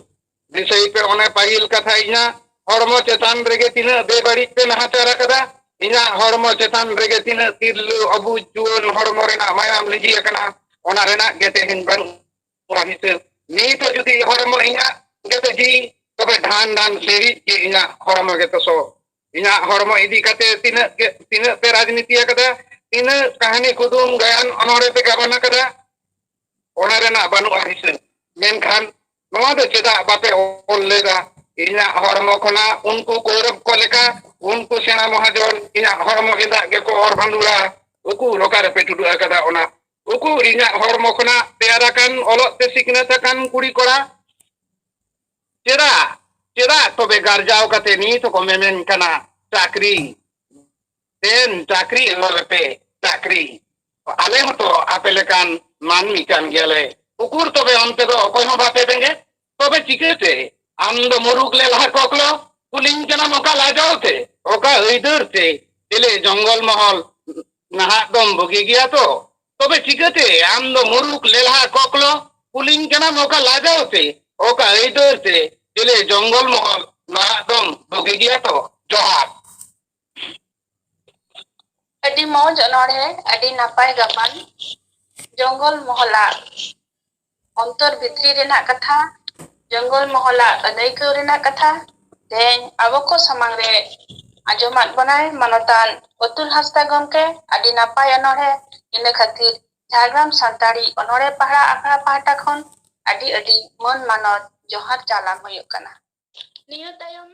ᱫᱤᱥᱟᱹᱭ ᱯᱮ ᱚᱱᱮ ᱯᱟᱹᱦᱤᱞ ᱠᱟᱛᱷᱟ ᱤᱧᱟᱹᱜ, ᱦᱚᱲᱢᱚ ᱪᱮᱛᱟᱱ ᱨᱮᱜᱮ ᱛᱤᱱᱟᱹᱜ ᱵᱮᱵᱟᱹᱲᱤᱡ ᱯᱮ ᱱᱟᱦᱟᱪᱟᱨ ᱟᱠᱟᱫᱟ᱾ ᱤᱧᱟᱹᱜ ᱦᱚᱲᱢᱚ ᱪᱮᱛᱟᱱ ᱨᱮᱜᱮ ᱛᱤᱱᱟᱹᱜ ᱛᱤᱨᱞᱟᱹ ᱟᱵᱚ ᱡᱩᱣᱟᱹᱱ ᱦᱚᱲᱢᱚ ᱨᱮᱱᱟᱜ ᱢᱟᱭᱟᱢ ᱞᱤᱸᱡᱤ ᱟᱠᱟᱱᱟ᱾ ᱚᱱᱟ ᱨᱮᱱᱟᱜ ᱜᱮ ᱛᱮᱦᱮᱧ ᱵᱟᱹᱱᱩᱜ ᱚᱱᱟ ᱦᱤᱥᱟᱹᱵ ᱱᱤᱛ ᱦᱚᱸ ᱡᱩᱫᱤ ᱦᱚᱲᱢᱚ ᱤᱧᱟᱹᱜ ᱜᱮᱛᱚ ᱡᱤᱣᱤ, ᱛᱚᱵᱮ ᱰᱷᱟᱱ ᱰᱷᱟᱱ ᱥᱤᱬᱤᱡ ᱜᱮ ᱤᱧᱟᱹᱜ ᱦᱚᱲᱢᱚ ᱜᱮᱛᱚ ᱥᱚ᱾ ᱤᱧᱟᱹᱜ ᱦᱚᱲᱢᱚ ᱤᱫᱤ ᱠᱟᱛᱮ ᱛᱤᱱᱟᱹᱜ ᱜᱮ, ᱛᱤᱱᱟᱹᱜ ᱯᱮ ᱨᱟᱡᱽᱱᱤᱛᱤ ᱟᱠᱟᱫᱟ, ᱛᱤᱱᱟᱹᱜ ᱠᱟᱹᱦᱱᱤ, ᱠᱩᱫᱩᱢ, ᱜᱟᱭᱟᱱ, ᱚᱱᱚᱬᱦᱮ ᱯᱮ ᱜᱟᱵᱟᱱ ᱟᱠᱟᱫᱟ, ᱚᱱᱟ ᱨᱮᱱᱟᱜ ᱵᱟᱹᱱᱩᱜᱼᱟ ᱦᱤᱥᱟᱹᱵ᱾ ᱢᱮᱱᱠᱷᱟᱱ ᱱᱚᱣᱟ ᱫᱚ ᱪᱮᱫᱟᱜ ᱵᱟᱯᱮ ᱚᱞ ᱞᱮᱫᱟ? ᱤᱧᱟᱹᱜ ᱦᱚᱲᱢᱚ ᱠᱷᱚᱱᱟᱜ ᱩᱱᱠᱩ ᱠᱚᱣᱨᱚᱵ ᱠᱚ ᱞᱮᱠᱟ, ᱩᱱᱠᱩ ᱥᱮᱬᱟ ᱢᱚᱦᱟᱡᱚᱱ ᱤᱧᱟᱹᱜ ᱦᱚᱲᱢᱚ ᱜᱮᱸᱫᱟᱜ ᱜᱮᱠᱚ ᱚᱨ ᱵᱷᱟᱸᱫᱩᱲᱟ᱾ ᱩᱠᱩᱨ ᱚᱠᱟᱨᱮ ᱯᱮ ᱴᱩᱰᱩ ᱟᱠᱟᱫᱟ ᱚᱱᱟ? ᱩᱠᱩᱨ ᱤᱧᱟᱹᱜ ᱦᱚᱲᱢᱚ ᱠᱷᱚᱱᱟᱜ ᱛᱮᱭᱟᱨ ᱟᱠᱟᱱ ᱚᱞᱚᱜ ᱛᱮ ᱥᱤᱠᱷᱱᱟᱹᱛ ᱟᱠᱟᱱ ᱠᱩᱲᱤ ᱠᱚᱲᱟ? ᱪᱮᱫᱟᱜ, ᱪᱮᱫᱟᱜ ᱛᱚᱵᱮ ᱜᱟᱨᱡᱟᱣ ᱠᱟᱛᱮ ᱱᱤᱛ ᱦᱚᱸᱠᱚ ᱢᱮᱢᱮᱱ ᱠᱟᱱᱟ, ᱪᱟᱹᱠᱨᱤ, ᱫᱮᱱ ᱪᱟᱹᱠᱨᱤ ᱮᱢᱟ ᱞᱮᱯᱮ, ᱪᱟᱹᱠᱨᱤ᱾ ᱟᱞᱮ ᱦᱚᱸᱛᱚ ᱟᱯᱮ ᱞᱮᱠᱟᱱ ᱢᱟᱹᱱᱢᱤ ᱠᱟᱱ ᱜᱮᱭᱟᱞᱮ᱾ ᱩᱠᱩᱨ ᱛᱚᱵᱮ ᱚᱱᱛᱮ ᱫᱚ ᱚᱠᱚᱭ ᱦᱚᱸ ᱵᱟᱯᱮ ᱵᱮᱸᱜᱮᱫ? ᱛᱚᱵᱮ ᱪᱤᱠᱟᱹᱛᱮ? ᱟᱢ ᱫᱚ ᱢᱩᱨᱩᱠ ᱞᱮᱞᱦᱟ ᱠᱚᱠᱞᱚ, ᱠᱩᱞᱤᱧ ᱠᱟᱱᱟᱢ ᱚᱠᱟ ᱞᱟᱡᱟᱣ ᱛᱮ, ᱚᱠᱟ ᱟᱹᱭᱫᱟᱹᱨ ᱛᱮ? ᱪᱮᱞᱮ ᱡᱚᱝᱜᱚᱞ ᱢᱚᱦᱚᱞ ᱱᱟᱦᱟᱜ ᱫᱚᱢ ᱵᱩᱜᱤ ᱜᱮᱭᱟ ᱛᱚ? ᱛᱚᱵᱮ ᱪᱤᱠᱟᱹᱛᱮ ᱟᱢ ᱫᱚ ᱢᱩᱨᱩᱠ ᱞᱮᱞᱦᱟ ᱠᱚᱠᱞᱚ, ᱠᱩᱞᱤᱧ ᱠᱟᱱᱟᱢ ᱚᱠᱟ ᱞᱟᱡᱟᱣ ᱛᱮ, ᱚᱠᱟ ᱟᱹᱭᱫᱟᱹᱨ ᱛᱮ? ᱪᱮᱞᱮ ᱡᱚᱝᱜᱚᱞ ᱢᱚᱦᱚᱞ ᱱᱟᱦᱟᱜ ᱫᱚᱢ ᱵᱩᱜᱤ ᱜᱮᱭᱟ ᱛᱚ? ᱡᱚᱦᱟᱨ᱾ ᱟᱹᱰᱤ ᱢᱚᱡᱽ ᱚᱱᱚᱬᱦᱮ, ᱟᱹᱰᱤ ᱱᱟᱯᱟᱭ ᱜᱟᱵᱟᱱ᱾ ᱡᱚᱝᱜᱚᱞ ᱢᱚᱦᱚᱞᱟᱜ ᱚᱱᱛᱚᱨ ᱵᱷᱤᱛᱨᱤ ᱨᱮᱱᱟᱜ ᱠᱟᱛᱷᱟ, ᱡᱚᱝᱜᱚᱞ ᱢᱚᱦᱚᱞᱟᱜ ᱟᱹᱱᱟᱹᱭᱠᱟᱹᱣ ᱨᱮᱱᱟᱜ ᱠᱟᱛᱷᱟ᱾ ᱛᱮᱦᱮᱧ ᱟᱵᱚ ᱠᱚ ᱥᱟᱢᱟᱝ ᱨᱮ ᱟᱸᱡᱚᱢᱟᱫ ᱵᱚᱱᱟᱭ ᱢᱟᱱᱚᱛᱟᱱ ᱚᱛᱩᱞ ᱦᱟᱸᱥᱫᱟ ᱜᱚᱢᱠᱮ᱾ ᱟᱹᱰᱤ ᱱᱟᱯᱟᱭ ᱚᱱᱚᱬᱦᱮ᱾ ᱤᱱᱟᱹ ᱠᱷᱟᱹᱛᱤᱨ ᱡᱷᱟᱲᱜᱨᱟᱢ ᱥᱟᱱᱛᱟᱲᱤ ᱚᱱᱚᱬᱦᱮ ᱯᱟᱲᱦᱟ ᱟᱠᱷᱲᱟ ᱯᱟᱦᱴᱟ ᱠᱷᱚᱱ ᱟᱹᱰᱤ ᱟᱹᱰᱤ ᱢᱟᱹᱱ ᱢᱟᱱᱚᱛ ᱡᱚᱦᱟᱨ ᱪᱟᱞᱟᱢ ᱦᱩᱭᱩᱜ ᱠᱟᱱᱟ᱾ ᱱᱤᱭᱟᱹ ᱛᱟᱭᱚᱢ